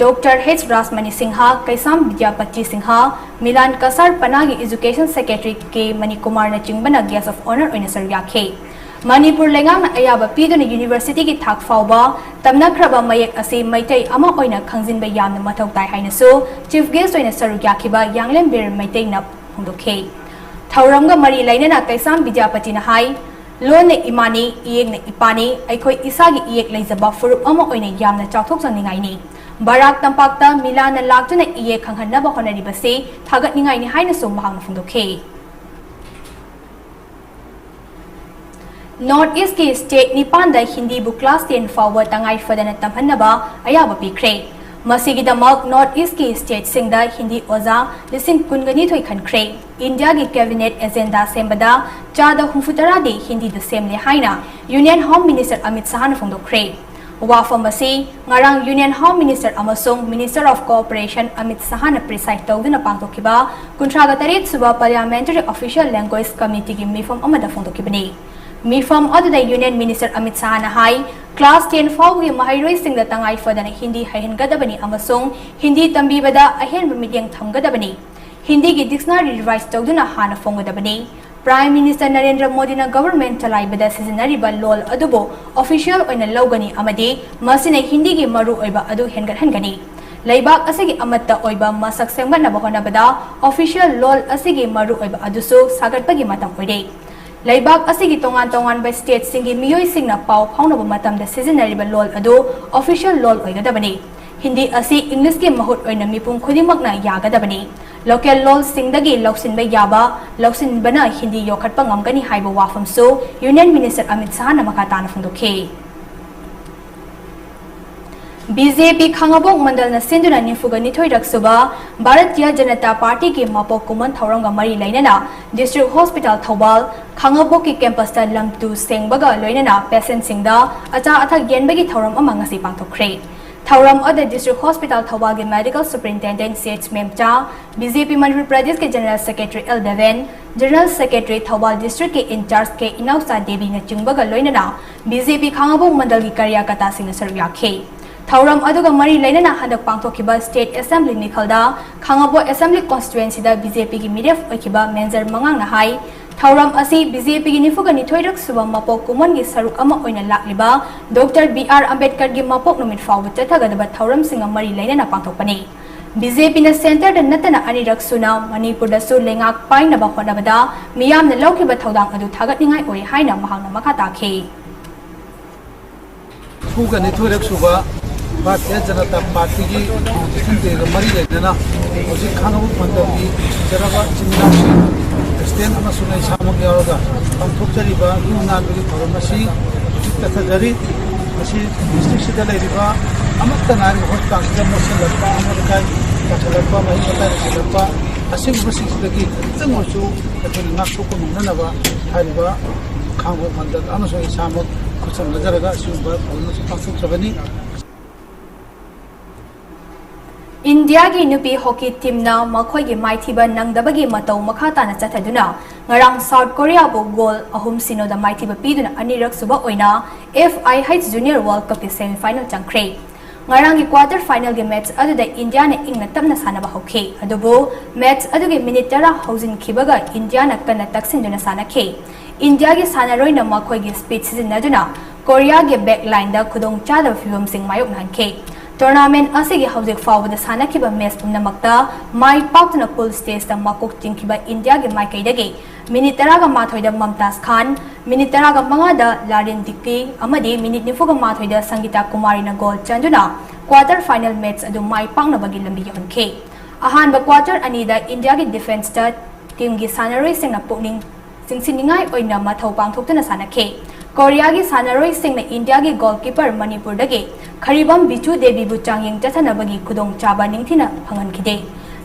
Doctor H Rajmani Singh, Keisham Bidyapati Singh, Milan Kasar ꯄꯅꯥꯒꯤ education secretary ꯀꯦ ꯃꯅꯤꯀꯨꯃꯥꯔꯅ ꯆꯤꯡꯕꯅ guest of honour ꯑꯣꯏꯅ ꯁꯔꯨꯛ ꯌꯥꯈꯤ꯫ ꯃꯅꯤꯄꯨꯔ ꯂꯩꯉꯥꯛꯅ ꯑꯌꯥꯕ ꯄꯤꯗꯨꯅ university ꯒꯤ ꯊꯥꯛ ꯐꯥꯎꯕ ꯇꯝꯅꯈ꯭ꯔꯕ ꯃꯌꯦꯛ ꯑꯁꯤ ꯃꯩꯇꯩ ꯑꯃ ꯑꯣꯏꯅ ꯈꯪꯖꯤꯟꯕ ꯌꯥꯝꯅ ꯃꯊꯧ ꯇꯥꯏ ꯍꯥꯏꯅꯁꯨ chief guest ꯑꯣꯏꯅ ꯁꯔꯨꯛ ꯌꯥꯈꯤꯕ ꯌꯥꯡꯂꯦꯝꯕꯤꯔ ꯃꯩꯇꯩꯅ ꯐꯣꯡꯗꯣꯛꯈꯤ꯫ ꯊꯧꯔꯝꯒ ꯃꯔꯤ ꯂꯩꯅꯅ ꯀꯩꯁꯥꯝ ꯕꯤꯗ꯭ꯌꯥꯄꯇꯤꯅ ꯍꯥꯏ, ꯂꯣꯟꯅ ꯏꯃꯥꯅꯤ, ꯏꯌꯦꯛꯅ ꯏꯄꯥꯅꯤ, ꯑꯩꯈꯣꯏ ꯏꯁꯥꯒꯤ ꯏꯌꯦꯛ ꯂꯩꯖꯕ ꯐꯨꯔꯨꯞ ꯑꯃ ꯑꯣꯏꯅ ꯌꯥꯝꯅ ꯆꯥꯎꯊꯣꯛꯆꯅꯤꯡꯉꯥꯏꯅꯤ꯫ ꯕꯔꯥꯛ ꯇꯝꯄꯥꯛꯇ ꯃꯤꯂꯥꯟꯅ ꯂꯥꯛꯇꯨꯅ ꯏꯌꯦꯛ ꯈꯪꯍꯟꯅꯕ ꯍꯣꯠꯅꯔꯤꯕꯁꯤ ꯊꯥꯒꯠꯅꯤꯡꯉꯥꯏꯅꯤ ꯍꯥꯏꯅꯁꯨ ꯃꯍꯥꯛꯅ ꯐꯣꯡꯗꯣꯛꯈꯤ꯫ North East ꯀꯤ state ꯅꯤꯄꯥꯟꯗ ꯍꯤꯟꯗꯤꯕꯨ class ten ꯐꯥꯎꯕ ꯇꯉꯥꯏ ꯐꯗꯅ ꯇꯝꯍꯟꯅꯕ ꯑꯌꯥꯕ ꯄꯤꯈ꯭ꯔꯦ꯫ ꯃꯁꯤꯒꯤꯗꯃꯛ North East ꯀꯤ state ꯁꯤꯡꯗ ꯍꯤꯟꯗꯤ ꯑꯣꯖꯥ ꯂꯤꯁꯤꯡ ꯀꯨꯟꯒꯅꯤꯊꯣꯏ ꯈꯟꯈ꯭ꯔꯦ꯫ ꯏꯟꯗꯤꯌꯥꯒꯤ cabinet agenda ꯁꯦꯝꯕꯗ ꯆꯥꯗ ꯍꯨꯝꯐꯨꯇꯔꯥꯗꯤ ꯍꯤꯟꯗꯤꯗ ꯁꯦꯝꯂꯦ ꯍꯥꯏꯅ Union Home Minister ꯑꯃꯤꯠ ꯁꯍꯥꯅ ꯐꯣꯡꯗꯣꯛꯈ꯭ꯔꯦ꯫ ꯋꯥꯐꯝ ꯑꯁꯤ ꯉꯔꯥꯡ Union Home Minister ꯑꯃꯁꯨꯡ Minister of Cooperation Amit ꯁꯍꯥꯅ preside ꯇꯧꯗꯨꯅ ꯄꯥꯡꯊꯣꯛꯈꯤꯕ ꯀꯨꯟꯊ꯭ꯔꯥꯒ ꯇꯔꯦꯠ ꯁꯨꯕ Parliamentary Official Language Committee ꯒꯤ ꯃꯤꯐꯝ ꯑꯃꯗ ꯐꯣꯡꯗꯣꯛꯈꯤꯕꯅꯤ꯫ ꯃꯤꯐꯝ ꯑꯗꯨꯗ Union Minister ꯑꯃꯤꯠ ꯁꯍꯥꯅ ꯍꯥꯏ, class ten ꯐꯥꯎꯕꯒꯤ ꯃꯍꯩꯔꯣꯏꯁꯤꯡꯗ ꯇꯉꯥꯏ ꯐꯗꯅ ꯍꯤꯟꯗꯤ ꯍꯩꯍꯟꯒꯗꯕꯅꯤ ꯑꯃꯁꯨꯡ ꯍꯤꯟꯗꯤ ꯇꯝꯕꯤꯕꯗ ꯑꯍꯦꯟꯕ ꯃꯤꯠꯌꯦꯡ ꯊꯝꯒꯗꯕꯅꯤ꯫ ꯍꯤꯟꯗꯤꯒꯤ dictionary revise ꯇꯧꯗꯨꯅ ꯍꯥꯟꯅ ꯐꯣꯡꯒꯗꯕꯅꯤ꯫ Prime Minister ꯅꯔꯦꯟꯗ꯭ꯔ ꯃꯣꯗꯤꯅ government ꯆꯂꯥꯏꯕꯗ ꯁꯤꯖꯤꯟꯅꯔꯤꯕ ꯂꯣꯜ ꯑꯗꯨꯕꯨ official ꯑꯣꯏꯅ ꯂꯧꯒꯅꯤ ꯑꯃꯗꯤ ꯃꯁꯤꯅ ꯍꯤꯟꯗꯤꯒꯤ ꯃꯔꯨꯑꯣꯏꯕ ꯑꯗꯨ ꯍꯦꯟꯒꯠꯍꯟꯒꯅꯤ꯫ ꯂꯩꯕꯥꯛ ꯑꯁꯤꯒꯤ ꯑꯃꯠꯇ ꯑꯣꯏꯕ ꯃꯁꯛ ꯁꯦꯝꯒꯠꯅꯕ ꯍꯣꯠꯅꯕꯗ official ꯂꯣꯜ ꯑꯁꯤꯒꯤ ꯃꯔꯨꯑꯣꯏꯕ ꯑꯗꯨꯁꯨ ꯁꯥꯒꯠꯄꯒꯤ ꯃꯇꯝ ꯑꯣꯏꯔꯦ꯫ ꯂꯩꯕꯥꯛ ꯑꯁꯤꯒꯤ ꯇꯣꯉꯥꯟ ꯇꯣꯉꯥꯟꯕ state ꯁꯤꯡꯒꯤ ꯃꯤꯑꯣꯏꯁꯤꯡꯅ ꯄꯥꯎ ꯐꯥꯎꯅꯕ ꯃꯇꯝꯗ ꯁꯤꯖꯤꯟꯅꯔꯤꯕ ꯂꯣꯜ ꯑꯗꯨ official ꯂꯣꯜ ꯑꯣꯏꯒꯗꯕꯅꯤ꯫ ꯍꯤꯟꯗꯤ ꯑꯁꯤ English ꯀꯤ ꯃꯍꯨꯠ ꯑꯣꯏꯅ ꯃꯤꯄꯨꯝ ꯈꯨꯗꯤꯡꯃꯛꯅ ꯌꯥꯒꯗꯕꯅꯤ꯫ Local ꯂꯣꯜꯁꯤꯡꯗꯒꯤ ꯂꯧꯁꯤꯟꯕ ꯌꯥꯕ ꯂꯧꯁꯤꯟꯕꯅ ꯍꯤꯟꯗꯤ ꯌꯣꯛꯈꯠꯄ ꯉꯝꯒꯅꯤ ꯍꯥꯏꯕ ꯋꯥꯐꯝꯁꯨ Union Minister ꯑꯃꯤꯠ ꯁꯍꯥꯅ ꯃꯈꯥ ꯇꯥꯅ ꯐꯣꯡꯗꯣꯛꯈꯤ꯫ ꯕꯤ ꯖꯦ ꯄꯤ ꯈꯥꯉꯕꯣꯛ ꯃꯟꯗꯜꯅ ꯁꯤꯟꯗꯨꯅ ꯅꯤꯐꯨꯒ ꯅꯤꯊꯣꯏꯔꯛ ꯁꯨꯕ ꯚꯥꯔꯇꯤꯌ ꯖꯅꯇꯥ ꯄꯥꯔꯇꯤꯒꯤ ꯃꯄꯣꯛ ꯀꯨꯝꯑꯣꯟ ꯊꯧꯔꯝꯒ ꯃꯔꯤ ꯂꯩꯅꯅ ꯗꯤꯁꯇ꯭ꯔꯤꯛ ꯍꯣꯁꯄꯤꯇꯥꯜ ꯊꯧꯕꯥꯜ ꯈꯥꯉꯕꯣꯛꯀꯤ ꯀꯦꯝꯄꯁꯇ ꯂꯝ ꯇꯨ ꯁꯦꯡꯕꯒ ꯂꯣꯏꯅꯅ ꯄꯦꯁꯦꯟꯁꯤꯡꯗ ꯑꯆꯥ ꯑꯊꯛ ꯌꯦꯟꯕꯒꯤ ꯊꯧꯔꯝ ꯑꯃ ꯉꯁꯤ ꯄꯥꯡꯊꯣꯛꯈ꯭ꯔꯦ꯫ ꯊꯧꯔꯝ ꯑꯗꯨꯗ ꯗꯤꯁꯇ꯭ꯔꯤꯛ ꯍꯣꯁꯄꯤꯇꯥꯜ ꯊꯧꯕꯥꯜꯒꯤ medical superintendent C H Memcha, B J P Manipur ꯄ꯭ꯔꯗꯦꯁꯀꯤ general secretary L Deben, general secretary Thoubal ꯗꯤꯁꯇ꯭ꯔꯤꯛꯀꯤ ꯏꯟꯆꯥꯔꯖ ꯀꯦ ꯏꯅꯥꯎꯆꯥ ꯗꯦꯕꯤꯅꯆꯤꯡꯕꯒ ꯂꯣꯏꯅꯅ ꯕꯤ ꯖꯦ ꯄꯤ ꯈꯥꯉꯕꯣꯛ ꯃꯟꯗꯜꯒꯤ ꯀꯥꯔꯌꯀꯔꯇꯥꯁꯤꯡꯅ ꯁꯔꯨꯛ ꯌꯥꯈꯤ꯫ ꯊꯧꯔꯝ ꯑꯗꯨꯒ ꯃꯔꯤ ꯂꯩꯅꯅ ꯍꯟꯗꯛ ꯄꯥꯡꯊꯣꯛꯈꯤꯕ ꯁ꯭ꯇꯦꯠ ꯑꯦꯁꯦꯝꯕ꯭ꯂꯤ ꯃꯤꯈꯜꯗ ꯈꯥꯉꯕꯣꯛ ꯑꯦꯁꯦꯝꯕ꯭ꯂꯤ ꯀꯣꯟꯁꯇꯤꯇ꯭ꯋꯦꯟꯁꯤꯗ ꯕꯤ ꯖꯦ ꯄꯤꯒꯤ ꯃꯤꯔꯦꯞ ꯑꯣꯏꯈꯤꯕ ꯃꯦꯟꯖꯔ ꯃꯉꯥꯡꯅ ꯍꯥꯏ, ꯊꯧꯔꯝ ꯑꯁꯤ ꯕꯤ ꯖꯦ ꯄꯤꯒꯤ ꯅꯤꯐꯨꯒ ꯅꯤꯊꯣꯏꯔꯛ ꯁꯨꯕ ꯃꯄꯣꯛ ꯀꯨꯝꯑꯣꯟꯒꯤ ꯁꯔꯨꯛ ꯑꯃ ꯑꯣꯏꯅ ꯂꯥꯛꯂꯤꯕ ꯗꯣꯛꯇꯔ ꯕꯤ ꯑꯥꯔ ꯑꯝꯕꯦꯗꯀꯔꯒꯤ ꯃꯄꯣꯛ ꯅꯨꯃꯤꯠ ꯐꯥꯎꯕ ꯆꯠꯊꯒꯗꯕ ꯊꯧꯔꯝꯁꯤꯡꯒ ꯃꯔꯤ ꯂꯩꯅꯅ ꯄꯥꯡꯊꯣꯛꯄꯅꯤ꯫ ꯕꯤ ꯖꯦ ꯄꯤꯅ ꯁꯦꯟꯇꯔꯗ ꯅꯠꯇꯅ ꯑꯅꯤꯔꯛ ꯁꯨꯅ ꯃꯅꯤꯄꯨꯔꯗꯁꯨ ꯂꯩꯉꯥꯛ ꯄꯥꯏꯅꯕ ꯍꯣꯠꯅꯕꯗ ꯃꯤꯌꯥꯝꯅ ꯂꯧꯈꯤꯕ ꯊꯧꯗꯥꯡ ꯑꯗꯨ ꯊꯥꯒꯠꯅꯤꯡꯉꯥꯏ ꯑꯣꯏ ꯍꯥꯏꯅ ꯃꯍꯥꯛꯅ ꯃꯈꯥ ꯇꯥꯈꯤ꯫ ꯅꯤꯐꯨꯒ ꯅꯤꯊꯣꯏꯔꯛ ꯁꯨꯕ ꯚꯥꯔꯇꯤꯌ ꯖꯅꯇꯥ ꯄꯥꯔꯇꯤꯒꯤ ꯐꯥꯎꯟꯗꯦꯁꯟ ꯗꯦꯒ ꯃꯔꯤ ꯂꯩꯅꯅ ꯍꯧꯖꯤꯛ ꯈꯥꯉꯕꯣꯛ ꯃꯟꯗꯜꯒꯤ ꯅꯨꯡꯁꯤꯖꯔꯕ ꯏꯆꯤꯟ ꯏꯅꯥꯎꯁꯤꯡ, ꯄ꯭ꯔꯁꯤꯗꯦꯟꯠ ꯑꯃꯁꯨꯡ ꯑꯩ ꯏꯁꯥꯃꯛ ꯌꯥꯎꯔꯒ ꯄꯥꯡꯊꯣꯛꯆꯔꯤꯕ ꯂꯨ ꯅꯥꯟꯕꯒꯤ ꯊꯧꯔꯝ ꯑꯁꯤ ꯍꯧꯖꯤꯛ ꯆꯠꯊꯖꯔꯤ꯫ ꯃꯁꯤ ꯗꯤꯁꯇ꯭ꯔꯤꯛꯁꯤꯗ ꯂꯩꯔꯤꯕ ꯑꯃꯠꯇ ꯉꯥꯏꯔꯕ ꯍꯣꯁꯄꯤꯇꯥꯜꯁꯤꯗ ꯃꯣꯠꯁꯤꯜꯂꯛꯄ, ꯑꯃꯣꯠ ꯑꯀꯥꯏ ꯇꯥꯁꯤꯜꯂꯛꯄ, ꯃꯍꯤꯛ ꯃꯇꯥꯏ ꯂꯩꯁꯤꯜꯂꯛꯄ ꯑꯁꯤꯒꯨꯝꯕꯁꯤꯡꯁꯤꯗꯒꯤ ꯈꯤꯇꯪ ꯑꯣꯏꯔꯁꯨ ꯑꯩꯈꯣꯏꯅ ꯉꯥꯛꯊꯣꯛꯄ ꯉꯝꯅꯅꯕ ꯍꯥꯏꯔꯤꯕ ꯈꯥꯉꯕꯣꯛ ꯃꯟꯗꯜ ꯑꯃꯁꯨꯡ ꯏꯁꯥꯃꯛ ꯈꯨꯠꯁꯝꯅꯖꯔꯒ ꯑꯁꯤꯒꯨꯝꯕ ꯊꯧꯔꯝ ꯑꯁꯤ ꯄꯥꯡꯊꯣꯛꯆꯕꯅꯤ꯫ ꯏꯟꯗꯤꯌꯥꯒꯤ ꯅꯨꯄꯤ ꯍꯣꯀꯤ ꯇꯤꯝꯅ ꯃꯈꯣꯏꯒꯤ ꯃꯥꯏꯊꯤꯕ ꯅꯪꯗꯕꯒꯤ ꯃꯇꯧ ꯃꯈꯥ ꯇꯥꯅ ꯆꯠꯊꯗꯨꯅ ꯉꯔꯥꯡ ꯁꯥꯎꯠ ꯀꯣꯔꯤꯌꯥꯕꯨ ꯒꯣꯜ ꯑꯍꯨꯝ ꯁꯤꯅꯣꯗ ꯃꯥꯏꯊꯤꯕ ꯄꯤꯗꯨꯅ ꯑꯅꯤꯔꯛ ꯁꯨꯕ ꯑꯣꯏꯅ ꯑꯦꯐ ꯑꯥꯏ ꯑꯩꯆ ꯖꯨꯅꯤꯌꯔ ꯋꯥꯔꯜꯗ ꯀꯞꯀꯤ ꯁꯦꯃꯤꯐꯥꯏꯅꯦꯜ ꯆꯪꯈ꯭ꯔꯦ꯫ ꯉꯔꯥꯡꯒꯤ ꯀ꯭ꯋꯥꯇꯔ ꯐꯥꯏꯅꯦꯜꯒꯤ ꯃꯦꯆ ꯑꯗꯨꯗ ꯏꯟꯗꯤꯌꯥꯅ ꯏꯪꯅ ꯇꯞꯅ ꯁꯥꯟꯅꯕ ꯍꯧꯈꯤ, ꯑꯗꯨꯕꯨ ꯃꯦꯆ ꯑꯗꯨꯒꯤ ꯃꯤꯅꯤꯠ ꯇꯔꯥ ꯍꯧꯖꯤꯟꯈꯤꯕꯒ ꯏꯟꯗꯤꯌꯥꯅ ꯀꯟꯅ ꯇꯛꯁꯤꯟꯗꯨꯅ ꯁꯥꯟꯅꯈꯤ꯫ ꯏꯟꯗꯤꯌꯥꯒꯤ ꯁꯥꯟꯅꯔꯣꯏꯅ ꯃꯈꯣꯏꯒꯤ ꯁ꯭ꯄꯤꯗ ꯁꯤꯖꯤꯟꯅꯗꯨꯅ ꯀꯣꯔꯤꯌꯥꯒꯤ ꯕꯦꯛ ꯂꯥꯏꯟꯗ ꯈꯨꯗꯣꯡꯆꯥꯗꯕ ꯐꯤꯚꯝꯁꯤꯡ ꯃꯥꯌꯣꯛꯅꯍꯟꯈꯤ꯫ ꯇꯣꯔꯅꯥꯃꯦꯟ ꯑꯁꯤꯒꯤ ꯍꯧꯖꯤꯛ ꯐꯥꯎꯕꯗ ꯁꯥꯟꯅꯈꯤꯕ ꯃꯦꯆ ꯄꯨꯝꯅꯃꯛꯇ ꯃꯥꯏ ꯄꯥꯛꯇꯨꯅ ꯄꯨꯜ ꯁ꯭ꯇꯦꯖꯇ ꯃꯀꯣꯛ ꯆꯤꯡꯈꯤꯕ ꯏꯟꯗꯤꯌꯥꯒꯤ ꯃꯥꯏꯀꯩꯗꯒꯤ ꯃꯤꯅꯤꯠ ꯇꯔꯥꯒ ꯃꯥꯊꯣꯏꯗ ꯃꯝꯇꯥꯖ ꯈꯥꯟ, ꯃꯤꯅꯤꯠ ꯇꯔꯥꯒ ꯃꯉꯥꯗ ꯂꯥꯔꯤꯟ ꯗꯤꯛꯀꯤ ꯑꯃꯗꯤ ꯃꯤꯅꯤꯠ ꯅꯤꯐꯨꯒ ꯃꯥꯊꯣꯏꯗ ꯁꯪꯒꯤꯇꯥ ꯀꯨꯃꯥꯔꯤꯅ ꯒꯣꯜ ꯆꯟꯗꯨꯅ ꯀ꯭ꯋꯥꯇꯔ ꯐꯥꯏꯅꯦꯜ ꯃꯦꯆ ꯑꯗꯨ ꯃꯥꯏ ꯄꯥꯛꯅꯕꯒꯤ ꯂꯝꯕꯤ ꯌꯧꯍꯟꯈꯤ꯫ ꯑꯍꯥꯟꯕ ꯀ꯭ꯋꯥꯇꯔ ꯑꯅꯤꯗ ꯏꯟꯗꯤꯌꯥꯒꯤ ꯗꯤꯐꯦꯟꯁꯇ ꯇꯤꯝꯒꯤ ꯁꯥꯟꯅꯔꯣꯏꯁꯤꯡꯅ ꯄꯨꯛꯅꯤꯡ ꯆꯤꯡꯁꯤꯟꯅꯤꯡꯉꯥꯏ ꯑꯣꯏꯅ ꯃꯊꯧ ꯄꯥꯡꯊꯣꯛꯇꯨꯅ ꯁꯥꯟꯅꯈꯤ꯫ ꯀꯣꯔꯤꯌꯥꯒꯤ ꯁꯥꯟꯅꯔꯣꯏꯁꯤꯡꯅ ꯏꯟꯗꯤꯌꯥꯒꯤ ꯒꯣꯜꯀꯤꯄꯔ ꯃꯅꯤꯄꯨꯔꯗꯒꯤ ꯈꯔꯤꯕꯝ ꯕꯤꯆꯨ ꯗꯦꯕꯤꯕꯨ ꯆꯥꯡꯌꯦꯡ ꯆꯠꯊꯅꯕꯒꯤ ꯈꯨꯗꯣꯡꯆꯥꯕ ꯅꯤꯡꯊꯤꯅ ꯐꯪꯍꯟꯈꯤꯗꯦ꯫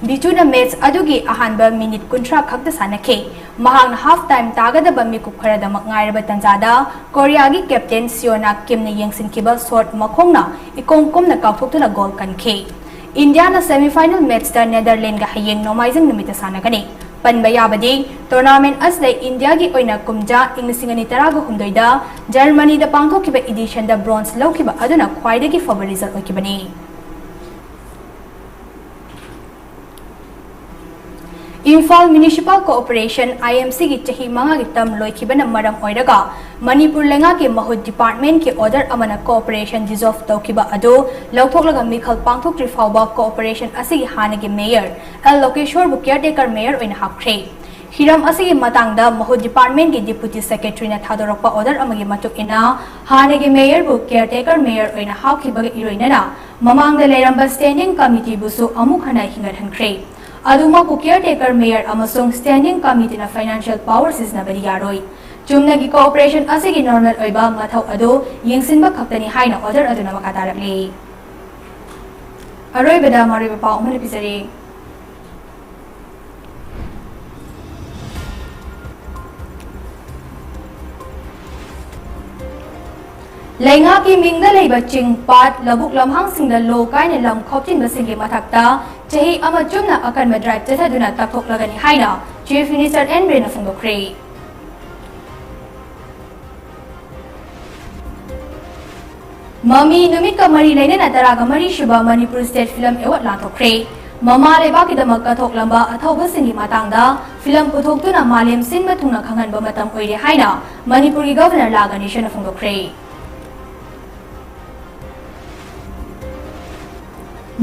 ꯕꯤꯆꯨꯅ ꯃꯦꯆ ꯑꯗꯨꯒꯤ ꯑꯍꯥꯟꯕ ꯃꯤꯅꯤꯠ ꯀꯨꯟꯊ꯭ꯔꯥ ꯈꯛꯇ ꯁꯥꯟꯅꯈꯤ꯫ ꯃꯍꯥꯛꯅ ꯍꯥꯐ ꯇꯥꯏꯝ ꯇꯥꯒꯗꯕ ꯃꯤꯀꯨꯞ ꯈꯔꯗꯃꯛ ꯉꯥꯏꯔꯕ ꯇꯥꯟꯖꯥꯗ ꯀꯣꯔꯤꯌꯥꯒꯤ ꯀꯦꯞꯇꯦꯟ ꯁꯤꯌꯣꯅꯥ ꯀꯤꯝꯅ ꯌꯦꯡꯁꯤꯟꯈꯤꯕ ꯁꯣꯠ ꯃꯈꯣꯡꯅ ꯏꯀꯣꯝ ꯀꯣꯝꯅ ꯀꯥꯎꯊꯣꯛꯇꯨꯅ ꯒꯣꯜ ꯀꯟꯈꯤ꯫ ꯏꯟꯗꯤꯌꯥꯅ ꯁꯦꯃꯤꯐꯥꯏꯅꯦꯜ ꯃꯦꯆꯇ ꯅꯦꯗꯔꯂꯦꯟꯒ ꯍꯌꯦꯡ ꯅꯣꯡꯃꯥꯏꯖꯤꯡ ꯅꯨꯃꯤꯠꯇ ꯁꯥꯟꯅꯒꯅꯤ꯫ ꯄꯟꯕ ꯌꯥꯕꯗꯤ, ꯇꯣꯔꯅꯥꯃꯦꯟ ꯑꯁꯤꯗ ꯏꯟꯗꯤꯌꯥꯒꯤ ꯑꯣꯏꯅ ꯀꯨꯝꯖꯥ ꯏꯪ ꯂꯤꯁꯤꯡ ꯑꯅꯤ ꯇꯔꯥꯍꯨꯝꯗꯣꯏꯗ ꯖꯔꯃꯅꯤꯗ ꯄꯥꯡꯊꯣꯛꯈꯤꯕ ꯏꯗꯤꯁꯟꯗ ꯕ꯭ꯔꯣꯟꯖ ꯂꯧꯈꯤꯕ ꯑꯗꯨꯅ ꯈ꯭ꯋꯥꯏꯗꯒꯤ ꯐꯕ ꯔꯤꯖꯜꯠ ꯑꯣꯏꯈꯤꯕꯅꯤ꯫ ꯏꯝꯐꯥꯜ ꯃ꯭ꯌꯨꯅꯤꯁꯤꯄꯥꯜ ꯀꯣꯑꯣꯄꯔꯦꯁꯟ, IMCꯒꯤ ꯆꯍꯤ ꯃꯉꯥꯒꯤ ꯇꯔꯝ ꯂꯣꯏꯈꯤꯕꯅ ꯃꯔꯝ ꯑꯣꯏꯔꯒ ꯃꯅꯤꯄꯨꯔ ꯂꯩꯉꯥꯛꯀꯤ ꯃꯍꯨꯠ ꯗꯤꯄꯥꯔꯠꯃꯦꯟꯠꯀꯤ ꯑꯣꯔꯗꯔ ꯑꯃꯅ ꯀꯣꯑꯣꯄꯔꯦꯁꯟ ꯗꯤꯖꯣꯜꯚ ꯇꯧꯈꯤꯕ ꯑꯗꯨ ꯂꯧꯊꯣꯛꯂꯒ ꯃꯤꯈꯜ ꯄꯥꯡꯊꯣꯛꯇ꯭ꯔꯤ ꯐꯥꯎꯕ ꯀꯣꯑꯣꯄꯔꯦꯁꯟ ꯑꯁꯤꯒꯤ ꯍꯥꯟꯅꯒꯤ ꯃꯦꯌꯔ ꯑꯦꯜ ꯂꯣꯀꯦꯁꯣꯔꯕꯨ ꯀꯤꯌꯔꯇꯦꯀꯔ ꯃꯦꯌꯔ ꯑꯣꯏꯅ ꯍꯥꯞꯈ꯭ꯔꯦ꯫ ꯍꯤꯔꯝ ꯑꯁꯤꯒꯤ ꯃꯇꯥꯡꯗ ꯃꯍꯨꯠ ꯗꯤꯄꯥꯔꯠꯃꯦꯟꯠꯀꯤ ꯗꯤꯄꯨꯇꯤ ꯁꯦꯀ꯭ꯔꯦꯇꯔꯤꯅ ꯊꯥꯗꯣꯔꯛꯄ ꯑꯣꯔꯗꯔ ꯑꯃꯒꯤ ꯃꯇꯨꯡ ꯏꯟꯅ ꯍꯥꯟꯅꯒꯤ ꯃꯦꯌꯔꯕꯨ ꯀꯤꯌꯔꯇꯦꯀꯔ ꯃꯦꯌꯔ ꯑꯣꯏꯅ ꯍꯥꯞꯈꯤꯕꯒ ꯏꯔꯣꯏꯅꯅ ꯃꯃꯥꯡꯗ ꯂꯩꯔꯝꯕ ꯁ꯭ꯇꯦꯟꯗꯤꯡ ꯀꯃꯤꯇꯤꯕꯨꯁꯨ ꯑꯃꯨꯛ ꯍꯟꯅ ꯍꯤꯡꯒꯠꯍꯟꯈ꯭ꯔꯦ꯫ ꯑꯗꯨꯃꯛꯄꯨ ꯀꯤꯌꯔꯇꯦꯀꯔ ꯃꯦꯌꯔ ꯑꯃꯁꯨꯡ ꯁ꯭ꯇꯦꯟꯗꯤꯡ ꯀꯃꯤꯇꯤꯅ ꯐꯥꯏꯅꯥꯟꯁꯤꯌꯦꯜ ꯄꯥꯋꯔ ꯁꯤꯖꯤꯟꯅꯕꯗꯤ ꯌꯥꯔꯣꯏ꯫ ꯆꯨꯝꯅꯒꯤ ꯀꯣꯑꯣꯄꯔꯦꯁꯟ ꯑꯁꯤꯒꯤ ꯅꯣꯔꯃꯦꯜ ꯑꯣꯏꯕ ꯃꯊꯧ ꯑꯗꯨ ꯌꯦꯡꯁꯤꯟꯕ ꯈꯛꯇꯅꯤ ꯍꯥꯏꯅ ꯑꯣꯔꯗꯔ ꯑꯗꯨꯅ ꯃꯈꯥ ꯇꯥꯔꯛꯂꯤ꯫ ꯑꯔꯣꯏꯕꯗ ꯃꯔꯨꯑꯣꯏꯕ ꯄꯥꯎ ꯑꯃꯅ ꯄꯤꯖꯔꯤ꯫ ꯂꯩꯉꯥꯛꯀꯤ ꯃꯤꯡꯗ ꯂꯩꯕ ꯆꯤꯡ, ꯄꯥꯠ, ꯂꯧꯕꯨꯛ ꯂꯝꯍꯥꯡꯁꯤꯡꯗ ꯂꯣ ꯀꯥꯏꯅ ꯂꯝ ꯈꯣꯞꯆꯤꯟꯕꯁꯤꯡꯒꯤ ꯃꯊꯛꯇ ꯆꯍꯤ ꯑꯃ ꯆꯨꯞꯅ ꯑꯀꯟꯕ ꯗ꯭ꯔꯥꯏꯚ ꯆꯠꯊꯗꯨꯅ ꯀꯛꯊꯣꯛꯂꯒꯅꯤ ꯍꯥꯏꯅ ꯆꯤꯐ ꯃꯤꯅꯤꯁꯇꯔ ꯑꯦꯟ ꯕꯤꯔꯦꯟꯅ ꯐꯣꯡꯗꯣꯛꯈ꯭ꯔꯦ꯫ ꯃꯃꯤ ꯅꯨꯃꯤꯠꯀ ꯃꯔꯤ ꯂꯩꯅꯅ ꯇꯔꯥꯒ ꯃꯔꯤ ꯁꯨꯕ ꯃꯅꯤꯄꯨꯔ ꯁ꯭ꯇꯦꯠ ꯐꯤꯂꯝ ꯑꯦꯋꯥꯔꯗ ꯂꯥꯟꯊꯣꯛꯈ꯭ꯔꯦ꯫ ꯃꯃꯥ ꯂꯩꯕꯥꯛꯀꯤꯗꯃꯛ ꯀꯠꯊꯣꯛꯂꯝꯕ ꯑꯊꯧꯕꯁꯤꯡꯒꯤ ꯃꯇꯥꯡꯗ ꯐꯤꯂꯝ ꯄꯨꯊꯣꯛꯇꯨꯅ ꯃꯥꯂꯦꯝ ꯁꯤꯟꯕ ꯊꯨꯡꯅ ꯈꯪꯍꯟꯕ ꯃꯇꯝ ꯑꯣꯏꯔꯦ ꯍꯥꯏꯅ ꯃꯅꯤꯄꯨꯔꯒꯤ ꯒꯚꯔꯅꯔ ꯂꯥ ꯒꯅꯦꯁꯟꯅ ꯐꯣꯡꯗꯣꯛꯈ꯭ꯔꯦ꯫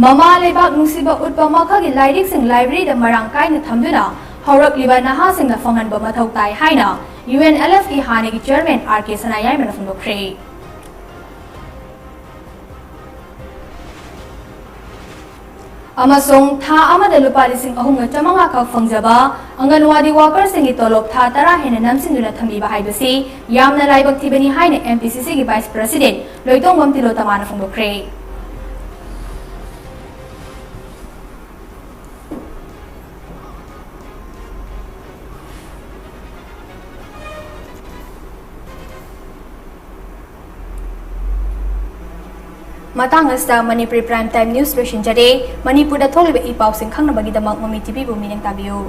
ꯃꯃꯥ ꯂꯩꯕꯥꯛ ꯅꯨꯡꯁꯤꯕ ꯎꯠꯄ ꯃꯈꯜꯒꯤ ꯂꯥꯏꯔꯤꯛꯁꯤꯡ ꯂꯥꯏꯕ꯭ꯔꯦꯔꯤꯗ ꯃꯔꯥꯡ ꯀꯥꯏꯅ ꯊꯝꯗꯨꯅ ꯍꯧꯔꯛꯂꯤꯕ ꯅꯍꯥꯁꯤꯡꯗ ꯐꯪꯍꯟꯕ ꯃꯊꯧ ꯇꯥꯏ ꯍꯥꯏꯅ UNLFꯀꯤ ꯍꯥꯟꯅꯒꯤ ꯆꯤꯌꯔꯃꯦꯟ ꯑꯥꯔ ꯀꯦ ꯁꯅꯥꯌꯥꯏꯃꯅ ꯐꯣꯡꯗꯣꯛꯈ꯭ꯔꯦ꯫ ꯑꯃꯁꯨꯡ ꯊꯥ ꯑꯃꯗ ꯂꯨꯄꯥ ꯂꯤꯁꯤꯡ ꯑꯍꯨꯝꯒ ꯆꯥꯃꯉꯥ ꯈꯛ ꯐꯪꯖꯕ ꯑꯪꯒꯟꯋꯥꯗꯤ ꯋꯥꯀꯔꯁꯤꯡꯒꯤ ꯇꯣꯂꯣꯞ ꯊꯥ ꯇꯔꯥ ꯍꯦꯟꯅ ꯅꯝꯁꯤꯟꯗꯨꯅ ꯊꯝꯕꯤꯕ ꯍꯥꯏꯕꯁꯤ ꯌꯥꯝꯅ ꯂꯥꯏꯕꯛ ꯊꯤꯕꯅꯤ ꯍꯥꯏꯅ M P C C ꯒꯤ Vice President ꯂꯣꯏꯇꯣꯡꯕꯝ ꯇꯤꯂꯣꯇꯃꯥꯅ ꯐꯣꯡꯗꯣꯛꯈ꯭ꯔꯦ꯫ ꯃꯇꯥꯡ ꯑꯁꯤꯗ ꯃꯅꯤꯄꯨꯔꯤ Prime Time News ꯂꯣꯏꯁꯤꯟꯖꯔꯦ꯫ ꯃꯅꯤꯄꯨꯔꯗ ꯊꯣꯛꯂꯤꯕ ꯏ ꯄꯥꯎꯁꯤꯡ ꯈꯪꯅꯕꯒꯤꯗꯃꯛ ꯃꯃꯤ T V ꯕꯨ ꯃꯤꯠꯌꯦꯡ ꯇꯥꯕꯤꯌꯨ꯫